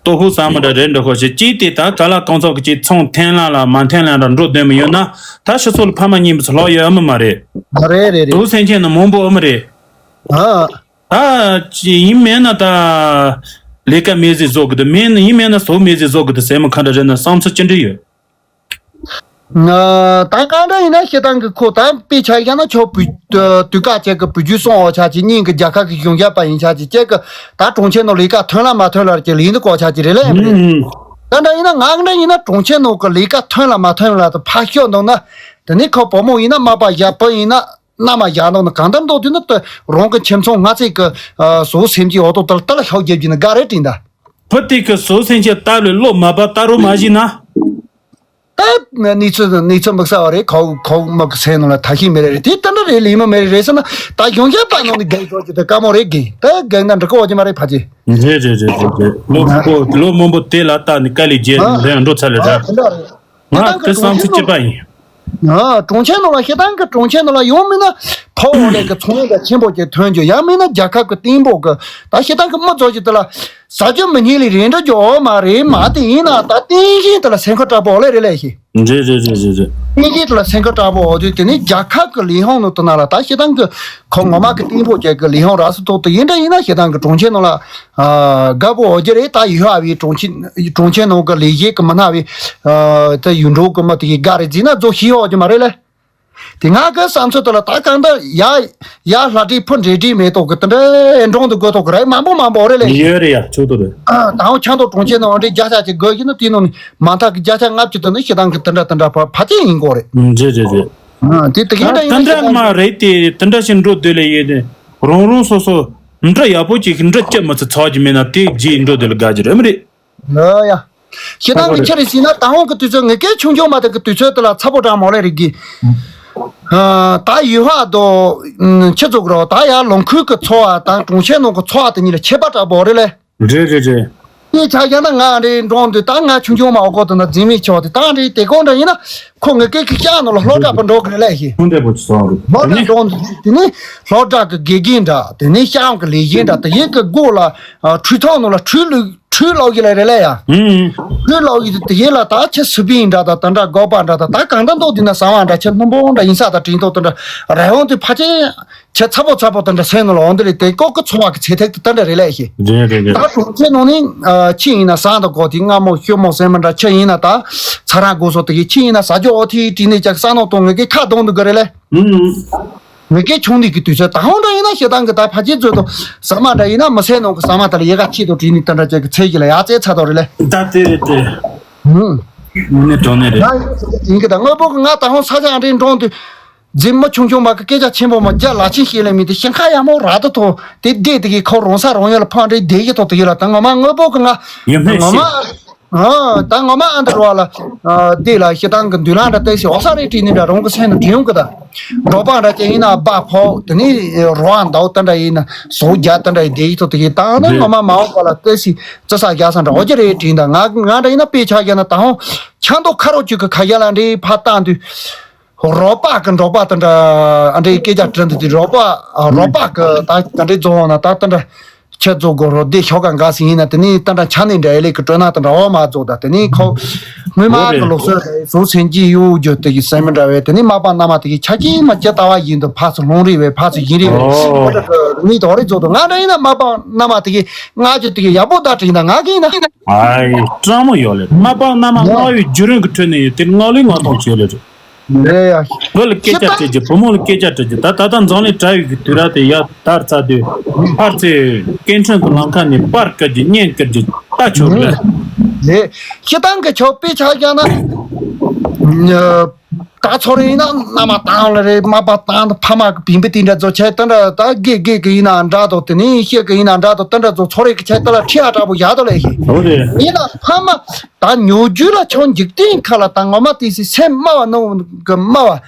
སྟོབས་ཤུགས་ཟབ་མོ་འདྲ་རེད་འགྲོ་ཁོ་ཆེད་གཅིག་དེ་ད་ག་ལ་གང་ཚོགས་ཀྱི་ཅིག་ཚོང་འཐེན་ལ་ལ་མ་འཐེན་ལ་འདྲ་འགྲོ་དོན་མི་ཡོད་ན་ད་ཤི་ཚོ་ལ་ཕ་མ་གཉིས་པོ་ཚོ་ལོག་ཡོད་ཨ་མི་མ་རེད། རེད་རེད་རེད། དུ་སེམས་ཅན་ནི་མང་པོ་ཨ་མི་རེད། ཨ། ད་ཅི་ཡིན་མེད་ན་ད་ལས་ཀ་མེད་ཟིག་བཟོ་གི་འདུག་མེད་ན་ཡིན་མེད་ན་ཟོག་མེད་ཟིག་བཟོ་གི་འདུག་ཟེར་མི་ག་འདྲ་རེད་ན་བསམ་ཚུལ་ཅི་འདྲ་ཡོད། ང་ད་གང་འདྲ་ཡིན་ན་ཤི་ཐང་གི་ཁོ་ད་དཔེ་ཆ་བཞག་ན་ཆོ་བུ་དུས་ཀ་བཅས་ཀྱི་བུ་རྒྱུད་སོང་འོ་ཆ་ཅིག་གཉིས་ཀྱི་རྒྱལ་ཁབ་ཀྱི་གཞུང་ཞབས་པ་ཡིན་ཆ་ཅིག་བཅས་ཀྱི་ད་གྲོང་ཁྱེར་ནང་ལས་ཀ་ཐོན་ལ་མ་ཐོན་ལ་ཀྱི་ལས་འདི་གོ་ཆ་ཅིག་རེད་ལས་མི་རེད། ཨུམ། ད་འདྲ་ཡིན་ན་ང་འདྲ་ཡིན་ན་གྲོང་ཁྱེར་ནང་གི་ལས་ཀ་ཐོན་ལ་མ་ཐོན་ལ་དུ་ཕ་ཤོད་འདུག་ན། དེ་ནས་ཁོ་བུ་མོ་ཡིན་ན་མ་པ་ཡ་བུ་ཡིན་ན། མནའ་མ་བཞག་ནོ་ནི་གང་ལྟར་མདོ་དུས་ནི་ཏི་རང་གི་ཁྱིམ་ཚང་སྔ་ཚེ་གི་ཨ་སོ་སེམས་ཀྱི་འོ་ཏོ་ཏལ་ཏལ་ཤོག་རྒྱབ་ཀྱི་ནི་དགའ་རེ་དྲིན་ད། བུ་དེ་གི་སོ་སེམས་ཀྱི་ལྟ་ལོས་བློ་མ་བབ་ལྟ་རོ་མ་བཞིན་ན། ད་གནས་ཚུལ་གནས་ཚུལ་དམིགས་བསལ་བ་རེད། ཁོ་ཁོ་མི་གི་སེམས་ནང་ལ་ཐ་ཤི་མེ་རེ་རེད། དེ་ཏི་འདྲ་རེད་ལི་མ་མེ་རེ་རེད་ཟེར་ན་ད་གཞུང་ཞབས་པ་ནང་ནི་རྒན་ཚོ་ཅི་ད་དཀའ་མོ་རེད་རྒན་ད་རྒན་ད་འགྲིག་གི་འོ་ཅི་མ་རེད་ཕ་ཅི། རེད་རེད་རེད་རེད་རེད། ལོ་ཁོ་ལོ་མང་པོ་དེ་ལ་ལྟ་ནི་དཀའ་ལས་རྒྱལ་ཨ་ནི་འདྲ་འགྲོ་ཚར་ལེ་ཨ་རེད། དེ་འདྲ་རེད། ང་དེ་བསམ་ཚུལ་གཅིག་པ་ཡིན། ཨ་གྲོང་ཁྱེར་ནང་ལ་ཤི་ཐང་གི་གྲོང་ཁྱེར་ནང་ལ་ཡོང་མིན་ན་ཕོ་བོ་ལས་ཀྱི་ཚོང་ལས་ཀྱི་ཆེན་པོ་ཅིག་ཐོན་རྒྱུ་ཡང་མིན་ན་རྒྱལ་ཁབ་ཀྱི་བརྟན་པོ་གི་ད་ཤི་ཐང་གི་མི་ཚོ་ཞིག་དེ་ལ་ཟ་རྒྱུ་མི་ཉན་ལས་རེ་འདྲ་རྒྱུ་འོ་མ་རེད་མ་དེ་ཡིན་ན་ད་བརྟན་བཞིན་དེ་ལ་སེམས་ཁུར་དྲག་པོ་ལས་རེ་ལས་ཤི། རེད་རེད་རེད་རེད་རེད། བརྟན་བཞིན་དེ་ལ་སེམས་ཁུར་དྲག་པོ་འོ་དུས་དེ་ནི་རྒྱལ་ཁབ་ཀྱི་ལས་ཧོང་ནང་དུ་ན་ལ་ད་ཤི་ཐང་གི་ཁོ་ངོ་མ་གི་བརྟན་པོ་ཅིག་གི་ལས་ཧོང་རག་སུ་ཐོག་དུ་ཡིན་འདྲ་ཡིན་ན་ཤི་ཐང་གི་གྲོང་ཁྱེར་ནང་ལ། ཨ་དགའ་པོ་འོ་རྒྱུ་རེད། ད་ཡུལ་བ་བའི་གྲོང་ཁྱེར་གྲོང་ཁྱེར་ནང་གི་ལས་བྱེད་ཀྱི་མི་སྣ་བའི་ཨ་ད་ཡུལ་འབྲོག་གི་མི་དེ་གི་དགའ་རེད་ཟེར་ན་རྫོགས་ཤེས་འོ་རྒྱུ་མ་རེད་ལེ། དེ་ང་གི་བསམ་ཚུལ་དེ་ལ་ད་གང་ལྟར་ཡ་ཡ་ལྷ་འདྲེ་ཕུ་འདྲེ་འདྲེ་མེད་དོ་གི་དེ་འདྲའི་འབྲོང་དུ་དགོས་དོ་གི་རེད་མང་པོ་མང་པོ་རེད་ལེ། ཡོད་རེད་ཡ་ཆོག་ཏུ་རེད། ཨ་དང་ཆང་དོ་གྲོང་ཁྱེར་ནང་འདྲེ་བརྒྱ་ཆ་གཅིག་དགོས་ཀྱི་ན་དེ་ནང་ནས་མ་མཐའ་གི་བརྒྱ་ཆ་ལྔ་བཅུ་དེ་ནི་ཤི་ཐང་གི་དེ་འདྲ་དེ་འདྲ་ཕ་ཕ་ཅན་ཡིན་དགོས་རེད། རེད་རེད་རེད། ཨ་དེ་དེ་གི་འདྲ་ཡིན་ན་དེ་འདྲ་ཤི་ཐང་མ་གི་རེད་དེ་དེ་འདྲ་ཞིག་འགྲོ་སྡོད་ལེ་ཡོད་དེ། རང་རང་སོ་སོ་འདྲ་ཡག་པོ་ཅིག་འདྲ་སྐྱེ་མི་ཚུལ་ཚོགས་ཀྱི་མེད་ན་དེ་རྗེས་འགྲོ་སྡོད་ལ་དགའ་གི་རེད་མི་རེད། ལོ་ཡ། ཤི་ཐང་གི་ཆི་རེད་ཟེར་ན་ད་འོང་གི་དུས་ཚོད་ངེད་ཀའི་ཆུང་ཆུང་མ་དེ་གི་དུས་ཚོད་དེ་ལ་ཚ་པོ་དྲག་མོ་ལེ་རིག་གི་ཨ་ད་ཡུལ་བ་དོ་ཆི་ཚོགས་རོ་ད་ཡ་ལུང་ཁུལ་གི་འཚོ་བ་དང་གྲོང་ཁྱེར་ནང་གི་འཚོ་བ་དེ་གཉིས་ལ་ཁྱད་པར་དྲག་པོ་རེད་ལེ། རེད་རེད་རེད། དེ་ཆ་བཞག་ན་ང་རེ་འགྲོ་འདུག་ད་ང་ཆུང་ཆུང་མ་འོ་གོ་དེ་ན་འཛིན་མེད་ཆོག་དེ་ད་རེ་དེ་གོང་འདྲ་ཡིན་ན་ཁོ་ངེད་ཀའི་གི་ཤག་ནང་ལ་སློབ་གྲྭ་པ་འགྲོ་གི་རེད་ལེ་ཤི། ཁོང་འདྲ་པོ་ཅི་སོང་རེད། སློབ་གྲྭ་འགྲོ་འདུག་དེ་ནི་སློབ་གྲྭ་གི་དགེ་རྒན་འདྲ་དེ་ནི་ཤག་གི་ལས་བྱེད་འདྲ་དེ་ཡིན་གི་སྒོ་ལ་ཨ་ཁྲུས་ཐོག་ནང་ལ་ཁྲུས་ལུགས། ཁྲུས་ལོག་གི་ལ་རེ་ལ་ཡ། ཨུམ། ཁྲུས་ལོག་གི་དེ་ཡེ་ལ་ད་ཆེ་སུ་པིན་འདྲ་ད་ད་འདྲ་དགོས་པ་འདྲ་ད་ད་གང་ད་མདོག་དེ་ན་ཟ་བ་འདྲ་ཆེ་སྣུམ་པོ་འདྲ་ཡིན་ས་ད་དྲིན་ཐོག་ད་འདྲ་ར་ཡོང་དེ་ཕ་ཆེ་ཆེ་ཚ་པོ་ཚ་པོ་ད་འདྲ་སེ་ནོ་ལ་འོང་དེ་རེད་དེ་ཀོ་ཀི་ཚོ་བ་གི་ཚེ་ཐེག་དེ་ད་འདྲ་རེ་ལ་ཡ་ཤི། རེད་རེད་རེད། ད་གྲོང་ཁྱེར་ནང་ནི་ཨ་ཆི་ཡིན་ན་ཟ་འདྲ་གོ་དེ་སྔ་མོ་ཤོ་མོ་སེ་མ་འདྲ་ཆེ་ཡིན་ན་ད་ཚ་ར་གོ་སོ་དེ་གི་ཆི་ཡིན་ན་ཟ་རྒྱུ་འོ་དེ་དྲིན་ནས་ཅག་ས་ནོ་གཏོང་ངེད་ཀྱི་ཁ་གདོང་དུ་གི་རེ་ལ། ཨུམ། མི་སྐད་ཆུང་འདི་གི་དུས་ཚོད་ད་ཧོང་འདྲ་ཡིན་ན་ཞེ་སྡང་གི་ད་ཕ་ཆེ་ཚོད་དུ་ཟ་མ་འདྲ་ཡིན་ན་མི་སེ་ནང་གི་ཟ་མ་ད་ལ་ཡེ་ག་ཆེད་དུ་བྲིས་ནི་ད་འདྲ་ཅག་གི་ཚེ་གི་ལ་ཡ་ཙེ་ཚ་དོ་རེ་ལེ། ད་དེ་རེད་དེ། ཧུམ། དངོས་གནས་དྲང་གནས་རེད། ང་ཡིན་གི་ད་དངོས་པོ་གི་ང་ད་ཧོང་ས་ཆ་འདྲའི་འགྲོ་དུས། རྫི་མ་ཆུང་ཆུང་མ་གི་སྐད་ཆ་ཆེན་པོ་མ་རྒྱ་ལ་ཆེན་ཤེས་ལེ་མི་དེ་ཞིང་ཁ་ཡ་མོ་ར་ཏོ་ཐོ་དེ་བདེ་དེ་གི་ཁོ་རོང་ས་རོང་ཡ་ལ་ཕང་འདྲའི་བདེ་ཡི་ཐོག་དེ་ཡི་ལ་ད་ངོ་མ་དངོས་པོ་གི་ང་ཡོད་མེད་ངོ་མ་ཤེས། ཨ་ད་ངོ་མ་ཨ་འདི་རོ་ལ་ཨ་དེ་ལ་ཤི་ཏང་གི་འདུལ་ལང་འདྲ་ཏེ་ཤི་འོ་ས་རེ་བྲིས་ནི་འདྲ་རོང་གི་སེམས་ནི་བྲིས་ཡོང་གི་ད་འགྲོ་པ་འདྲ་ཅན་ཡིན་ན་སྦ་ཕོ་དེ་ནི་རོ་ཨ་འདའོ་ད་འདྲ་ཡིན་ན་སོ་རྒྱ་ད་འདྲ་ཡི་བདེ་ཡི་ཐོག་དེ་གི་ད་ནི་ངོ་མ་མ་འོ་པ་ལ་ཏེ་ཤི་ཙི་ས་རྒྱ་ས་འདྲ་འོ་ཅི་རེ་བྲིས་འདྲ་ང་ང་འདྲ་ཡིན་ན་དཔེ་ཆ་རྒྱ་ན་ད་ཧོང་ཆང་དོ་ཁ་རོ་ཅུ་གི་ཁ་རྒྱ་ལ་འདྲའི་ཕ་ཏང་དུས། རོགས་པ་གི་འབྲོག་པ་དེ་འདྲ་ཨ་འདྲའི་སྐད་ཆ་དྲི་འདུག་དེ་རོགས་པ་ཨ་རོགས་པ་གི་ད་དེ་འདྲའི་རྫོང་ན་ད་དེ་འདྲ་ཁྱེད་རྫོང་གི་རོགས་དེ་ཤོག་ག་འགའ་ཟིན་ཡིན་ན་དེ་ནས་ད་འདྲ་ཆ་ནས་འདྲ་ཡེ་ལེ་གི་སྤྲོ་ན་དེ་འདྲ་འོ་མ་རྫོགས་ད་དེ་ནས་ཁོ་སྔོན་མ་གི་ལོ་སོ་བཟོ་སེམས་ཀྱི་གཡོ་སྒྱུ་དེ་གི་སེམས་མི་འདྲ་བས་དེ་ནས་མ་པ་མནའ་མ་དེ་གི་ཆ་ཅི་མ་ཅི་ལྟ་བ་ཡིན་དུ་ཕ་སུ་ལྷུང་རེ་བས་ཕ་སུ་ཡིན་རེ་བས་ཨོ་མི་དོ་རེ་རྫོགས་དུ་ང་འདྲ་ཡིན་ན་མ་པ་མནའ་མ་དེ་གི་ང་ཅི་དེ་གི་ཡག་པོ་ད་དྲིས་ན་ང་གི་ཡིན་ན། ཨའི་སྤྲང་མོ་ཡོད་ལེ་མ་པ་མནའ་མ་ང་ཡི་རྒྱུ་རིན་གི་ཁྲོད་ནས་ཡོད་དེ་ང་ལོས་ང་ཐོང་བྱེད་ལེ་རེད། རེད་ཡ། བུ་ལ་སྐད་ཆ་དྲི་རྒྱུ་བུ་མོ་ལ་སྐད་ཆ་དྲི་རྒྱུ་ད་ད་ལྟ་འཛམ་གླིང་གྲྭ་ཡུལ་གྱི་དུས་རབས་དེ་ཡར་དར་ཚར་དུས་ཕར་ཚེ་སྐད་འཕྲིན་གྱི་ལམ་ཁ་ནས་པར་བཀར་རྒྱུ་བརྙན་བཀར་རྒྱུ་ད་ཆོག་གི་རེད། རེད། སྤྱི་བཏང་གི་ཆོག་དཔེ་ཆ་བཞག་ན། ད་ཚོ་རེ་ཡིན་ན་མནའ་མ་བཏང་ལ་རེད་མ་པ་བཏང་ད་ཕ་མ་གི་བིམ་པི་དེ་འདྲ་ཚོ་ཆེ་ད་འདྲ་ད་དགེ་དགེ་གི་ཡིན་ན་འདྲ་དོ་དེ་ནས་ཤེས་གི་ཡིན་ན་འདྲ་དོ་ད་འདྲ་ཚོ་ཚོ་རེ་གི་ཆེ་ད་ལ་ཁྲི་ཨ་དྲག་པོ་ཡག་དོ་ལས་ཤེས། ཡིན་ན་ཕ་མ། ད་ཉོ་རྒྱུ་ལ་ཆོག་འཇིག་རྟེན་ཁ་ལ་ད་ངོ་མ་དེ་སི་སེམས་དམའ་བ་ནང་གི་དམའ་བ་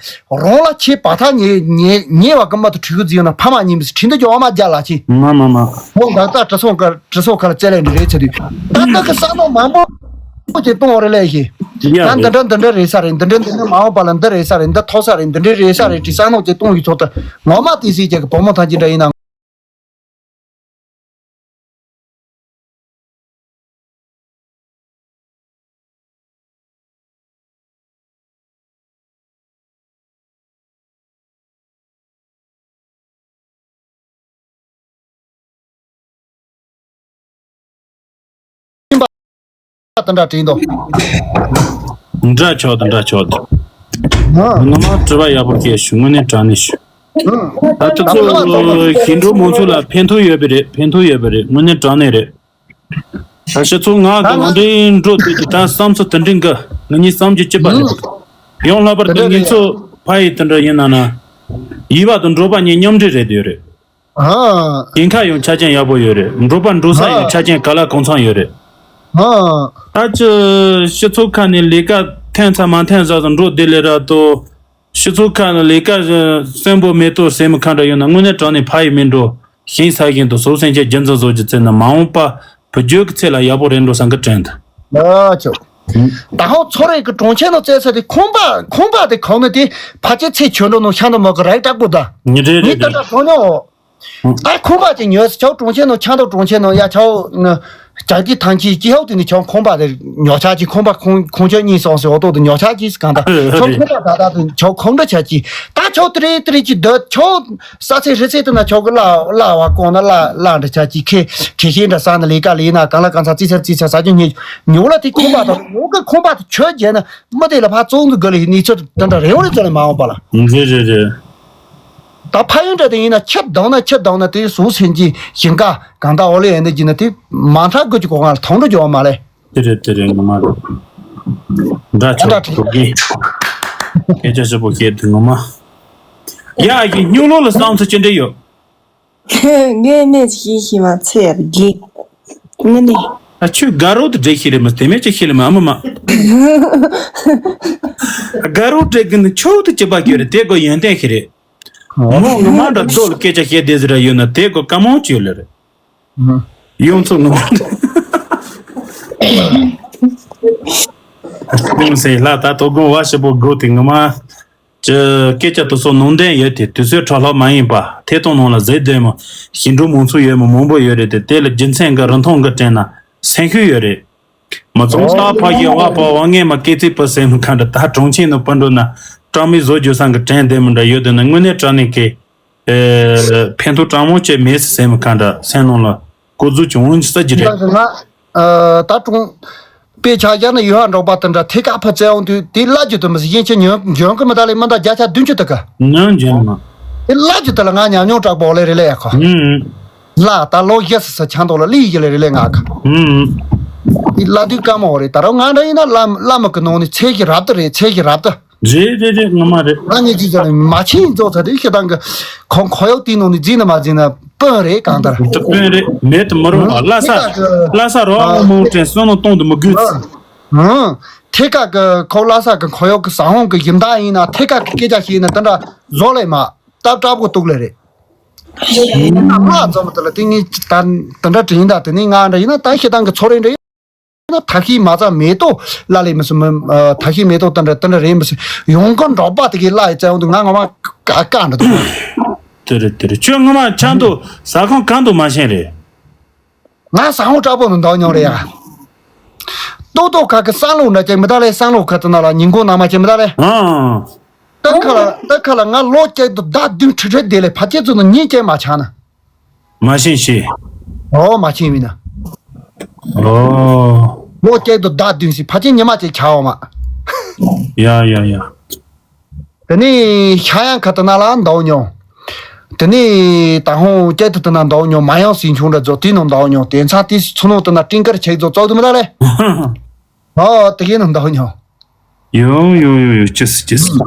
རོང་ལ་ཆེ་བ་ཐག་ཉེ་ཉེ་ཉེ་བ་གི་དམའ་དུ་ཁྲི་གུ་རྫི་ཡོད་ན་ཕ་མ་ཉིན་མི་སི་ཁྲི་འདི་ཇོ་བ་མ་རྒྱ་ལ་ཆེ། མ་མ་མ། ཧོ་ད་ལྟ་གྲི་སོང་ཁ་གྲི་སོང་ཁ་ལ་རྩེ་ལེན་འདི་རེད་ཚེ་དུས་ད་ལྟ་གི་ས་ནོ་མང་པོ་ཅེ་གཏོང་བ་རེ་ལས་ཤེ། ཡ་ད་འདི་རེད། འདྲ་འདི་འདྲ་རེད་ས་རེད་འདི་འདྲ་འདི་འདྲ་མ་འོངས་པ་ལ་འདི་རེད་ས་རེད་འདི་ཐོ་ས་རེད་འདི་འདྲ་རེད་ས་རེད་ཅི་ས་ནོ་ཅེ་གཏོང་ཡི་ཚོགས་ད་ངོ་མ་དེ་སི་ཅེ་གི་བུ་མོ་ཐང་ཅི་འདྲ་ཡིན་ན། དེ་འདྲ་དྲིས་འདུག་འདྲ་ཆོག་དང་འདྲ་ཆོག་དང་། ཨ། ངོ་མ་དྲི་བ་ཡག་པོ་སྐྱེས་ཞུ་དངོས་གནས་དྲང་གནས་ཞུ། ཨ། ད་ཚོ་ཞིང་འབྲོག་མང་ཚོགས་ལ་ཕན་ཐོགས་ཡོད་པ་རེད་ཕན་ཐོགས་ཡོད་པ་རེད་དངོས་གནས་དྲང་གནས་རེད། ད་སྤྱི་ཚོགས་ང་གི་ལོ་འདྲེན་འགྲོ་དུས་ཀྱི་ད་བསམ་ཚུལ་དེ་འདྲའི་འགའ་ང་གཉིས་བསམ་རྒྱུ་གཅིག་པ་རེད། ཡང་ལྷག་པར་དུ་ངེད་ཚོ་ཕ་ཡི་དེ་འདྲ་ཡིན་ན་ན། ཡུལ་བ་དང་འབྲོག་པ་གཉིས་མཉམ་འབྲེལ་རེད་འདོད་རེད། ཨ། ཞིང་ཁ་ཡང་ཆ་རྐྱེན་ཡག་པོ་ཡོད་རེད་འབྲོག་པ་འགྲོ་ས་ཡང་ཆ་རྐྱེན་ག་ལ་གང་འཚམ་ཡོད་རེད། ཨ། ད་ཅི་སྤྱི་ཚོགས་ཁ་ནས་ལས་ཀ་འཐེན་ཚར་མ་འཐེན་ཚར་སུ་འགྲོ་བདེ་ལེ་ར་ཏོ། སྤྱི་ཚོགས་ཁ་ནས་ལས་ཀ་གསོན་པོ་མེ་ཏོག་ཟེར་མི་ཁ་འདྲ་ཡོད་ན་དངོས་གནས་དྲང་ནས་ཕ་ཡི་མིན་འགྲོ་ཞིང་ས་བཞིན་དུ་སོ་སེམས་ཅན་རྒྱུན་འཛིན་བཟོ་རྒྱུ་བརྩེ་ན་མ་འོངས་པ་བུ་རྒྱུད་ཀྱི་ཚེ་ལ་ཡག་པོ་རེད་འགྲོ་བསམ་གི་དྲན་འདུག་ཨ་ཆོ། ད་ཧོ་ཚོ་རེ་གི་གྲོང་ཁྱེར་ནང་བཙལ་ས་དེ་ཁང་པ་ཁང་པ་དེ་གང་ནི་དེ་ཕ་ཆེ་ཚེ་ཆོས་འགྲོ་ནང་ཤང་དུ་མོ་གི་རེག་དྲག་པོ་ད། ཉི་རེ་རེ་ཉི་ད་རེ། ད་གང་ནི་འོ། ད་ཁང་པ་ཅིག་ཉོས་ཆོག་གྲོང་ཁྱེར་ནང་ཆང་ཐོག་གྲོང་ཁྱེར་ནང་ཡ་ཆོག་ན་ཅག་གི་ཐང་ཆེ་ཅི་ཧོ་དེ་ནི་ཆོག་ཁང་པ་དེ་ཉོ་ཆ་ཅིག་ཁང་པ་ཁང་ཁང་ཆ་གཉིས་སོང་སེ་འོ་ཏོ་དེ་ཉོ་ཆ་ཅིག་གང་ད་ཆོག་ཁང་པ་ད་ད་དེ་ཆོག་ཁང་འདྲ་ཆ་ཅིག་ད་ཆོག་དེ་རེ་དེ་རེ་ཅིག་སྡོད་ཆོག་ས་ཚེ་རི་ཚེ་དེ་ན་ཆོག་གི་ལ་ལ་བ་གོང་ན་ལ་ལ་འདྲ་ཆ་ཅིག་ཁེ་ཁེ་ཤེས་འདྲ་ས་ན་ལས་ཀ་ལས་ན་གང་ལ་གང་ཚ་རྩི་ཚ་རྩི་ཚ་ས་ཆུ་ཉེ་ཉོ་ལ་དེ་ཁང་པ་དང་ཉོ་གི་ཁང་པ་དེ་ཆོད་རྒྱལ་ན་མི་དེ་ལ་ཕ་བཙོང་དུ་དགོས་ལ་ནི་ཚོད་དེ་འདྲ་རེ་བ་རེ་ཚོད་ལ་མ་འོང་པ་ལ། རེ་རེ་རེ། ད་ཕ་ཡུལ་འདྲ་དེ་ཡིན་ན་ཁྱབ་བསྡད་ན་ཁྱབ་བསྡད་ན་དེ་ཟུག་སེམས་ཀྱི་ཞིང་ཁ་གང་ལྟར་འོ་ལེ་ཡན་དེ་གྱི་ན་དེ་མ་མཐའ་དགོས་ཀྱི་གོ་ང་ལ་མཐོང་འགྲོ་འགྱོ་བ་མ་ལེ། དེ་རེད་དེ་རེད་ངོ་མ་རེད། འདྲ་ཆོག་ད་ཐུག་གི། སྐད་ཆ་ཞིབ་པོ་བཤད་དུས་ངོ་མ། ཡ་ཡི་སྨྱུག་ལོ་ལ་བསམ་ཚུལ་ཅི་འདྲ་ཡོད། ངས་གནས་ཤེས་ཤེས་མ་ཚད་རྒན། ངས་ནི། ཨ་ཁྱོད་དགའ་རོགས་དེ་འདྲ་ཤེས་རེད་མ་དེ་མེད་ཅི་ཤེས་ལ་མ་ཨ་མ་མ། དགའ་རོགས་དྲེག་གི་ནི་ཆོག་ཏུ་ཅི་པ་གྱོད་རེད་དེ་གོ་ཡོན་ཏན་ཤེས་རེད། མོ་ངོ་མ་འདྲ་རྡོ་ལ་སྐད་ཆ་བཤད་བསྡད་ཟེར་ར་ཡོད་ན་དེ་གོ་བཀའ་མོལ་བྱོས་ལེ་རེད། ཡོང་ཚོ་ངོ་མ་འདྲ། ཡོང་སེ་ལ་ད་དོ་དགོང་བ་ཞིབ་པོ་དགོ་དེ་ངོ་མ། ཅི། སྐད་ཆ་དེ་ཚོ་ནང་དོན་ཡོད་དེ་དུས་ཚོད་འཕྲོ་བརླག་མ་ཡིན་པ་ཐད་གཏོང་ནང་ལ་ཟེར་བསྡད་མོ། ཞིང་འབྲོག་མང་ཚོགས་ཡོད་མོ་མང་པོ་ཡོད་རེད་དེ་དེ་ལ་རྒྱུ་མཚན་གི་རིན་ཐང་གི་དྲན་ན་སེམས་ཤུགས་ཡོད་རེད། མི་ཚང་ས་ཕ་གི་བ་ཕ་བ་ངས་མ་སྐད་ཚིག་པ་ཟེར་མི་ཁ་འདྲ་ད་གྲོང་ཁྱེར་ནང་སྤུན་འགྲོ་ན་སྤྲང་མི་བཟོ་རྒྱུ་སང་གི་དྲན་བསྡད་མོ་འདྲ་ཡོད་དེ་ན་དངོས་གནས་དྲང་གནས་ཀྱི་ཕན་ཐོགས་དྲང་མོ་བྱས་མེད་ཟེར་མི་ཁ་འདྲ་སེམས་ནང་ལ་ཀོ་རྫུ་ཅུང་ཟ་གི་རེད། ད་གྲོང་། ཨ། ད་གྲོང་། དཔེ་ཆ་བཞག་ན་ཡུལ་ཧ་འབྲོག་པ་དེ་འདྲ་ཐད་ཀར་ཕར་བཙལ་འོང་དུས་དེ་བླ་རྒྱུ་དུ་མི་སྲིད་ཡིན་ཕྱིར་ཉོན་འཇོན་གི་མི་ད་ལས་མི་འདའ་བརྒྱ་ཆ་བདུན་ཅུ་དུ་ག་ཉོན་འཇོན་མ། དེ་བླ་རྒྱུ་དུ་ལ་ང་ཉམས་མྱོང་དྲག་པོ་ལས་རེ་ལས་ཡ་ཁོ། ཨུམ། ལ་ད་ལོ་བཞི་སི་ས་ཆང་ཏོག་ལ་ལི་ཡི་ལས་རེ་ལས་ང་ག་ཨུམ། བླ་སྡུད་དཀའ་མོ་རེད། ད་རུང་ང་འདྲ་ཡིན་ན་བླ་བླ་མ་གི་ནང་ནས་ཚད་ཀྱི་རབ་ཏུ་རེད། ཚད་ཀྱི་རབ་ཏུ། རེད་རེད་རེད། ངོ་མ་རེད། ང་ངས་ཅི་ཟེར་ན་མ་ཕྱིན་རྫོགས་ཚར་དུས་ཤི་དང་གི་ཁོ་ཁོ་ཡོག་དེའི་ནང་ནས་འཛིན་ན་མ་འཛིན་ན་དཔོན་རེད་གང་ལྟར། དཔོན་རེད། མེད་དུ་མི་རུང་བ། བླ་ས་ཨ་བླ་ས་རོ་ཨ་མོ་དྲན་བསམ་བློ་གཏོང་དུ་མི་དགོས། ཨ་ཐད་ཀ་གི་ཁོ་བླ་ས་གི་ཁོ་ཡོག་གི་ཟ་འོང་གི་ཡིན་ད་ཡིན་ན་ཐད་ཀ་གི་སྐད་ཆ་ཤེས་ན་དེ་འདྲ་བཟོ་ལས་མ་སྟབས་དྲག་པོ་གཏུག་ལས་རེད། ཡིན་ན་ལ་འཛོམས་དེ་ལ་དེ་ངས་ད་དེ་འདྲ་དྲན་ད་དེ་ནས་ང་འདྲ་ཡིན་ན་ད་ཤི་དང་གི་ཚོ་རེ་འདྲ་ཡིན་ན་ཐ་ཤི་མ་རྩ་མེ་ཏོག་ལ་ལས་མི་སྲིད་མི་ཐ་ཤི་མེ་ཏོག་དེ་འདྲ་དེ་འདྲ་རེད་མི་སྲིད་ཡོང་གི་འགྲོགས་པ་དེ་གི་ལ་ཡི་རྩ་ཡོང་དུ་ང་ངོ་མ་ཀ་ཀ་འདྲ་འདུག་དེ་རེད་དེ་རེད། ཁྱོད་ངོ་མ་ཆ་འདུག་ཟ་ཁང་གང་དུ་མ་ཤེས་རེད། ང་ས་ཧོང་དྲག་པོ་ནང་འདུག་མྱོང་རེད་ཡ། ཏོག་ཏོག་ཁ་གི་སང་ལོག་འདྲ་ཅིག་མི་ད་ལེ། སང་ལོག་ཁ་ཏུ་ན་ལ་ཉིན་གུང་ནང་མ་ཅིག་མི་ད་ལེ། ཨང་། ཏི་ཁ་ལ་ཏི་ཁ་ལ་ང་ལོ་གཅིག་ཏུ་ཟླ་བདུན་ཁྲི་ཁྲི་བསྡད་ལེ། ཕ་སྐྱེ་ཚོ་ནི་ཉིན་གཅིག་མ་ཆག་ན། མ་ཤེས་ཤེས། ཨོ་མ་ཤེས་མིན་ན། ཨོ། ལོ་གཅིག་ཏུ་ཟླ་བདུན་ཞིག་ཕ་སྐྱེ་ཉི་མ་གཅིག་ཆག་འོ་མ། ཡ་ཡ་ཡ། དེ་ནས་ཤ་ཡང་ཁ་ཏུ་ན་ལ་འདུག་མྱོང་། དེ་ནས་ད་ཧོང་སྐྱེ་ཐུབ་དུ་ན་འདུག་མྱོང་། མ་ཡང་སྲིད་ཆུང་འདྲ་ཚོ་དེ་ནང་འདུག་མྱོང་། དེ་ཚང་དེ་ཚོ་ནང་དུ་ན་སྤྲིན་དཀར་ཆེག་ཚོ་བཙོག་དུ་མི་ད་ལེ། ཨོ་དེ་གའི་ནང་འདུག་མྱོང་། ཡོང་ཡོང་ཡོང་ཡོང་། ཅི་སི་ཅི་སི།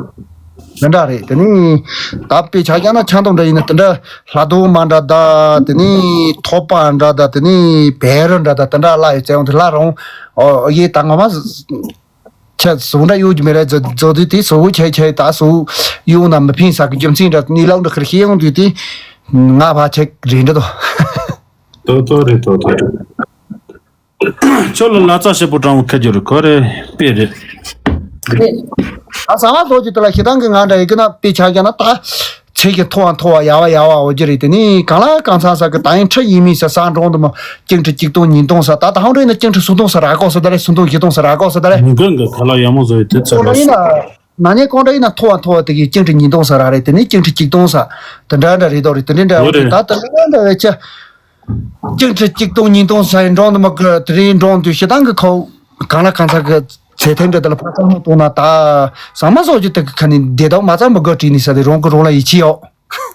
དེ་འདྲ་རེད། དེ་ནས་ད་དཔེ་ཆ་བཞག་ན་ཆང་འཐུང་འདྲ་ཡིན་ན་དེ་འདྲ་ལྷ་རྡོ་མ་འདྲ་ད། དེ་ནས་ཐོག་པ་འདྲ་ད། དེ་ནས་བེ་རི་འདྲ་ད། དེ་འདྲ་ལ་ཡོད་ཙང་དེ་ལ་རུང་ཨོ་ཡེ་ད་ངོ་མ། ཁྱེད་བཟོ་འདྲ་ཡོད་ཀྱི་མེད་རེད། བཟོ་བཟོ་དུས་དེ་བཟོ་བོ་ཁྱེད་ཁྱེད་ད་བཟོ་ཡོང་ན་མི་ཕན་ས་གི་རྒྱུ་མཚན་འདྲ་གནས་ལུགས་འདྲ་ཁར་ཤེས་ཡོང་དུས་དེ་ང་ཕ་ཁྱེད་རེད་འདྲ་དོ། ཏོ་ཏོ་རེད་ཏོ་ཏོ་རེད། ཁྱོད་ལ་ལ་རྩ་ཞིབ་པོ་དྲང་བོ་ཁ་རྒྱུ་རེད། གོ་རེད། དཔེ་རེད། ཨ་ཟ་མ་བཟོ་རྒྱུ་དེ་ལ་ཤི་དང་གི་ང་འདྲ་ཡི་གི་ན་དཔེ་ཆ་རྒྱ་ན་ད། ཚེ་གི་མཐོ་བ་མཐོ་བ་ཡ་བ་ཡ་བ་འོ་རྒྱུ་རེད། དེ་ནི་གང་ལ་གང་ཚང་ས་གི་ད་ཡིན་ཁྲི་ཡིན་མིན་ས་ས་འགྲོང་དུ་མ་ཅིང་ཁྲི་གཅིག་སྟོང་ཉིས་སྟོང་ས་ད་ད་ཧང་རེད་ན་ཅིང་ཁྲི་སུམ་སྟོང་ས་ར་གོ་ས་ད་རེད། སུམ་སྟོང་བཞི་སྟོང་ས་ར་གོ་ས་ད་རེད། མི་འགན་གི་ཁ་ལག་ཡག་མོ་བཟོ་ཡི་དེ་ཚོ་ལ་ཡིན་ན། ན་ནས་གང་འདྲ་ཡིན་ན་མཐོ་བ་མཐོ་བ་དེ་གི་ཅིང་ཁྲི་ཉིས་སྟོང་ས་ར་རེད། དེ་ནི་ཅིང་ཁྲི་གཅིག་སྟོང་ས་དེ་འདྲ་འདྲ་རེད་དོ་རེད། དེ་འདྲ་འདྲ་འོ་འོ་རེད། ད་དེ་འདྲ་འདྲ་བའི་ཆ། ཅིང་ཁྲི་གཅིག་སྟོང་ཉིས་སྟོང་ས་ཡི་འགྲོང་དུ་མ་གི་དེ་རིང་འགྲོང་དུ་ཤི་དང་གི་ཁོ་གང་ལ་གང་ཚ་གི་ཚེ་ཐེངས་འདྲ་དེ་ལ་ཕ་ཚང་ཧོ་གཏོང་ན་ད་ཟ་མ་བཟོ་རྒྱུ་དེ་གི་ཁ་ནི་བདེ་དོག་མ་ཚང་མི་དགོས་བྲིས་ནི་ས་དེ་རོང་གི་རོང་ལ་ཡིད་ཆེས་ཡོད།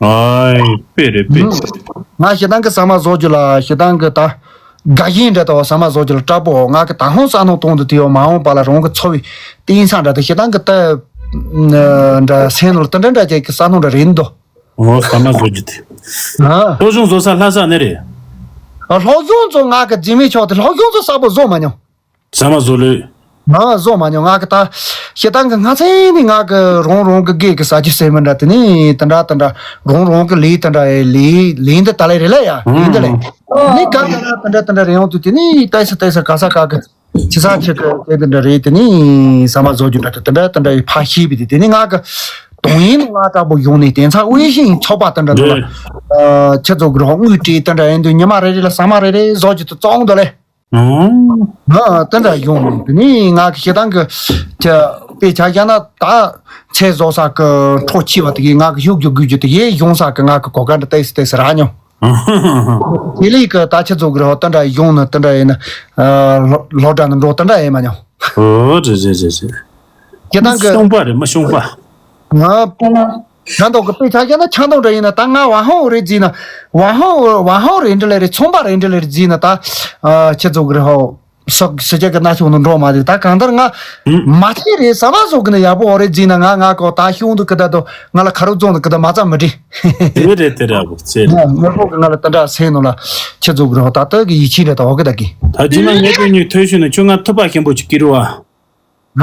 ཨའི་དཔེ་རེད་དཔེ། ང་ཤི་དང་གི་ཟ་མ་བཟོ་རྒྱུ་ལ་ཤི་དང་གི་ད་དགའ་ཞེན་འདྲ་དང་ཟ་མ་བཟོ་རྒྱུ་ལ་སྐྲག་པོ་ང་གི་ད་ཧོང་ས་ནོ་གཏོང་དུ་དེ་ཡོད་མ་འོངས་པ་ལ་རོང་གི་འཚོ་བའི་རྟེན་ས་འདྲ་དེ་ཤི་དང་གི་ད་འདྲ་སེམས་ནོར་ད་འདྲ་འདྲ་ཅིག་གི་ས་ནོ་འདྲ་རེད་འདུག་ཨོ་ཟ་མ་བཟོ་རྒྱུ་དེ། ཨ། སློབ་སྦྱོང་བཟོ་ས་ལྷ་ས་ནས་རེད། ཨ། སློབ་སྦྱོང་ཚོ་ང་གི་རྫི་མའི་ཕྱོགས་དེ་སློབ་སྦྱོང་ཚོ་གསར་པོ་བཟོ་མ་མྱོང་། ཟ་མ་བཟོ་ལོས། ང་བཟོ་མ་མྱོང་། ང་གི་ད་ཤི་དང་གི་ང་ཚན་ནི་ང་གི་རོང་རོང་གི་སྒེར་གི་ཟ་རྒྱུ་ཟེར་མི་འདྲ་དེ་ནི་དེ་འདྲ་དེ་འདྲ་རོང་རོང་གི་ལས་དེ་འདྲ་ལས་ལས་འདི་ད་ལས་རེད་ལ་ཡ་ལས་འདི་ལས་ནི་ག་ག་ན་དེ་འདྲ་དེ་འདྲ་རེད་ཡོང་དུས་དེ་ནི་ཏོག་ཙམ་ཏོག་ཙམ་ག་ས་ག་གི་ཆི་ས་ཆི་གི་དེ་འདྲ་རེད། དེ་ནི་ཟ་མ་བཟོ་རྒྱུ་འདྲ་དེ་འདྲ་དེ་འདྲ་ཡི་ཕ་ཤེས་པའི་དེ་དེ་ནི་ང་གི་དོན་ཡིན་ང་དྲག་པོ་ཡོང་ནས་དེ་ཚ་དབུས་ཤིང་ཚོགས་པ་དེ་འདྲ་འདུག་ལ། ཨ། ཁྱེད་ཚོ་གི་རོགས་དངུལ་སྤྲད་དེ་འདྲ་ཡིན་དུས་ཉི་མ་རེ་རེ་ལ་ཟ་མ་རེ་རེ་བཟོ་རྒྱུ་དེ་བཙོང་འདུག་ལེ། ཨང་། ཨ། དེ་འདྲ་ཡོང་ནས་དེ་ནི་ང་གི་ཤི་དང་གི་ཁྱེད་དཔེ་ཆ་བཞག་ན་ད་ཚེ་བཟོ་ས་གི་འཕྲོ་ཆེ་བ་དེ་གི་ང་གི་ཤུགས་རྒྱུ་དགོས་རྒྱུ་དེ་ཡེ་ཡོང་ས་གི་ང་གི་གོ་སྐབས་འདྲ་ཏོག་ཙམ་ཏོག་ཙམ་རག་མྱོང་། དེ་ལས་ཀི་ད་ཁྱེད་ཚོ་གི་རོ་དེ་འདྲ་ཡོང་ནི་དེ་འདྲ་ཡིན་ན། སློབ་སློབ་གྲྭ་ནང་འགྲོ་དེ་འདྲ་ཡིན་མ་མྱོང་། ཨོ་རེད་རེད་རེད་རེད། ཁྱེད་ཏང་གི་ཤོང་པ་རེད་མ་ཤོང་པ། ང་ང་འདོག་གི་དཔེ་ཆ་བཞག་ན་ཆང་འདོག་འདྲ་ཡིན་ན་ད་ང་ཝང་ཧོ་རེད་བརྩིས་ན། ཝང་ཧོ་ཝང་ཧོ་རེད་འདྲ་ལེ་རེད། ཚོང་པ་རེད་འདྲ་ལེ་རེད་བརྩིས་ན་ད། ཁྱེད་ཚོ་གི་རོ། སོག་སི་ཅག་གི་ན་ཆུང་ནང་འགྲོ་མ་རེད། ད་གང་ལྟར་ང་མ་ཐེ་རེད། ཟ་མ་བཟོ་གི་ནི་ཡག་པོ་རེད་བརྩིས་ན་ང་ང་གོ་ད་ཤུང་དུ་ཀི་ད་དོ་ང་ལ་ཁ་རུ་བཙོང་དུ་ཀི་ད་མ་ཙམ་མི་འདྲི། དེ་རེད་དེ་རེད་ཨ་བུ་ཚེ་རེད། ང་ངོ་ལྐོག་གི་ང་ལ་ད་འདྲ་སེང་ནོ་ལ་ཁྱེད་ཚོ་གི་རོ་ད་ལྟ་གི་ཡིད་ཆེས་རེད། ད་འོ་གི་ད་གི། ད་ཅི་ན་ངས་དོན་ཉིད་ཐོས་ཤུ་ན་ཁྱོད་ང་ཐུབ་པ་ཞིམ་པོ་ཅིག་ཀི་རུ་ཨ།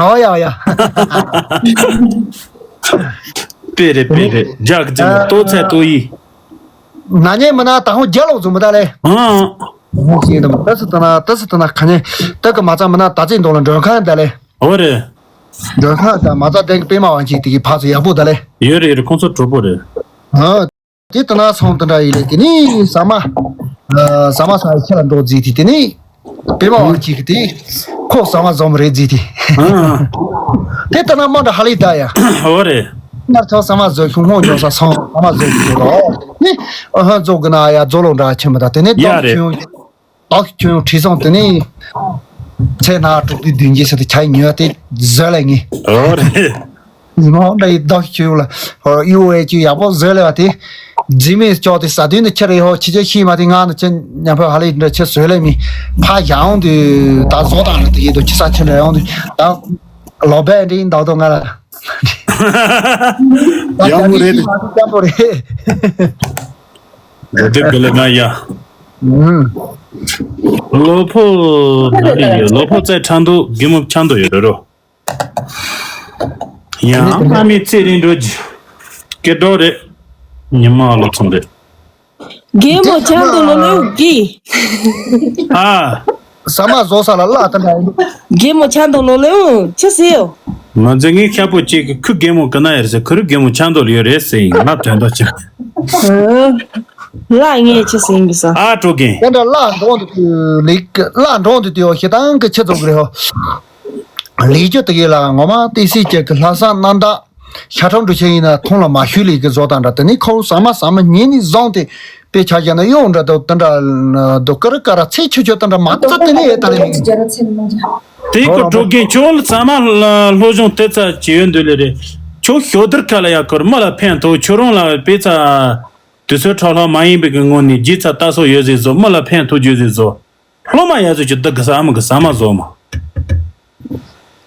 ཨོ་ཡ་ཡ། དཔེ་རེད་དཔེ་རེད། རྒྱག་གི་ཅི་ན་ལྟོ་ཚད་ལྟོ་ཡིས། ན་ཉེ་མི་ན་ད་ཧོ་རྒྱ་ལོག་བཟོ་མི་ད་ལེ། ཨང་། ཧོ་ཤེས་དམ་ཏི་སི་ཏི་ན་ཏི་སི་ཏི་ན་ཁ་ཉེ་ཏི་གི་མ་ཙམ་མི་ན་ད་ཙི་འདོག་ལ་མགྲོན་ཁང་ད་ལེ། ཨོ་རེད། མགྲོན་ཁང་ད་མ་ཙམ་དེང་གི་པད་མ་ཝང་ཆི་དེ་གི་ཕ་ཚོ་ཡག་པོ་ད་ལེ། ཡོད་རེད་ཡོད་རེད། ཁོང་ཚོ་གྲོགས་པོ་རེད། ཨ། དེ་ལྟ་ན་སོང་དེ་འདྲ་ཡིན་ལེ། དེ་ནི་ཟ་མ། ཨ། ཟ་མ་ཟ་ཡི་ཁྱེད་ལ་འགྲོ་རྫིས་དེ་དེ་ནི། པད་མ་ཝང་ཆི་གི་དེ། ཁོ་ཟ་མ་བཟོ་མི་རེད་རྫིས་དེ། ཨ། དེ་ལྟ་ན་མ་འདྲ་ཧ་ལི་ད་ཡ། ཨོ་རེད། སྔར་ཐོག་ཟ་མ་བཟོ་ཤུང་ཧོང་འཇོག་ས་སོང་ཟ་མ་བཟོ་གི་འགྲོ་རོགས་ནི། ཨ་ཧ་བཟོ་གི་ན་ཡ་བཟོ་ལོ་འདྲ་ཆེ་མི་ད་དེ་ནི་ཡ་རེད། བདག་ཁྱོད་ཁྲིད་སོང་དེ་ནས་ཚེ་ན་དྲུག་དུས་བདུན་གྱི་ས་དེ་ཁྱ་ཉོས་ཏེ་བཟོས་ལ་ངས། ཨོ་རེད། ཉི་མ་འདྲ་ཡི་བདག་ཁྱོད་ལ་ཡུ་ཨེ་ཅི་ཡག་པོ་བཟོས་ལ་བ་དེ། རྫི་མས་ལྕོག་དེ་ཟ་དུས་ནི་ཁྱེར་ཡོད་ཁྱི་ཁྱི་ཤི་མ་དེ་ང་ནི་ཁྱི་ཉམས་ཕོད་ཧ་ལས་འདྲ་ཁྱི་བཟོས་ལས་མི་ཕ་ཡང་དུ་ད་བཟོ་དང་ནི་དེ་ཡིན་དུ་ཁྱི་ས་ཁྱི་འདྲ་ཡོང་དུ་ད་ལོ་བས་འདྲི་འདག་དོ་ང་ལ། ཡག་པོ་རེད། ཡག་པོ་རེད། འདི་དག་ལ་ང་ཡ། ཨུམ། ལོ་ཕོ་ན་ནི་ཡོད། ལོ་ཕོ་རྩེ་ཁྲ་འདུག་རྒན་མོ་ཆང་འདུག་ཡོད་རེད་རོ། ཡང་ཨ་མའི་ཚེ་རིང་འགྲོ་རྒྱུ་སྐད་སྒྲོག་རེད། ཉི་མ་ལོ་ཚོང་རེད། རྒན་མོ་ཆང་འདུག་ལོ་ལེའུ་གི། ཨ། ཟ་མ་བཟོ་ས་ལ་བླ་དེ་འདྲ་ཡིན། རྒན་མོ་ཆང་འདུག་ལོ་ལེའུ་ཅི་ཟེར་ཡོ། མ་ཟེར་ངའི་ཤ་པོ་གཅིག་གི་ཁུ་རྒན་མོ་གི་ན་ཡར་ཟེར་ཁུ་རུ་རྒན་མོ་ཆང་འདུག་ལ་ཡོད་རེད་ཟེར་ཡིན་ང་དོན་དག་ཅི། ལ་ངས་ཅི་ཟེར་ཡིན་གི་ས། ཨ་ཀྲོ་རྒན། དེ་འདྲ་བླ་འགྲོ་འདུག་ལིག་བླ་འགྲོ་འདུག་དེའོ་ཞེ་སྡང་གི་ཁྱི་ཚོ་གི་རེད་ཧོ། ལས་རྒྱུ་དེ་གས་ལ་ངོ་མ་ཏི་སི་ཅེ་གི་ལྷ་ས་གནམ་བདག་ཤ་ཁྲག་འབྲུ་ཆེན་ཡིན་ན་མཐོང་ལ་མ་ཞུས་ལས་གི་བཟོ་དང་འདྲ། དེ་ནི་ཁོ་ཟ་མ་ཟ་མ་ཉིན་ནས་བཟུང་སྟེ་དཔེ་ཆ་བཞག་ན་གཡོག་འདྲ་དང་དེ་འདྲ་དུ་ཀ་ར་ཀ་ར་ཚེ་ཆུ་ཆུ་དེ་འདྲ་མ་བཙག་དེ་ནི་ཡེ་ད་ལེ་མིན། དེ་ཀོ་ཀྲོ་རྒན་ཁྱོད་ལ་ཟ་མ་སློབ་སྦྱོང་དེ་ཚ་བྱེད་ཡོད་འདོད་ལེ་རེད། ཁྱོད་ཞོ་དར་ཁ་ལ་ཡ་ཁོར་མི་ལ་ཕན་ཐོགས་ཁྱོད་རང་ལ་དཔེ་ཚ་དུས་ཚོད་ཁྲག་ལྷག་མ་ཡིན་པའི་གི་ངོ་ནས་རྗེས་ཚ་ལྟ་སོགས་ཡོད་ཟེར་བཟོ་མི་ལ་ཕན་ཐོགས་རྒྱུ་ཟེར་བཟོ། སློབ་མ་ཡ་ཚོ་ཅི་འདི་གི་ས་མི་གི་ཟ་མ་བཟོ་མ།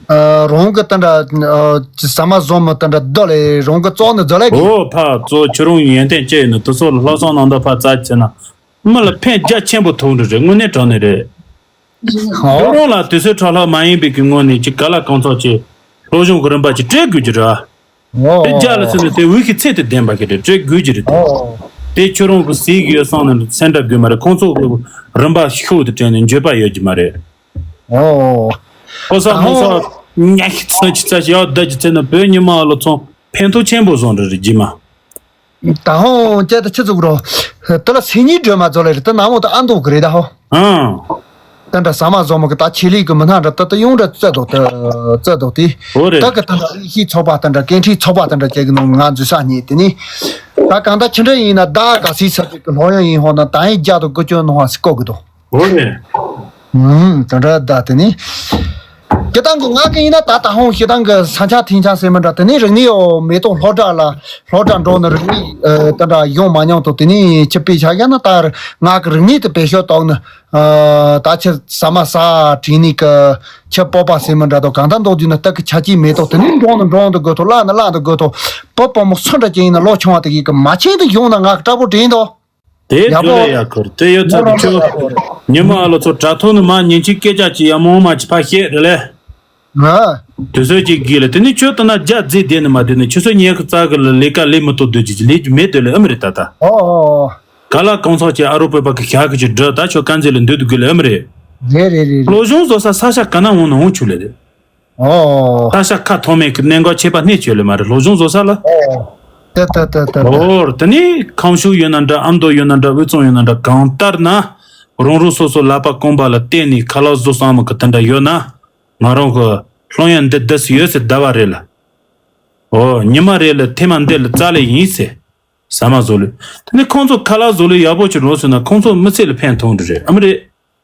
ཨ། རང་གི་ཏན་ཏན་ཨ། ཟ་མ་བཟོ་མི་ཏན་ཏན་འདི་ལས་རང་གི་བཙོག་ནི་རྫ་ལས་གི། ཨོ་ཕ་བཙོག་ཁྱོད་རང་ཡོན་ཏན་ཅི་ཡིན་ནི་དུ་སོགས་ལ་སློབ་གསོ་གནང་འདི་ཕ་རྩ་ཆེ་ན་མི་ལ་ཕན་རྒྱ་ཆེན་པོ་ཐོགས་འགྲོ་རེད། དངོས་གནས་དྲང་ནས་རེད། ཨོ། ཁྱོད་རང་ལ་དུས་ཚོད་ཁྲག་ལྷག་མ་ཡིན་པའི་གི་ངོ་ནས་ཅི་ག་ལ་གང་ཚོགས་ཅི་སློབ་སྦྱོང་གི་རིམ་པ་ཅི་སྤྲད་དགོས་ཀྱི་རེད། ཨོ། དེ་རྒྱ་ལ་སོང་ནས་དེ་འུ་ཤི་ཚེ་དེ་བདེན་པ་ཁེ་དེ་སྤྲད་དགོས་ཀྱི་རེད་དེ། ཨོ། དེ་ཁྱོད་རང་གི་ཟིག་ཡོད་སོང་ནས་སེམས་འདྲ་དགོས་མ་རེད། ཁོང་ཚོ་གི་རིམ་པ་ཤུགས་དེ་སྤྲད་ནས་འགྱོད་པ་ཡོད་ཀྱི་མ་རེད། ཨོ། ཨོ་ས་ཧོ་ས་ཉ་ཤི་ཚ་ཆི་ཚ་ཞི་ཡག་བདག་གི་ཚེ་ན་བོད་ཉི་མ་ལོ་ཚོང་ཕན་ཐོགས་ཆེན་པོ་བཟོ་འདྲ་རེད་རྗེས་མ། ད་ཧོང་ཅེ་ད་ཆི་ཟུག་རོ། དེ་ལ་སེ་ཉིས་སྒྲོལ་མ་ཚོ་ལ་རེད་དེ་ནང་མོ་ད་ཨ་མདོ་གི་རེད་ད་ཧོ། ཨང་། ད་འདྲ་ཟ་མ་བཟོ་མོ་གི་ད་ཆེ་ལིག་གི་མི་སྣ་འདྲ་ད་ད་ཡོང་འདྲ་རྩེ་དོ་ད་རྩེ་དོ་དེ། ཧོ་རེད། ད་གི་ད་འདྲ་རིགས་ཤིག་ཚོགས་པ་ད་འདྲ་སྐད་འཕྲིན་ཚོགས་པ་ད་འདྲ་ཅེ་གི་ནང་ང་འཛུལ་ས་རྙེད་དེ་ནི། ད་གང་ད་ཆི་འདྲ་ཡིན་ན་ད་ག་སི་ས་ཅིག་གི་ལྷོ་ཡང་ཡིན་ཧོ་ན་ད་ཡིན་རྒྱ་དོ་དགུ་ཅོ་ནོ་ཧ་སི་ཀོ་གི་དོ། འོ་རེད། ཨུམ། དེ་འདྲ་ད་དེ་ནི། སྤྱི་བཏང་གི་ང་གི་ཡིན་ན་ད་ད་ཧོང་སྤྱི་བཏང་གི་ས་ཆ་ཐིང་ཆ་ཟེར་མི་འདྲ་དེ་ནི་རིག་གནས་ཡོ་མེ་ཏོག་སློབ་གྲྭ་ལ་སློབ་གྲྭ་འགྲོ་ནི་རིག་གནས་ཨ། དེ་འདྲ་ཡོང་མ་མྱོང་དོ། དེ་ནི་ཁྱི་དཔེ་ཆ་བཞག་ན་ད་ང་གི་རིག་གནས་དེ་བེད་སྤྱོད་གཏོང་ནི་ཨ། ད་ཁྱི་ཟ་མ་ཟ་བྲིས་ནི་གི་ཁྱི་སྤོབས་པ་ཟེར་མི་འདྲ་དོ་གང་ལྟར་མདོག་བརྒྱུད་ན་སྟག་གི་ཆ་གཅིག་མེ་ཏོག་དེ་ནི་འགྲོ་ནི་འགྲོ་འདུག་དགོས་དོ་བརླག་ནི་བརླག་འདུག་དགོས་དོ། སྤོབས་པ་མོ་སུ་འདྲ་ཅན་ཡིན་ན་ལོ་ཆུང་བ་དེ་གི་གི་མ་ཆེན་དུ་ཡོང་ན་ང་གི་དྲག་པོ་དྲན་དོ། དེ་ཡག་པོ་རེད་ཡ་ཁུར་དེ་ཡོད་ཚད་དུ་ཁྱོད་ཉི་མ་ཨ་ལོ་ཚོ་དྲ་ཐོག་ནས་མ་ཉན་ཆེ་སྐད་ཆ་ཅིག་ཡ་མོ་མ་ཅིག་ཕ་བཤད་རེད་ལེ། ང་། དུས་ཚོད་ཅིག་དགོས་ལེ་དེ་ནི་ཁྱོད་ལྟ་ན་རྒྱ་རྫི་བསྡད་ནི་མ་བསྡད་ནི་ཁྱོད་ཚོ་ཉལ་གི་རྩ་གི་ལ་ལས་ཀ་ལས་མི་ཐུབ་སྡོད་ཅིག་ལས་ཀྱི་མེད་སྡོད་ལེ་ཨེ་མི་རེད་ད་ད། ཨོ་ཨོ་ཨོ། ག་ལ་གང་ཚོགས་ཀྱི་ཨ་རོ་པོའི་པ་གི་ཞག་གི་ཅིག་འགྲོ་ད་ཁྱོད་དཀར་མཛེས་ལ་འདོད་དུ་དགོས་ལེ་ཨེ་མི་རེད། རེད་རེད་རེད་རེད། སློབ་སྦྱོང་བཟོ་ས་ས་ཆ་ག་ན་འོང་ན་འོང་ཆུག་ལེ་རེད། ཨོ། ད་ཤ་ཁ་ཐོག་མེད་ཀྱི་གནད་འགག་ཆད་པ་སྣེ་ཆོད་ལེ་མ་རེད་སློབ་སྦྱོང་བཟོ་ས་ལ། ཨོ། ཏེ་ཏེ་ཏེ་ཏེ་ཏེ། ཨོ། དེ་ནི་ཁམས་ཕྱུག་ཡོད་ན་འདྲ་ཨ་མདོ་ཡོད་ན་འདྲ་དབུས་གཙང་ཡོད་ན་འདྲ་གང་ལྟར་ན། རང་རང་སོ་སོ་ལག་པ་རྐང་པ་ལ་བརྟེན་ནས་ཁ་ལག་བཟོ་བསམ་གི་དེ་འདྲ་ཡོད་ན། ང་རང་གི་སློབ་ཡོན་འདི་འདི་སུ་ཡོད་ཟེར་ཟླ་བ་རེ་ལ། ཨོ། ཉི་མ་རེ་ལ་ཐེངས་མ་འདི་ལ་རྩ་ལེ་ཡིན་ཟེར། ཟ་མ་བཟོ་ལེ། དེ་ནི་ཁོང་ཚོ་ཁ་ལག་བཟོ་ལེ་ཡག་པོ་ཅིག་རོགས་སོང་ན་ཁོང་ཚོ་མི་ཚེ་ལ་ཕན་ཐོགས་འདྲ་རེད་ཨ་མི་རེད།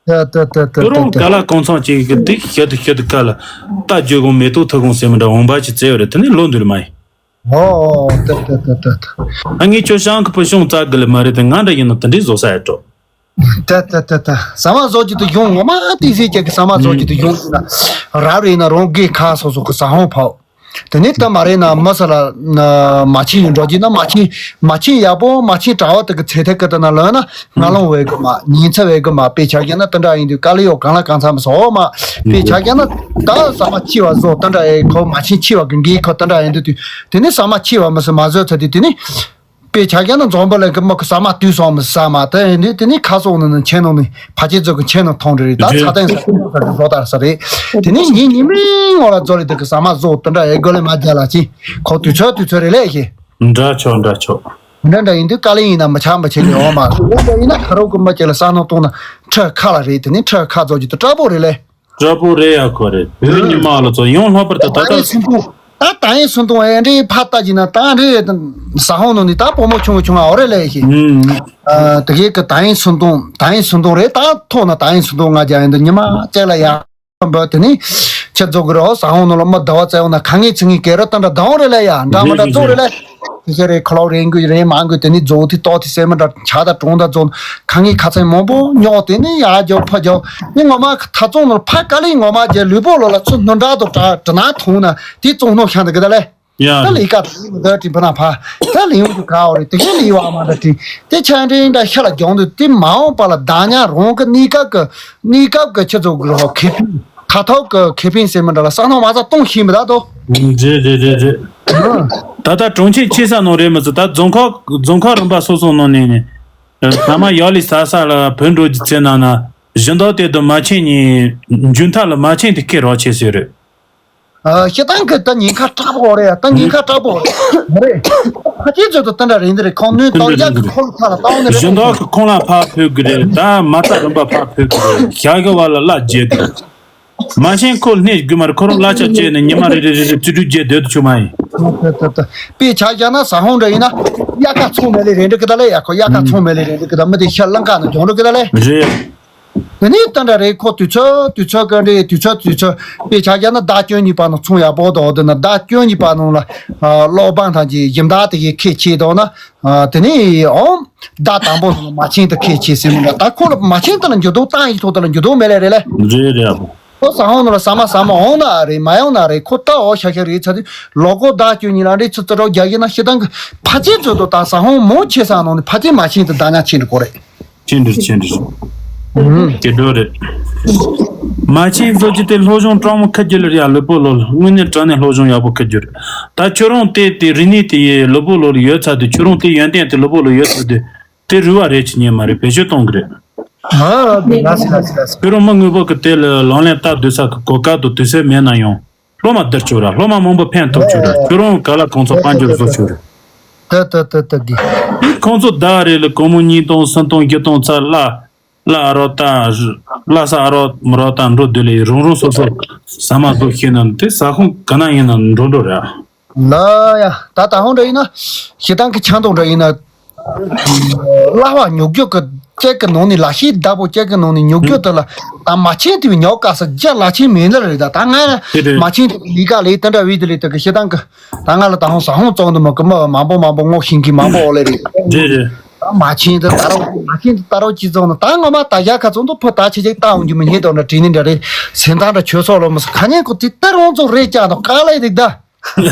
ཏ་ཏ་ཏ་ཏ་ཏ་ཏ། ཁྱོད་རང་ག་ལ་གང་ཚང་ཅིག་གི་དེ་ཤ་དུ་ཤ་དུ་ཁ་ལ་རྟ་རྒྱུག་གོང་མེ་ཏོག་ཐུག་གོང་ཟེར་མི་འདྲ་འོང་པ་ཅིག་བཙལ་ཡོད་རེད་དེ་ནི་ལོ་འདུལ་མ་ཡིན། ཨོ་ཏ་ཏ་ཏ་ཏ་ཏ། ཨ་ངས་ཁྱོད་ཤང་གི་བུ་ཤོང་རྩ་གི་ལ་མ་རེད་དེ་ང་འདྲ་ཡིན་ན་དེ་འདྲའི་བཟོ་ས་ཡ་འགྲོ། ཏ་ཏ་ཏ་ཏ། ཟ་མ་བཟོ་རྒྱུ་དུ་ཡོང་ངོ་མ་ཏི་སི་ཅིག་གི་ཟ་མ་བཟོ་རྒྱུ་དུ་ཡོང་ཟིན་ན་རབ་རེད་ན་རང་སྒེར་ཁ་སོ་སོ་གི་ཟ་ཧོང་ཕོག་དེ་ནས་ད་མ་རེད་ན་མི་ས་ལ་མ་ཆིན་འགྲོ་རྒྱུ་ན་མ་ཆིན་མ་ཆིན་ཡག་པོ་མ་ཆིན་གྲྭ་བ་དེ་གི་ཚེ་ཐེ་ཀི་ད་ན་ལོན་ན་ང་ལོང་བས་གི་མ་ཉིན་ཚེ་བས་གི་མ་དཔེ་ཆ་རྒྱ་ན་དེ་འདྲ་ཡིན་དུས་དཀའ་ལས་ཡོད་གང་ལ་གང་འཚམ་སོ་མ་དཔེ་ཆ་རྒྱ་ན་ད་ཟ་མ་ཆི་བ་བཟོ་དེ་འདྲ་ཡེ་ཁོ་མ་ཆིན་ཆི་བ་གི་འགི་ཁོ་དེ་འདྲ་ཡིན་དུས་དུས་དེ་ནས་ཟ་མ་ཆི་བ་མི་སི་མ་བཟོ་ཚ་དུས་དེ་ནས། དཔེ་ཆ་རྒྱ་ན་འཛོམས་པ་ལ་གི་མི་གི་ཟ་མ་དུས་སོང་མི་ཟ་མ་དེ་ཡིན་དུས་དེ་ནི་ཁ་སོག་ནི་ནི་ཆེ་ནོ་ནི་ཕ་ཆེ་ཚོ་གི་ཆེ་ནོ་མཐོང་རེད་ད་ཚ་ཏན་ས་ས་གི་བཟོ་ལྟར་ས་རེད། དེ་ནི་ཉིན་ཉི་མའི་ངོ་ལ་བཟོ་ལི་དེ་གི་ཟ་མ་བཟོ་དེ་འདྲ་ཨེ་གོ་ལེ་མ་རྒྱ་ལ་ཅི་ཁོ་དུས་ཚོད་དུས་ཚོད་རེད་ལེ་ཤི། འདྲ་ཆོག་འདྲ་ཆོག་འདྲ་འདྲ་ཡིན་དུས་དཀའ་ལས་ཡིན་ན་མི་ཆགས་མི་ཆེ་གི་འོ་མ་འོ་འདྲ་ཡིན་ན་ཁ་རོག་གི་མི་ཆེ་ལ་ས་ནོ་གཏོང་ན་ཁྲ་ཁ་ལ་རེད་དེ་ནི་ཁྲ་ཁ་བཟོ་རྒྱུ་དུ་དྲག་པོ་རེད་ལེ། དྲག་པོ་རེད་ཡ་ཁོ་རེད་བོད་ཉི་མ་ལ་ཚོ་ཡོང་ལྷག་པར་དུ་ད་ད་ལྟ་ཡིན་སུན་ཏུང་ད་ད་ཡིན་སུན་ཏུང་ཨེ་འདྲའི་ཕ་ལྟ་གྱི་ན་ད་འདྲའི་ས་ཧོང་ནང་ནི་ད་བུ་མོ་ཆུང་ཆུང་ཨོ་རེ་ལས་ཤིག་ཨུམ། ད་གེ་གི་ད་ཡིན་སུན་ཏུང་ད་ཡིན་སུན་ཏུང་རེད་ད་ཐོག་ན་ད་ཡིན་སུན་ཏུང་ང་རྒྱ་ཡིན་འདི་ཉི་མ་བཅས་ལ་ཡ་འབོད་དེ་ནི་ཁྱེད་ཚོ་གི་རོ་ས་ཧོང་ནང་ལ་མ་ཟླ་བ་བཙལ་ཡོང་ན་ཁ་ངེས་ཚིག་ངེས་གེ་རོ་ད་འདྲ་ད་ཧོང་རེ་ལས་ཡ་འདྲ་མ་འདྲ་ཚོ་རེ་ལས། དེ་ཚོ་རེད། ཁ་ལོ་རེ་འགུལ་རེ་མ་འགུལ། དེ་ནི་རྫོགས་དེ་ཏོག་དེ་སེ་མ་འདྲ་ཆ་དང་གྲོང་དང་རྫོགས་ཁ་ངའི་ཁ་ཚན་མང་པོ་ཉོག་དེ་ནི་ཡར་རྒྱོབ་ཕར་རྒྱོབ། ནི་ངོ་མ་ཐ་ཚོང་ནོར་ཕ་ག་ལི་ངོ་མ་རྒྱལ་ལུས་པོ་ལོ་ལ་ཚུར་སྣོན་དྲག་ཏུ་དྲག་དྲི་ན་ཐུང་ན་དེ་བཙོང་སྣོན་ཤང་དུ་གི་ད་ལེ། ཡ་ད་ལི་ཀ་དེ་མི་འདོད་དྲི་བ་ན་ཕ་ད་ལི་ཡོང་དུ་ག་འོ་རེད། དེ་ག་ལི་ཡོ་ཨ་མ་འདྲ་དྲི་དེ་ཆ་འདྲེན་འདྲ་ཤ་ལ་རྒྱོང་དུ་དེ་མ་འོངས་པ་ལ་ད་ཉ་རོང་གི་གནས་སྐབས་གི་གནས་སྐབས་གི་ཁྱི་ཚོ་གི་རོ་ཁེ་ཕན་ཁ་ཐོག་གི་ཁེ་ཕན་སེ་མ་འདྲ་ལ་ས་སྣང་མ་ཚ་གཏོང་ཤེས་མི་ད་དོ། རེད་རེད་རེད་རེད། ད་ལྟ་གྲོང་ཁྱེར་ཆེ་ས་ནང་རེད་མི་ཚོ། ད་རྫོང་ཁག་རྫོང་ཁག་རིམ་པ་སོ་སོ་ནང་ནས་ནས་ཟ་མ་ཡག་ལི་ཟ་ས་ལ་བོད་འགྲོ་རྒྱུ་ཚེ་ནང་ན་བཞི་མདོ་དེ་དུ་མ་ཆེན་ནི་འཇུན་ཐག་ལ་མ་ཆེན་དེ་སྐད་རོགས་ཆེ་ཟེར་རེད། ཨ་ཤི་ཏང་གི་ད་ཉེན་ཁ་དྲག་པོ་རེད། ད་ཉེན་ཁ་དྲག་པོ་རེད། མ་རེད། ཕ་ཆེན་ཚོད་དུ་ད་འདྲ་རེད་འདི་རེད། ཁོང་ནུས་སྟོང་རྒྱག་གི་ཁོང་ཁ་ལ་བཏང་ནི་རེད། བཞི་མདོ་གི་ཁོང་ལ་ཕར་ཕུད་གི་རེད། ད་མ་རྩ་རིམ་པ་ཕར་ཕུད་གི་རེད། ཞག་གི་བར་ལ་གླ་རྒྱག་གི་རེད། མ་ཤེས་ཁོ་སྣེ་རྒྱུ་མར་ཁོ་རང་གླ་ཆ་བཅད་ནས་ཉི་མ་རེ་རེ་རེ་རེ་རྩིས་སྤྲོད་བརྒྱབ་སྡོད་དུ་ཆུག་མ་ཡིན། དཔེ་ཆ་བཞག་ན་ཟ་ཧོང་འདྲ་ཡིན་ན་དབྱར་ཁ་ཚོང་མེད་ལེ་རེད་འདྲ་གི་ད་ལེ། ཡ་ཁོ་དབྱར་ཁ་ཚོང་མེད་ལེ་རེད་འདྲ་གི་ད་མི་དེ་ཤ་ལང་ཀ་ནང་གྱོང་འགྲོ་གི་ད་ལེ། རེད། དེ་ནས་ད་འདྲ་རེད། ཁོ་དུས་ཚོད་དུས་ཚོད་ག་འདྲ་དུས་ཚོད་དུས་ཚོད་དཔེ་ཆ་བཞག་ན་ཟླ་བཅུ་གཉིས་པ་ནང་ཚོང་ཡག་པོ་འདུག་དེ་ན་ཟླ་བཅུ་གཉིས་པ་ནང་ལ་གློག་འབངས་ཐམས་ཅད་ཞིབ་འདག་དེ་གའི་ཁེ་ཆེ་འདུག་ན། དེ་ནས་ཨོ་ཟླ་དང་པོ་ནང་མ་ཆེན་དུ་ཁེ་ཆེ་ཟིན་མི་འདྲ། ད་ཁོ་ལ་མ་ཆེན་དེ་ལ་འགྱུར་ལྡོག་བཏང་ཡིག་ཐོག་དེ་ལ་འགྱུར་ལྡོག་མེད་ལེ་རེད་ལེ། རེད་རེད། ཁོ་ཟ་ཧོང་ནང་ལ་ཟ་མ་ཟ་མ་འོང་ན་རེད། མ་ཡོང་ན་རེད། ཁོ་ལྟ་འོ་ཤ་ཤ་རེད་ཚ་དུས་ལོ་གོ་ཟླ་བཅུ་གཉིས་ལ་འདྲེ་ཚུ་རྩི་རོགས་རྒྱག་གི་ན་ཤི་དང་གི་ཕ་ཆེན་ཚོད་དུ་ད་ཟ་ཧོང་མོ་ཆེ་ས་ནང་ནས་ཕ་ཆེན་མ་ཆེན་དུ་ཟླ་ཉག་ཆེན་དུ་གོ་རེད། ཆེན་འདྲི་ཆེན་འདྲི། དེ་འགྲོ་རེད། མ་ཆེན་བཟོ་རྒྱུ་དེ་སློབ་སྦྱོང་སྤྲང་མོ་ཁ་རྒྱུ་ལ་ཡ་ལུས་པོ་ལོ་ལ་དངོས་གནས་དྲང་གནས་སློབ་སྦྱོང་ཡག་པོ་ཁ་རྒྱུ་རེད། ད་ཁྱོད་རང་དེ་དེ་རིག་གནས་དེ་ཡི་ལུས་པོ་ལོ་ལ་ཡོད་ཚར་དུས་ཁྱོད་རང་དེ་ཡོན་ཏན་དེ་ལུས་པོ་ལོ་ཡོད་ཚར་དུས་དེ་རུལ་བ་རེད་ཅི་ཉན་མ་རེད། བེད་སྤྱོད་གཏོང་གི་རེད། ཨ་ལ་སི་ལ་སི་ལ་སི། ཁྱོད་རང་མི་དངོས་པོ་གི་དེ་ལ་ལང་ལན་བཏབ་སྡོད་ས་གི་གོ་སྐབས་དང་དུས་ཚོད་མེད་ན་ཡང་། སློབ་མ་བསྡུར་ཆོག་ར། སློབ་མ་མང་པོ་ཕན་ཐོགས་ཆོག་ར། ཁྱོད་རང་ག་ལ་གང་ཚོ་དཔལ་འབྱོར་བཟོ་ཆོག་ར། ད་ད་ད་ད་གི། ཁོང་ཚོ་ཟླ་རེ་ལ་སྒོར་མོ་ཉིས་སྟོང་སུམ་སྟོང་བརྒྱད་སྟོང་ཚ་གླ་གླ་ཨ་རོ་ད་གླ་ས་ཨ་རོ་མ་རོ་ད་འགྲོ་སྡོད་ལེ་རང་རང་སོ་སོ་ཟ་མ་བཟོ་ཤེས་ན་དེ་ཟ་ཁང་ག་ན་ཡིན་ན་འགྲོ་འགྲོ་ར། ལ་ཡ་ད་ད་ཧོང་འདྲ་ཡིན་ན་ཞེ་སྡང་གི་ཆང་འཐུང་འདྲ་ཡིན་ན། གླ་བ་ཉོ་རྒྱུ་གི་ཅེག་གི་ནང་ནས་ལ་ཤེད་བདག་པོ་ཅེག་གི་ནང་ནས་ཉོ་རྒྱུ་དེ་ལ་ད་མ་ཆེན་དེ་བས་ཉོ་དཀའ་ས་རྒྱ་ལ་ཆེན་མེད་ནི་རེད། ད་ད་ང་དེ་རེད། མ་ཆེན་དེ་ལི་ཀ་ལི་དེ་འདྲ་བས་དེ་ལི་དེ་གི་ཞེ་སྡང་གི་ད་ང་ལ་ད་ཧོང་ཟ་ཧོང་བཙོང་དུ་མ་གི་མི་མང་པོ་མང་པོ་ངོ་ཤེས་གི་མང་པོ་ཨོ་ལེ་རེད། རེད་རེད། ད་མ་ཆེན་དེ་ད་རོ་མ་ཆེན་དེ་ད་རོ་ཅི་བཙོང་ན་ད་ངོ་མ་ད་ཡ་ཁ་ཚོང་དུ་ཕོ་ད་ཆེ་ཆེ་ད་འོང་རྒྱུ་མི་ཉེ་དོ་འདྲ་དྲིན་ནི་འདྲ་རེད། སེམས་ཐག་འདྲ་ཆོད་སོགས་ལོ་མི་ས་ཁ་ཉན་ཁོ་དེ་ད་རོང་ཚོ་རེད་ཀྱང་དོ་ག་ལེ་རིག་ད།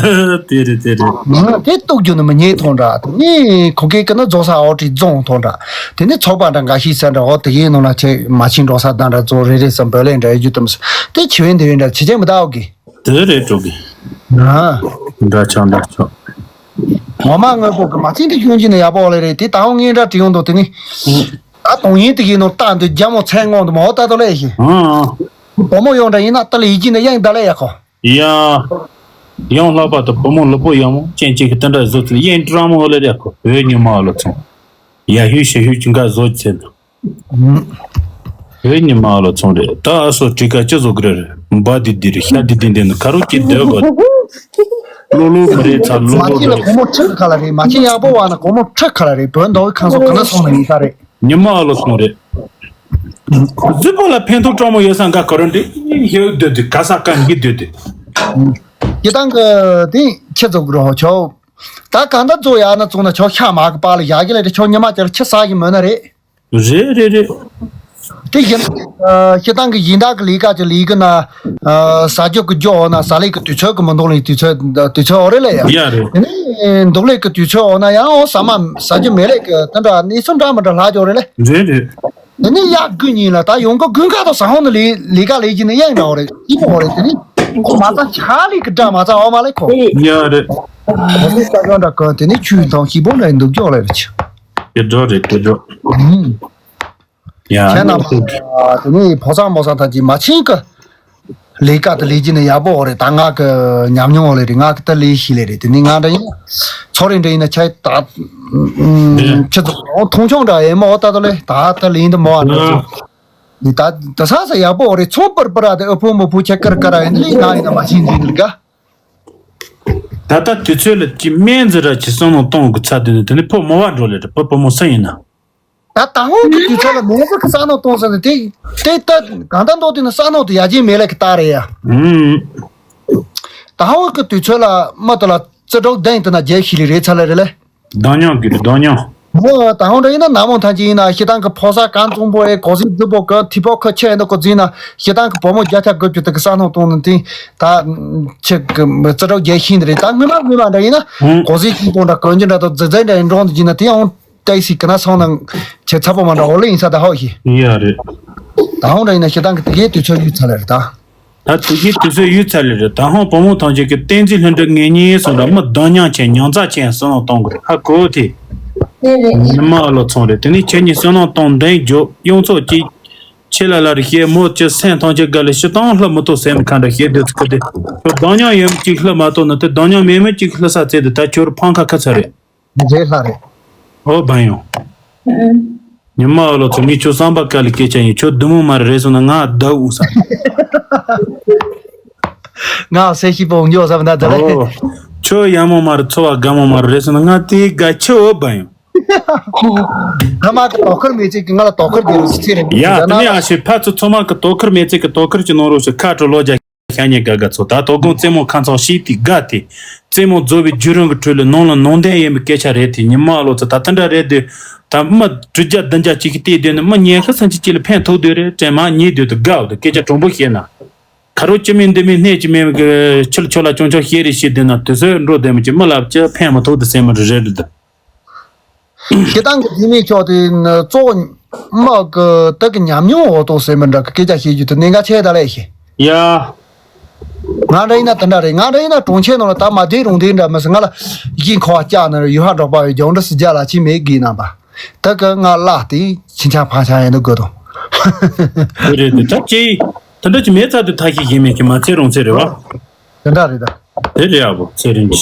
དེ་རེད་དེ་རེད། ང་དེ་གཏུག་རྒྱུ་ནི་མི་ཉེས་ཐོང་འདྲ། དེ་ནི་ཁོ་གེ་ཀི་ནི་རྫོགས་ས་འོ་བྲིས་རྫོང་ཐོང་འདྲ། དེ་ནི་ཚོགས་པ་འདྲ་འགའ་ཤས་ས་འདྲ་འོ་དེ་ཡིན་ནོ་ལ་ཆེ་མ་ཕྱིན་འགྲོ་ས་དང་འདྲ་རྫོང་རེ་རེ་སམ་བོད་ལས་འདྲ་ཡོད་རྒྱུ་དུམ་སུ་དེ་ཆེ་བས་འདི་བས་འདྲ་ཆེ་ཆེ་མི་ལྟ་འོ་གི། དེ་རེད་འགྲོ་གི། ང་། འདྲ་ཆགས་འདྲ་ཆགས། ངོ་མ་དངོས་པོ་གི་མ་ཚིག་འདི་ཤོང་གྱི་ནི་ཡག་པོ་ལེ་རེད། དེ་ད་འོ་ངས་འདྲ་བྲིས་ཡོང་དོ་དེ་ནི། ད་དོང་ཡིན་དེ་ཡིན་ནོ་ལྟ་འདི་རྒྱ་མོ་མཚན་ངོ་འདི་མ་འོ་ལྟ་དོ་ལེ་ཞེ། ཨང་ཨང་། བུ་མོ་ཡོང་འདྲ་ཡིན་ན་ལྟ་ལེ་ཡིད་ཀྱི་ནི་ཡང་ད་ལེ་ཡག་གོ། ཡ། ཡང་ལྷག་པར་དུ་བུ་མོ་ལུས་པོ་ཡག་མོ་ཅན་གཅིག་གི་དེ་འདྲ་བཟོ་ཚུལ་ཡིན་ཀྲང་མོ་ལ་རེད་ཁོ་བོད་ཉི་མ་ལ་ཚོང་། ཡ་ཧུས་ཞེ་ཧུས་ཀྱི་འགའ་བཟོ་ཚེ་འདུག་བོད་ཉི་མ་ལ་ཚོང་རེད། ད་ཨ་སོ་ཀྲི་ཀ་ཅི་བཟོ་གི་རེད། འབའ་དི་དི་རེད། ཤ་དི་དི་འདི་ནི་ཁ་རུ་ཀྱི་སྡོད་པ། ལོ་ལོ་མི་རེད་ཚ་ལོ་མ་ལོ་ཅི་ལ་རེད། སྒོར་མོ་ཁྲི་ག་ལ་རེད། མ་ཅི་ཡག་པོ་བ་ན་སྒོར་མོ་ཁྲི་ག་ལ་རེད། བོད་མདོ་བའི་ཁང་སོ་ག་ན་སོང་ན་ཡིན་ས་རེད། ཉི་མ་ཨ་ལོ་སོང་རེད། གཟུགས་པོ་ལ་ཕན་ཐོགས་སྤྲང་མོ་ཡོད་ས་འགའ་ག་རོ་འདི་ཧེའུ་སྡོད་དུས་ག་ས་ག་འགི་སྡོད་དུས། ཡི་དང་གི་དེ་ཁྱི་ཚོ་གི་རོ་ཆོ། ད་གང་ལྟར་ཚོ་ཡག་ན་ཚོང་ན་ཆོ་ཤ་མ་གི་པ་ལ་ཡག་གི་ལ་དེ་ཆོ་ཉི་མ་ཅར་ཁྱི་ཟ་གི་མོད་ན་རེད། རེད་རེད་རེད། དེ་བཞིན་ཤི་དང་གི་ཡིན་དག་གི་ལས་ཀ་ཅི་ལས་གི་ན། ཟ་རྒྱུ་གི་རྒྱུ་འོ་ན་ཟ་ལས་གི་དུས་ཚོད་གི་མི་འདུག་ལས་དུས་ཚོད་དུས་ཚོད་འོ་རེད་ལ་ཡ། ཡ་རེད། དེ་ནས་འདུག་ལས་གི་དུས་ཚོད་འོ་ན་ཡང་འོ་ཟ་མ་ཟ་རྒྱུ་མེད་ལས་གི་དེ་འདྲ་གནས་ཚུལ་འདྲ་མི་འདྲ་ལྷག་ཅོག་རེད་ལས། རེད་རེད། དེ་ནས་ཡག་དགུ་ཉིན་ལ་ད་ཡོང་གི་དགུན་ཁ་དང་ཟ་ཧོང་ནི་ལས་ལས་ཀ་ལས་ཀྱི་ནི་ཡང་འདྲ་བ་རེད་ཡིན་པ་རེད། དེ་ནི་ཁོ་མ་ཚ་ཆ་ལས་ཀྱི་འདྲ་མ་ཚ་འོ་མ་ལས་ཁོ། ཡ་རེད། ཁོ་ཚོ་ས་ཡོང་འདྲ་གི་དེ་ནི་ཆུའི་ཐང་ཞིབ་པོ་འདྲ་འདུག་ཅོག་ལས་རེད་ཆི། དེ་འདྲ་རེད་དེ་འདྲ། ཨུམ། ཡ། ཁྱེད་རྣམ་པ་དེ་ནི་ཕོ་བཟང་མོ་བཟང་ཐམས་ཅད་མ་ཕྱིན་གི། ལས་ཀ་དེ་ལས་ཀྱི་ནི་ཡག་པོ་འོ་རེད། ད་ང་གི་ཉམས་མྱོང་འོ་ལེ་རེད། ང་གི་ད་ལས་ཤི་ལེ་རེད། དེ་ནི་ང་འདྲ་ཡིན་ཚོ་རེ་འདྲ་ཡིན་ན་ཆ་ད་ཁྱེད་ཚོ་མཐོང་ཆུང་འདྲ་ཡིན་མོ་ད་དོ་ལེ་ད་ད་ལས་འདི་མོ་ཨ་འདྲ་ཚོ་ནི་ད་ད་ས་ས་ཡག་པོ་འོ་རེད། ཚོང་པར་པར་ཨ་དེ་ཨ་ཕོ་མོ་ཕོ་ཆ་ཀར་ཀར་ཨ་ཡིན་ལེ་ང་ཡིན་ན་མ་ཤེས་འདི་འདི་ག་ད་ལྟ་དུས་ཚོད་ལ་ཅི་སྨན་ཟེར་ར་ཅི་བསམ་བློ་གཏོང་གི་ཚ་དེ་ནི་དེ་ནི་ཕོ་མོ་བ་འགྲོ་ལེ་རེད། ཕོ་ཕོ་མོ་ས་ཡིན་ན། ད་ད་ཧོང་གི་དུས་ཚོད་ལ་མེ་ཟིག་གི་ས་ནོ་གཏོང་ས་ནི་དེ་དེ་ལྟ་གང་ལྟར་མདོ་དེ་ནི་ས་ནོ་དེ་ཡ་རྗེས་མེད་ལ་གི་ལྟ་རེད་ཡ། ཨུམ། ད་ཧོང་གི་དུས་ཚོད་ལ་མ་ད་ལ་ རྩི་གྲོགས་གདན་དུ་ན་རྒྱལ་ཤི་ལི་རེ་ཚ་ལ་རེ་ལེ། གདོང་མྱོང་གི་རེད། གདོང་མྱོང་། ཨོ་ད་ཧོང་འདྲ་ཡིན་ན་ན་མོ་ཐང་ཅི་ཡིན་ན་ཤི་ཏང་གི་ཕོ་ས་གང་ཙུང་པོ་ཨེ་གོ་སི་རྫི་པོ་གི་ཐི་པོ་ཁ་ཆེ་འདི་གོ་ཛི་ན་ཤི་ཏང་གི་བུ་མོ་བརྒྱ་ཆ་དགུ་བཅུ་དེ་གི་ས་ནང་གཏོང་ནི་དེ་ད་ཆེ་གི་རྩི་གྲོགས་རྒྱལ་ཤི་འདི་རེད། ད་སྔོན་མ་སྔོན་མ་འདྲ་ཡིན་ན་གོ་སི་ཅི་པོ་འདྲ་གོན་རྒྱུ་འདྲ་དང་རྫི་རྫི་འདྲ་ཡིན་འགྲོ་འདི་ཅི་ན་དེ་ཡང་ཏེ་སི་ཀི་ན་སོང་ན་ཆེ་ཚ་པོ་མ་འདྲ་འོ་ལེ་ཡིན་ས་ད་ཧོ་ཤི། ཡ་རེད། ད་ཧོང་འདྲ་ཡིན་ན་ཤི་ཏང་གི་དེ་གའི་དུས་ཚོད་ཡུད་ཚ་ལེ་རེད་ད། ད་དེ་གའི་དུས་ཚོད་ཡུད་ཚ་ལེ་རེད། ད་ཧོང་བུ་མོ་ཐང་ཆེ་གི་བསྟན་འཛིན་ལྷུན་གྲུབ་ངེད་གཉིས་སོང་ར་མི་གདོང་མྱོང་ཆེན་མྱོང་རྩ་ཆེན་བསོད་ནམས་གཏོང་གི་རེད། ཧ་གོ་དེ། དེ་རེད། ཉི་མ་ཨ་ལོ་ཚོང་རེད། དེ་ནས་ཁྱེད་གཉིས་བསོད་ནམས་གཏོང་འདན་འཇོག་གཡུང་ཚོགས་ཀྱི་ཆེ་ལ་ལ་རེ་བཤད་མོ་ཅི་སེམས་ཐང་ཆེ་དགའ་ལེ་ཤི་ཏང་ལྷ་མི་ཐོག་སེམས་ཁ་འདྲ་བཤད་དུས་ཚོད་དེ་ཁྱོད་གདོང་མྱོང་ཡོད་མི་གཅིག་ལྷ་མ་ཐོག་ན་དེ་གདོང་མྱོང་མེད་མི་གཅིག་ལྷ་ས་ཚེ་དེ་ད་ཁྱོད་ཕང་ཁ་ཁ་ཚ་རེད། རྗེས་ལྷ་རེད། ཨོ་བན་ཡོང་། ཉི་མ་ཨ་ལོ་ཚོ་ངས་ཁྱོད་བསམ་པ་དཀའ་ལས་སྐད་ཆ་ཡིན། ཁྱོད་བདུད་མོ་མ་རེད་རེད་སོང་ན་ང་བདག་འུ་ས། ང་སེ་ཤི་པོ་འགྱོ་བསམ་ན་ད་ལེ། ཨོ། ཁྱོད་ཡ་མོ་མ་རེད་ཚོ་བ་དགའ་མོ་མ་རེད་རེད་སོང་ན་ང་དེ་དགའ་ཆེ་ཨོ་བན་ཡོང་། ད་མ་གི་དོ་ཁུར་མེད་ཚིག་གི་ང་ལ་དོ་ཁུར་དགོས་རུ་ཚེ་རིང་ཡ་དེ་ནས་ཨ་ཤེ་ཕ་ཚོ་ཚོ་མ་གི་དོ་ཁུར་མེད་ཚིག་གི་དོ་ཁུར་གྱི་ནང་རོགས་ཤིག་ཁ་དྲོ་ལོ་རྒྱ། ཤ་ཉེ་དགའ་དགའ་ཚོ་ད་དོ་དགོང་རྩེད་མོ་ཁ་ཚང་ཤིག་དེ་དགའ་དེ། རྩེད་མོ་རྫོགས་པའི་བརྒྱུད་རིམ་གྱི་ཁྲོད་ལ་ནང་ལ་ནང་བསྟན་ཡིན་པའི་སྐད་ཆ་རེད་དེ། ཉི་མ་ཨ་ལོ་ཚོ་ད་ལྟ་འདྲ་རེད་དེ། ད་མི་དྲུག་བརྒྱ་བདུན་བརྒྱ་ཅིག་གིས་བལྟས་སྡོད་ན་མི་ཉན་ཤ་སང་ཅིག་ཅིག་ལ་ཕན་ཐོགས་སྡོད་རེད་དྲན་མ་ཉེས་སྡོད་དུ་དགའ་འོ་དེ་སྐད་ཆ་དྲང་པོ་བཤད་ན། ཁ་རོག་ཅི་མིན་འདི་མིན་སྣེ་ཅི་མིན་གི་ཕྱིར་ཆོ་ལ་ཅོང་ཆོ་བཤད་རེ་བཤད་སྡོད་ན་དུས་ཚོད་འགྲོ་བདེ་མོ་ཅིག་མི་ལབ་ཅི་ཕན་མི་ཐོགས་དེ་སེམས་མི་རེ་རེ་རེད་དེ། ཤི་ཏང་གི་དེ་མིན་ཆོག་དེ་ནི་གཙོ་བོ་དམག་གི་དག་གི་ཉམས་མྱོང་འོག་ཏོ་ཟེར་མི་འདྲ་གི་སྐད་ཆ་བཤད་རྒྱུ་དེ་གནད་འགག་ཆེ་ད་ལས་ཤི། ཡ། ང་འདྲ་ཡིན་ན་དེ་འདྲ་རེད། ང་འདྲ་ཡིན་ན་གྲོང་ཁྱེར་ནང་ལ་ད་མ་བསྡད་རུང་དེ་འདྲ་མི་སྲིད། ང་ལ་ཡིན་ཁོ་བ་སྐྱག་ནི་ཡུ་ཧ་འབྲོག་པ་བའི་རྒྱང་འདྲ་སི་རྒྱ་ལ་ཅི་མེད་གི་ན་པ། དག་གི་ང་ལ་དེ་ཕྱིན་ཆ་ཕང་ཆ་ཡིན་དུ་དགོས་དང་། དེ་རེད་དེ་ད་ཅི་དེ་འདྲ་ཅི་མེད་ཚ་དེ་ཐ་ཤི་ཡིན་མེད་ཀྱི་མ་ཚེ་རུང་ཚེ་རེད་བ། དེ་འདྲ་རེད་ད། དེ་རེད་ཨ་བོ་ཚེ་རིང་གི།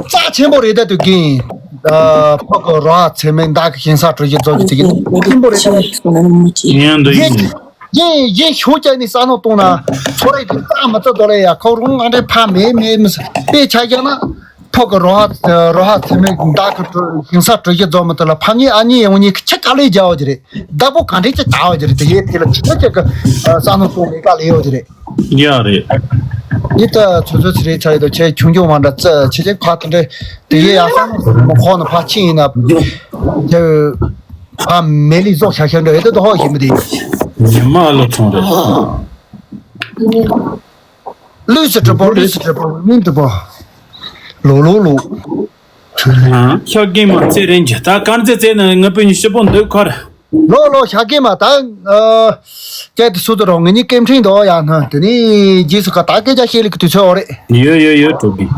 རྩ་ཆེན་པོ་རེད་ད་དུ་གིན། ཕོ་གི་རོ་ཨ་ཚེ་མེད་མདའ་གི་ཞིང་ས་གྲོ་ཞིག་རྫོགས་ཀྱི་དེ་གི་ཆེན་པོ་རེད་ད། ཡིན་འདུག་ཡིན། ཡིན་ཡིན་ཤོག་ཅག་ནི་ས་ནོ་གཏོང་ན་ཚོ་རེ་གི་རྩ་མི་ཚོ་དོ་ལེ་ཡ་ཁོ་རུང་ང་འདྲེ་ཕ་མེད་མེད་མི་ས་དཔེ་ཆ་བཞག་ན། ཕོ་གི་རོ་ཧ་རོ་ཧ་ཚེ་མེད་མདའ་གི་ཞིང་ས་གྲོ་ཞིག་རྫོགས་མི་ཐུབ་ལ་ཕ་གཉིས་ཨ་གཉིས་ཡོང་གཉིས་ཁྱི་དཀའ་ལས་རྒྱག་འོ་ཅི་རེད། བདག་པོ་གང་འདྲེ་ཅི་བྱ་འོ་ཅི་རེད་དེ་ཡེ་དེ་ལ་ཁྱི་ཁྱི་གི་ས་ནོ་གཏོང་མེད་དཀའ་ལས་ཡོད་ཅི་རེད། ཡ་རེད། འདི་ལྟ་ཚོད་ཚོད་ཚི་རེད་ཆ་ཡོད་དོ་ཆེ་ཆུང་ཆུང་མ་འདྲ་རྩ་ཆེ་ཆེ་ཕ་དེ་འདྲ་དེ་ཡེ་ཡ་ས་ནོ་མ་ཁོག་ནི་ཕ་ཆི་ཡིན་ན། དེ་ཕ་མེ་ལི་ཟོག་ཤ་ཤ་འདྲ་ཡེ་དེ་དོ་ཧོ་ཞིག་མི་དེ། ཉི་མ་ཨ་ལོ་ཚོང་རེད། ལུས་སུ་གྲུབ་པོ་ལུས་སུ་གྲུབ་པོ་མིན་གྲུབ་པོ། ལོ་ལོ་ལོ། ཤག་གིན་མ་རྩེ་རིན་གྱི་ད་དཀར་མཛེས་རྩེ་ནས་ངུ་པོ་ཉི་ཤི་པོ་འདུག་ཁར། ལོ་ལོ་ཤག་གིན་མ་ད། ཨ། ཀྱེ་དེ་སུ་དུ་རོ་ངེད་གཉིས་སྐད་འཕྲིན་འདོག་ཡ་ན་དེ་ནི་རྗེས་སུ་ཁ་ད་སྐད་ཆ་བཤད་ལེ་གི་དུས་ཚོད་འོ་རེད། ཡོད་ཡོད་ཡོད་གྲོགས་གིན།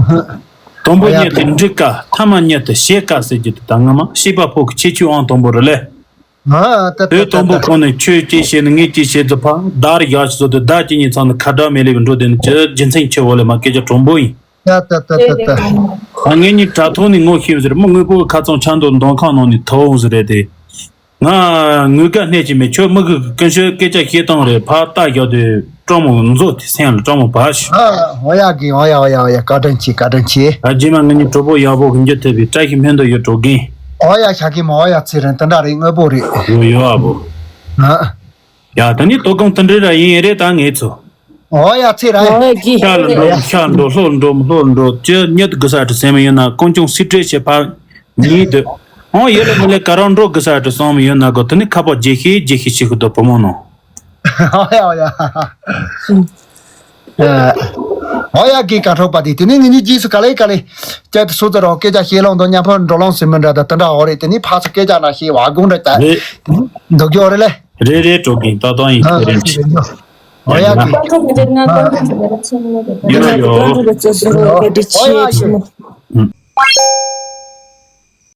དང་པོ་ཉིད་དུ་འགྲིག་ཀ་ཐ་མ་ཉིད་དུ་ཤེས་ཀ་ཟེར་གྱི་དུ་ད་ང་མ་ཤེས་པ་ཕོག་གི་ཆེ་ཆུ་ཨང་དང་པོ་རེད་ལེ། ཨ་ད་ད་དོན་དམ་པོ་ད་ཁོང་ནས་ཆོས་ཅི་བྱེད་ནི་ངས་ཅི་བྱེད་ཚོ་ཕ་བདག་རི་ཡག་ཞིག་བཟོ་དུས་བདག་ཅི་ཉིད་ཚང་ནི་ཁ་བྲལ་མེད་ལེ་བའི་འགྲོ་དེ་ནི་ཅི་རྒྱུ་མཚན་ཆེ་བོ་ལེ་མ་སྐད་ཆ་དྲང་པོ་ཡིན། ད་ད་ད་ད་ད། ད་ངས་ཉིད་དྲ་ཐོག་ནས་ངོ་ཤེས་ཟེར་མི་དངོས་པོ་ཁ་ཚང་ཆ་འདོད་འདོན་ཁང་ནང་ནས་ཐོ་འོང་ཟེར་རེད་དེ། ང་ངུ་དགའ་སྣེ་ཅི་མེད་ཁྱོད་མི་གི་ཀུན་སྤྱོད་སྐད་ཆ་བཤད་སྟངས་རེད་ཕ་ལྟ་བཞག་དུས། སྤྲང་མོ་མཛོ་དེ་སེམས་ལ་སྤྲང་མོ་བ་ཞིག་ཨ། འོ་ཡ་གི་འོ་ཡ་འོ་ཡ་འོ་ཡ་བཀའ་དྲིན་ཆེ་བཀའ་དྲིན་ཆེ། ད་རྗེས་མ་ངེད་གཉིས་གྲོགས་པོ་ཡག་པོ་གི་འགྱུར་ཐུབ་པའི་བཀྲ་ཤིས་སྨོན་འདུན་ཡོད་འགྲོ་གིན། འོ་ཡ་ཤ་གི་མ་འོ་ཡ་ཚེ་རིང་དེ་འདྲ་རེད་དངོས་པོ་རེད། ཡོད་ཡོད་ཨ་བོ། ཨ། ཡ་ད་ནི་དོ་དགོང་དེ་འདྲ་ར་ཡིན་རེད་ད་ངེད་ཚོ། འོ་ཡ་ཚེ་རིང་། འོ་ཡ་གི་ཤ་ལ་འགྲོ་ཤ་འགྲོ་ལྷོ་འགྲོ་ལྷོ་འགྲོ་ཅི་ཉིད་དགུ་ས་དྲི་སེམས་ཡོད་ན་ཀོང་ཅུང་སི་ཏྲེ་ཞེ་ཕ་ཉིད་དུ། འོ་ཡེ་ལ་མི་ལེ་ག་རང་འགྲོ་དགུ་ས་དྲི་སོང་མི་ཡོད་ན་གོ་དེ་ནི་ཁ་པོ་རྗེ་ཤེས་རྗེ་ཤེས་ཤེས་ཤུ་དོ་བུ་མོ་ནོ། ཨོ་ཡ་ཨོ་ཡ། ཨོ་ཡ་གི་ག་འཕྲོག་པ་དེ་དེ་ནས་ངེད་གཉིས་རྗེས་སུ་ག་ལེ་ག་ལེ། ཀྱ་དེ་སོ་ཙི་རོ་སྐད་ཆ་བཤད་ལོང་དང་མཉམ་པོ་འགྲོ་ལོང་ཟེར་མི་འདྲ་དང་དེ་འདྲ་ཨོ་རེད་དེ་ནས་ཕར་ཚུར་སྐད་ཆ་ན་བཤད་བ་དགོང་འདྲ་ཀྱ་རེད། དེ་ནས་འདུག་རྒྱུ་ཨོ་རེད་ལེ། རེད་རེད་གྲོགས་རྒན་ད་དང་ཡིན་ཨ་ཁྱེད་རེད་ཅི། ཨོ་ཡ་གི། ཡོ་ཡོ། ཨོ་ཡ་གི།